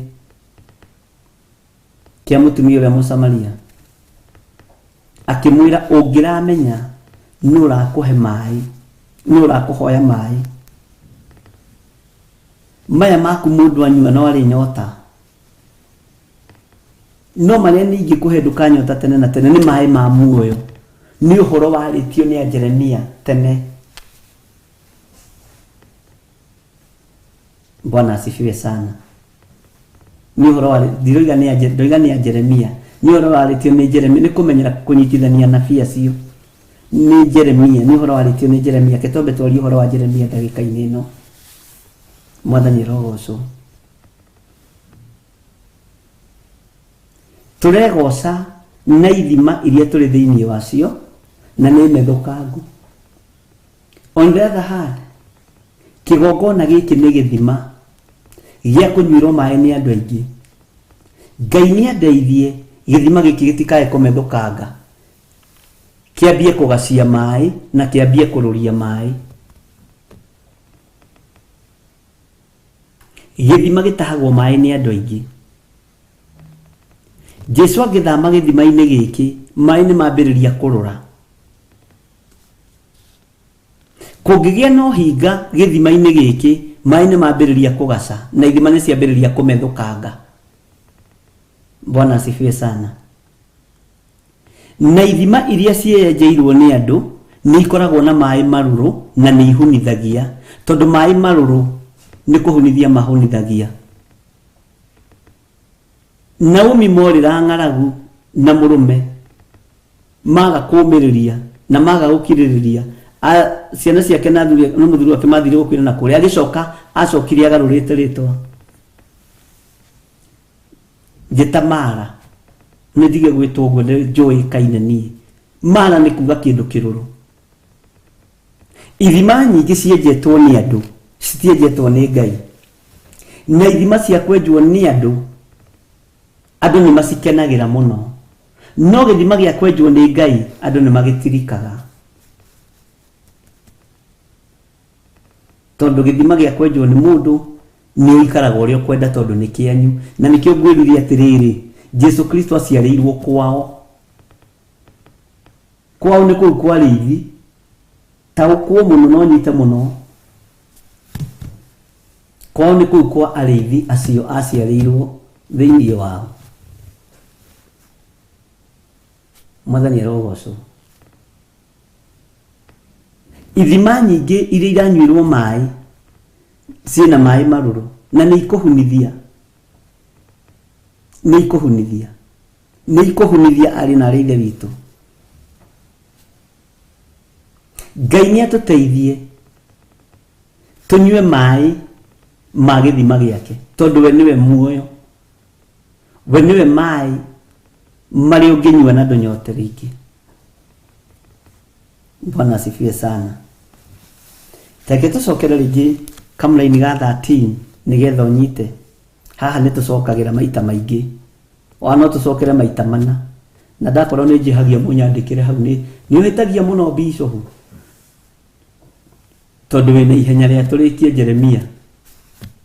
kĩa mũtumia ũrĩa Mũsamaria, akĩmwĩra ũngĩramenya nũ ũrakũhe maĩ, nũ ũrakũhoya maĩ. Maya maku mũndũ anyua no arĩ nyota. No marĩa niĩ ingĩkũhe ndũkanyota tene na tene nĩ maĩ ma muoyo. Nĩ ũhoro warĩtio nĩ a Jeremia tene. Bwana asifiwe sana. Nĩ ũhoro wa ndiroiga nĩ a ndoiga nĩ a Jeremia. Nĩ ũhoro warĩtio nĩ Jeremia nĩ kũmenyera kũnyitithania anabii acio. Nĩ Jeremia, nĩ ũhoro warĩtio nĩ Jeremia. Reke twambe twarie ũhoro wa Jeremia ndagĩka-inĩ ĩno. Mwathani arogocwo. Tũregoca na ithima iria tũrĩ thĩinĩ wacio na nĩ methũkangu. On the other hand, kĩgongona gĩkĩ nĩ gĩthima gĩa kũnyuĩrwo maĩ nĩ andũ aingĩ. Ngai nĩ andeithie gĩthima gĩkĩ gĩtikae kũmethũkanga, kĩambie kũgacia maĩ na kĩambie kũrũria maĩ. Gĩthima gĩtahagwo maĩ nĩ andũ aingĩ. Jesu angĩthama gĩthima-inĩ gĩkĩ, maĩ nĩ mambĩrĩria kũrũra. Kũngĩgĩa na ũhinga gĩthima-inĩ gĩkĩ, maĩ nĩ mambĩrĩria kũgaca na ithima nĩ ciambĩrĩria kũmethũkanga. Bwana asifiwe sana. Na ithima iria ciĩyenjeirwo nĩ andũ nĩ ikoragwo na maĩ marũrũ na nĩ ihunithagia, tondũ maĩ marũrũ nĩ kũhunithia mahunithagia. Naomi morĩra ng'aragu na mũrũme maga kũmĩrĩria na maga gũkirĩrĩria ciana ciake na athuri na mũthuri wake mathire gũkuĩra na kũrĩa agĩcoka acokire agarũrĩte rĩtwa njĩta mara nĩ ndige gwĩtwo ũguo nĩ njũĩkaine niĩ mara nĩ kuga kĩndũ kĩrũrũ ithima nyingĩ cienjetwo nĩ andũ citienjetwo nĩ ngai na ithima cia kwenjwo nĩ andũ andũ nĩ macikenagĩra mũno no gĩthima gĩa kwenjwo nĩ ngai andũ nĩ magĩtirikaga tondũ gĩthima gĩa kwenjwo nĩ mũndũ Nĩ ũikaraga ũrĩa ũkwenda tondũ nĩ kĩanyu. Na nĩkĩo ngwĩrire atĩrĩrĩ, Jesu Kristo aciarĩirwo kwao. Kwao nĩ kũu kwa rĩithi. Taũkwo mũno na ũnyite mũno. Kwao nĩ kũu kwa arĩithi acio aciarĩirwo thĩinĩ wao. Mwathani arogocwo. Ithima nyingĩ iria iranyuĩrwo maĩ ciĩna maĩ marũrũ na nĩ ikũhunithia, nĩ ikũhunithia, nĩ ikũhunithia arĩ na arĩ ithe witũ. Ngai nĩ atũteithie tũnyue maĩ ma gĩthima gĩake, tondũ we nĩwe muoyo, we nĩwe maĩ marĩa ũngĩnyua na ndũnyote rĩngĩ. Bwana asifiwe sana. Reke tũcokere rĩngĩ kamũraini ga 13 nĩgetha ũnyite. Haha nĩ tũcokagĩra maita maingĩ, ona no tũcokere maita mana, na ndakorwo nĩ njĩhagia mũnyandĩkĩre hau, nĩ ũhĩtagia mũno bishofu, tondũ wĩna ihenya rĩa tũrĩkie Jeremia,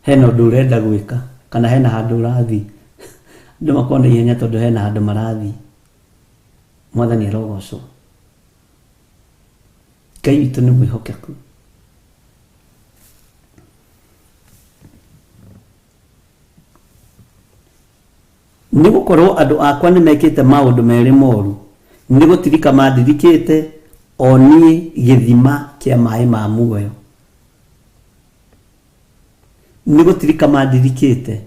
hena ũndũ ũrenda gwĩka kana hena handũ ũrathiĩ. Andũ makorwo na ihenya tondũ hena handũ marathiĩ. Mwathani arogocwo. Ngai witũ nĩ mwĩhokeku. Nĩ gũkorwo andũ akwa nĩ mekĩte maũndũ merĩ moru, nĩ gũtirika mandirikĩte o niĩ gĩthima kĩa maĩ ma muoyo. Nĩ gũtirika mandirikĩte.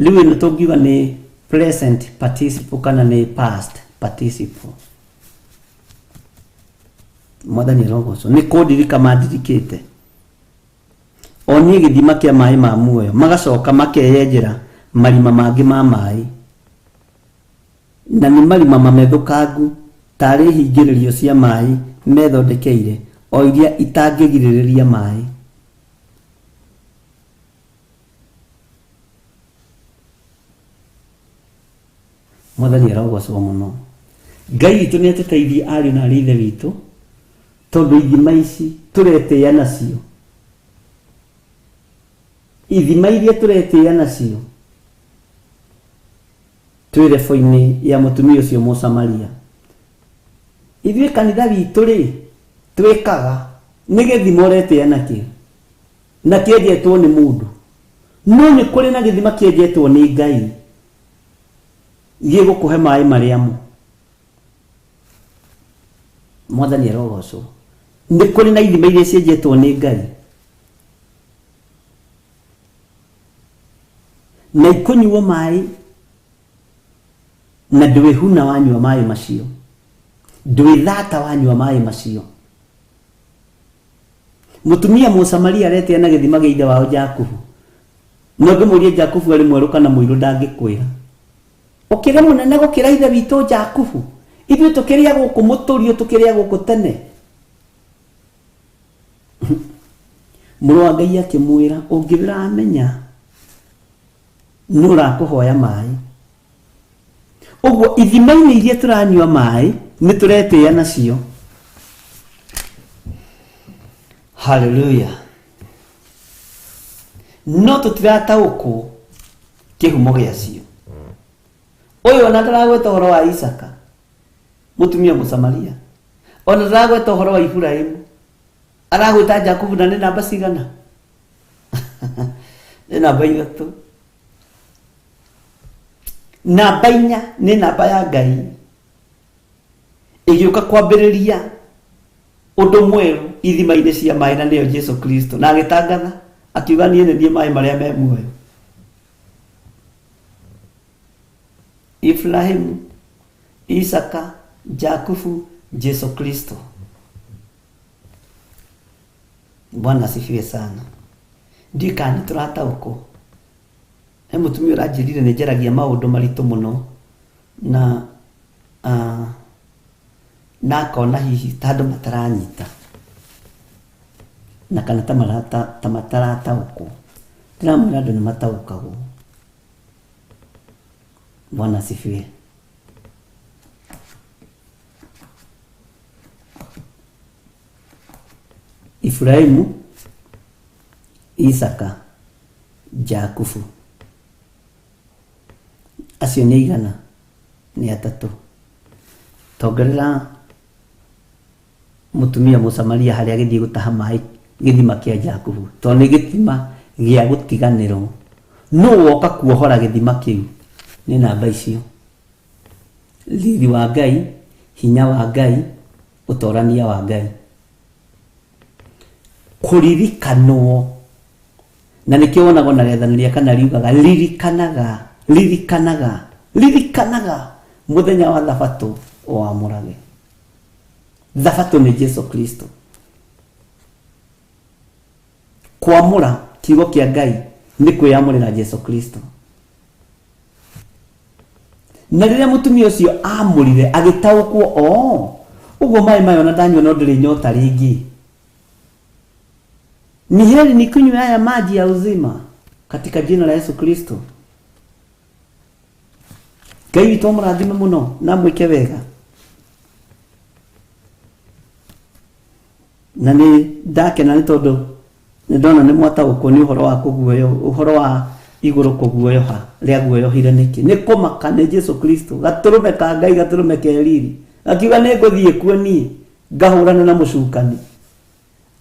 Rĩu ĩno tũngiuga nĩ present participle kana nĩ past participle. Mwathani arogocwo. Nĩ kũndirika mandirikĩte o niĩ gĩthima kĩa maĩ ma muoyo, magacoka makeyenjera marima mangĩ ma maĩ, na nĩ marima mamethũkangu tarĩ hingĩrĩrio cia maĩ methondekeire, o iria itangĩgirĩrĩria maĩ. Mwathani arogocwo mũno. Ngai witũ nĩ atũteithie ariũ na arĩ ithe witũ, tondũ ithima ici tũretĩĩa nacio, ithima iria tũretĩĩa nacio twĩ rebo-inĩ ya mũtumia ũcio Mũsamaria. Ithuĩ kanitha witũ rĩ, twĩkaga nĩ gĩthima ũretĩĩa nakĩo, na kĩenjetwo nĩ mũndũ, no nĩ kũrĩ na gĩthima kĩenjetwo nĩ Ngai gĩgũkũhe maĩ marĩa mo. Mwathani arogocwo. Nĩ kũrĩ na ithima iria cienjetwo nĩ Ngai na ikũnyuo maĩ, na ndwĩhuna wanyua maĩ macio, ndwĩthata wanyua maĩ macio. Mũtumia Mũsamaria aretĩa na gĩthima gĩa ithe wao Jakubu, na ũngĩmũria Jakubu arĩ mwerũ kana mũirũ ndangĩkwĩra. Ũkĩrĩ mũnene gũkĩra ithe witũ Jakubu, ithuĩ tũkĩrĩa gũkũ mũtũrio, tũkĩrĩa gũkũ tene. Mũrũ wa Ngai akĩmwĩra, ũngĩramenya nũ ũrakũhoya maĩ. Ũguo ithima-inĩ iria tũranyua maĩ nĩ tũretĩĩa nacio. Haleluya. No tũtirataũkwo kĩhumo gĩacio. Ũyũ ona ndaragweta ũhoro wa Isaka, mũtumia Mũsamaria, ona ndaragweta ũhoro wa Iburahĩmu, aragwĩta Jakubu, na nĩ namba cigana? Nĩ namba ithatũ. Namba inya nĩ namba ya Ngai ĩgĩũka kwambĩrĩria ũndũ mwerũ ithima-inĩ cia maĩ, na nĩyo Jesu Kristo, na agĩtangatha akiuga niĩ nĩ niĩ maĩ marĩa me muoyo. Ibrahimu, Isaka, Jakubu, Jesu Kristo. Bwana asifiwe sana. Ndiũĩ kana nĩ tũrataũkwo. He mũtumia ũranjĩrire nĩ njaragia maũndũ maritũ mũno na na akona hihi ta andũ mataranyita na kana ta matarataũkwo. Ndĩramwĩra andũ nĩ mataũkagwo. Bwana asifiwe. Ibrahimu, Isaka, Jakubu. Acio nĩ aigana? Nĩ atatũ. Tongerera mũtumia Mũsamaria harĩa agĩthiĩ gũtaha maĩ gĩthima kĩa Jakubu, tondũ nĩ gĩthima gĩa gũtiganĩrwo. Nũ woka kuohora gĩthima kĩu? Nĩ namba icio. Riri wa Ngai, hinya wa Ngai, ũtorania wa Ngai. Kũririkanwo na nĩkĩo wonaga ona rĩathani rĩa kana riugaga ririkanaga ririkanaga ririkanaga mũthenya wa thabatũ ũwamũrage. Thabatũ nĩ Jesu Kristo. Kwamũra kiugo kĩa Ngai nĩ kwĩyamũrĩra Jesu Kristo. Na rĩrĩa mũtumia ũcio amũrire agĩtaũkwo o ũguo maĩ maya ona ndanyua no ndĩrĩ nyota rĩngĩ. Ni heri nikunywe haya maji ya uzima katika jina la Yesu Kristo. Ngai witũ amũrathime mũno na amwĩke wega. Na nĩ ndakena nĩ tondũ nĩ ndona nĩ mwataũkwo nĩ ũhoro wa kũguoyo, ũhoro wa igũrũ kũguoyoha, rĩaguoyohire nĩkĩ? Nĩ kũmaka nĩ Jesu Kristo, gatũrũme ka Ngai, gatũrũme ke riri. Akiuga nĩ ngũthiĩ kuo niĩ ngahũrane na mũcukani.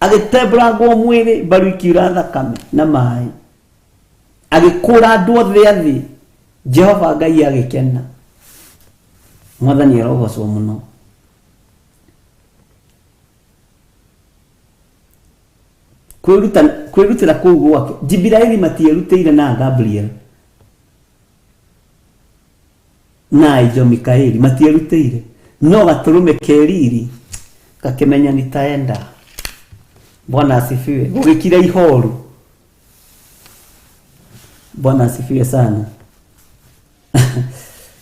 Agĩtembũrangwo mwĩrĩ, mbaru ikiura thakame na maĩ. Agĩkũra andũ othe a thĩ. Jehova Ngai agĩkena. Mwathani arogocwo mũno. Kwĩruta kwĩrutĩra kũu gwake Jibiraeli matierutĩire na Gabriel na Angel Mikaeli matierutĩire no gatũrũme ke riri gakĩmenya nitaenda. Bwana asifiwe. Gũgĩkira ihoru. Bwana asifiwe sana.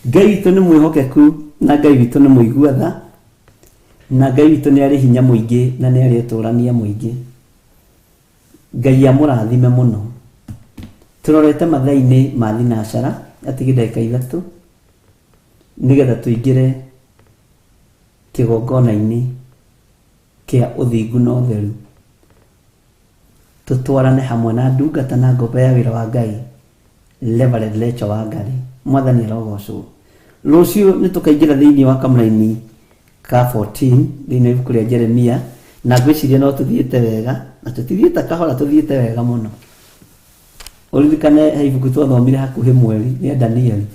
Ngai witũ nĩ mwĩhokeku na Ngai witũ nĩ mũigua tha na Ngai witũ nĩ arĩ hinya mũingĩ na nĩ arĩ ũtũrania mũingĩ. Ngai amũrathime mũno. Tũrorete mathaa-inĩ ma thinacara atige ndagĩka ithatũ nĩgetha tũingĩre kĩgongona-inĩ kĩa ũthingu na ũtheru. Tũtwarane hamwe na ndungata na ngombo ya wĩra wa Ngai Reverend Rachel Wangari. Mwathani arogocwo. Rũciũ nĩ tũkaingĩra thĩinĩ wa kamũraini ka 14 thĩinĩ wa ibuku rĩa Jeremia na ngwĩciria no tũthiĩte wega na tũtithiĩte kahora tũthiĩte wega mũno. Ũririkane he ibuku twathomire hakuhĩ mweri rĩa Danieli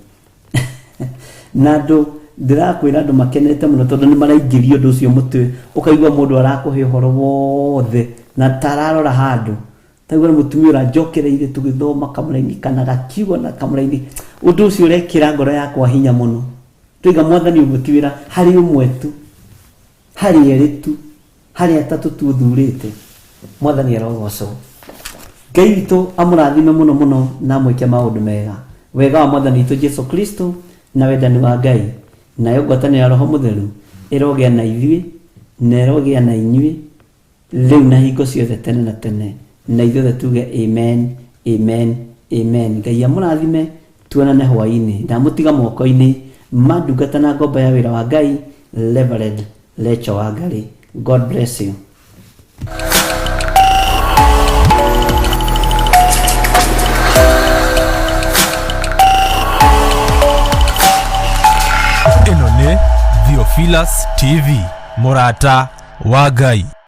na andũ ndĩrakwĩra andũ makenete mũno tondũ nĩ maraingĩria ũndũ ũcio mũtwe ũkaigua mũndũ arakũhe ũhoro wothe na tararora handũ taigua nĩ mũtumia ũranjokereire tũgĩthoma kamũraini kana gakiugo na kamũraini ũndũ ũcio ũrekĩra ngoro yakwa hinya mũno tũiga mwathani ũguo ti wĩra harĩ ũmwe tu harĩ erĩ tu harĩ atatũ tu ũthurĩte mwathani arogocwo Ngai witũ amũrathime mũno mũno na amwĩke maũndũ mega wega wa mwathani witũ Jesu Kristo na wendani wa Ngai nayo ngwatanĩro ya Roho Mũtheru ĩrogĩa na ithuĩ na ĩrogĩa na inyuĩ rĩu na hingo ciothe tene na tene na ithuothe tuge amen amen amen. Ngai amũrathime tuonane hwaĩ-inĩ ndamũtiga moko-inĩ ma ndungata na ngombo ya wĩra wa Ngai Reverend Rachel Wangari. God bless you. Ĩno nĩ Theophilus TV, mũrata wa Ngai.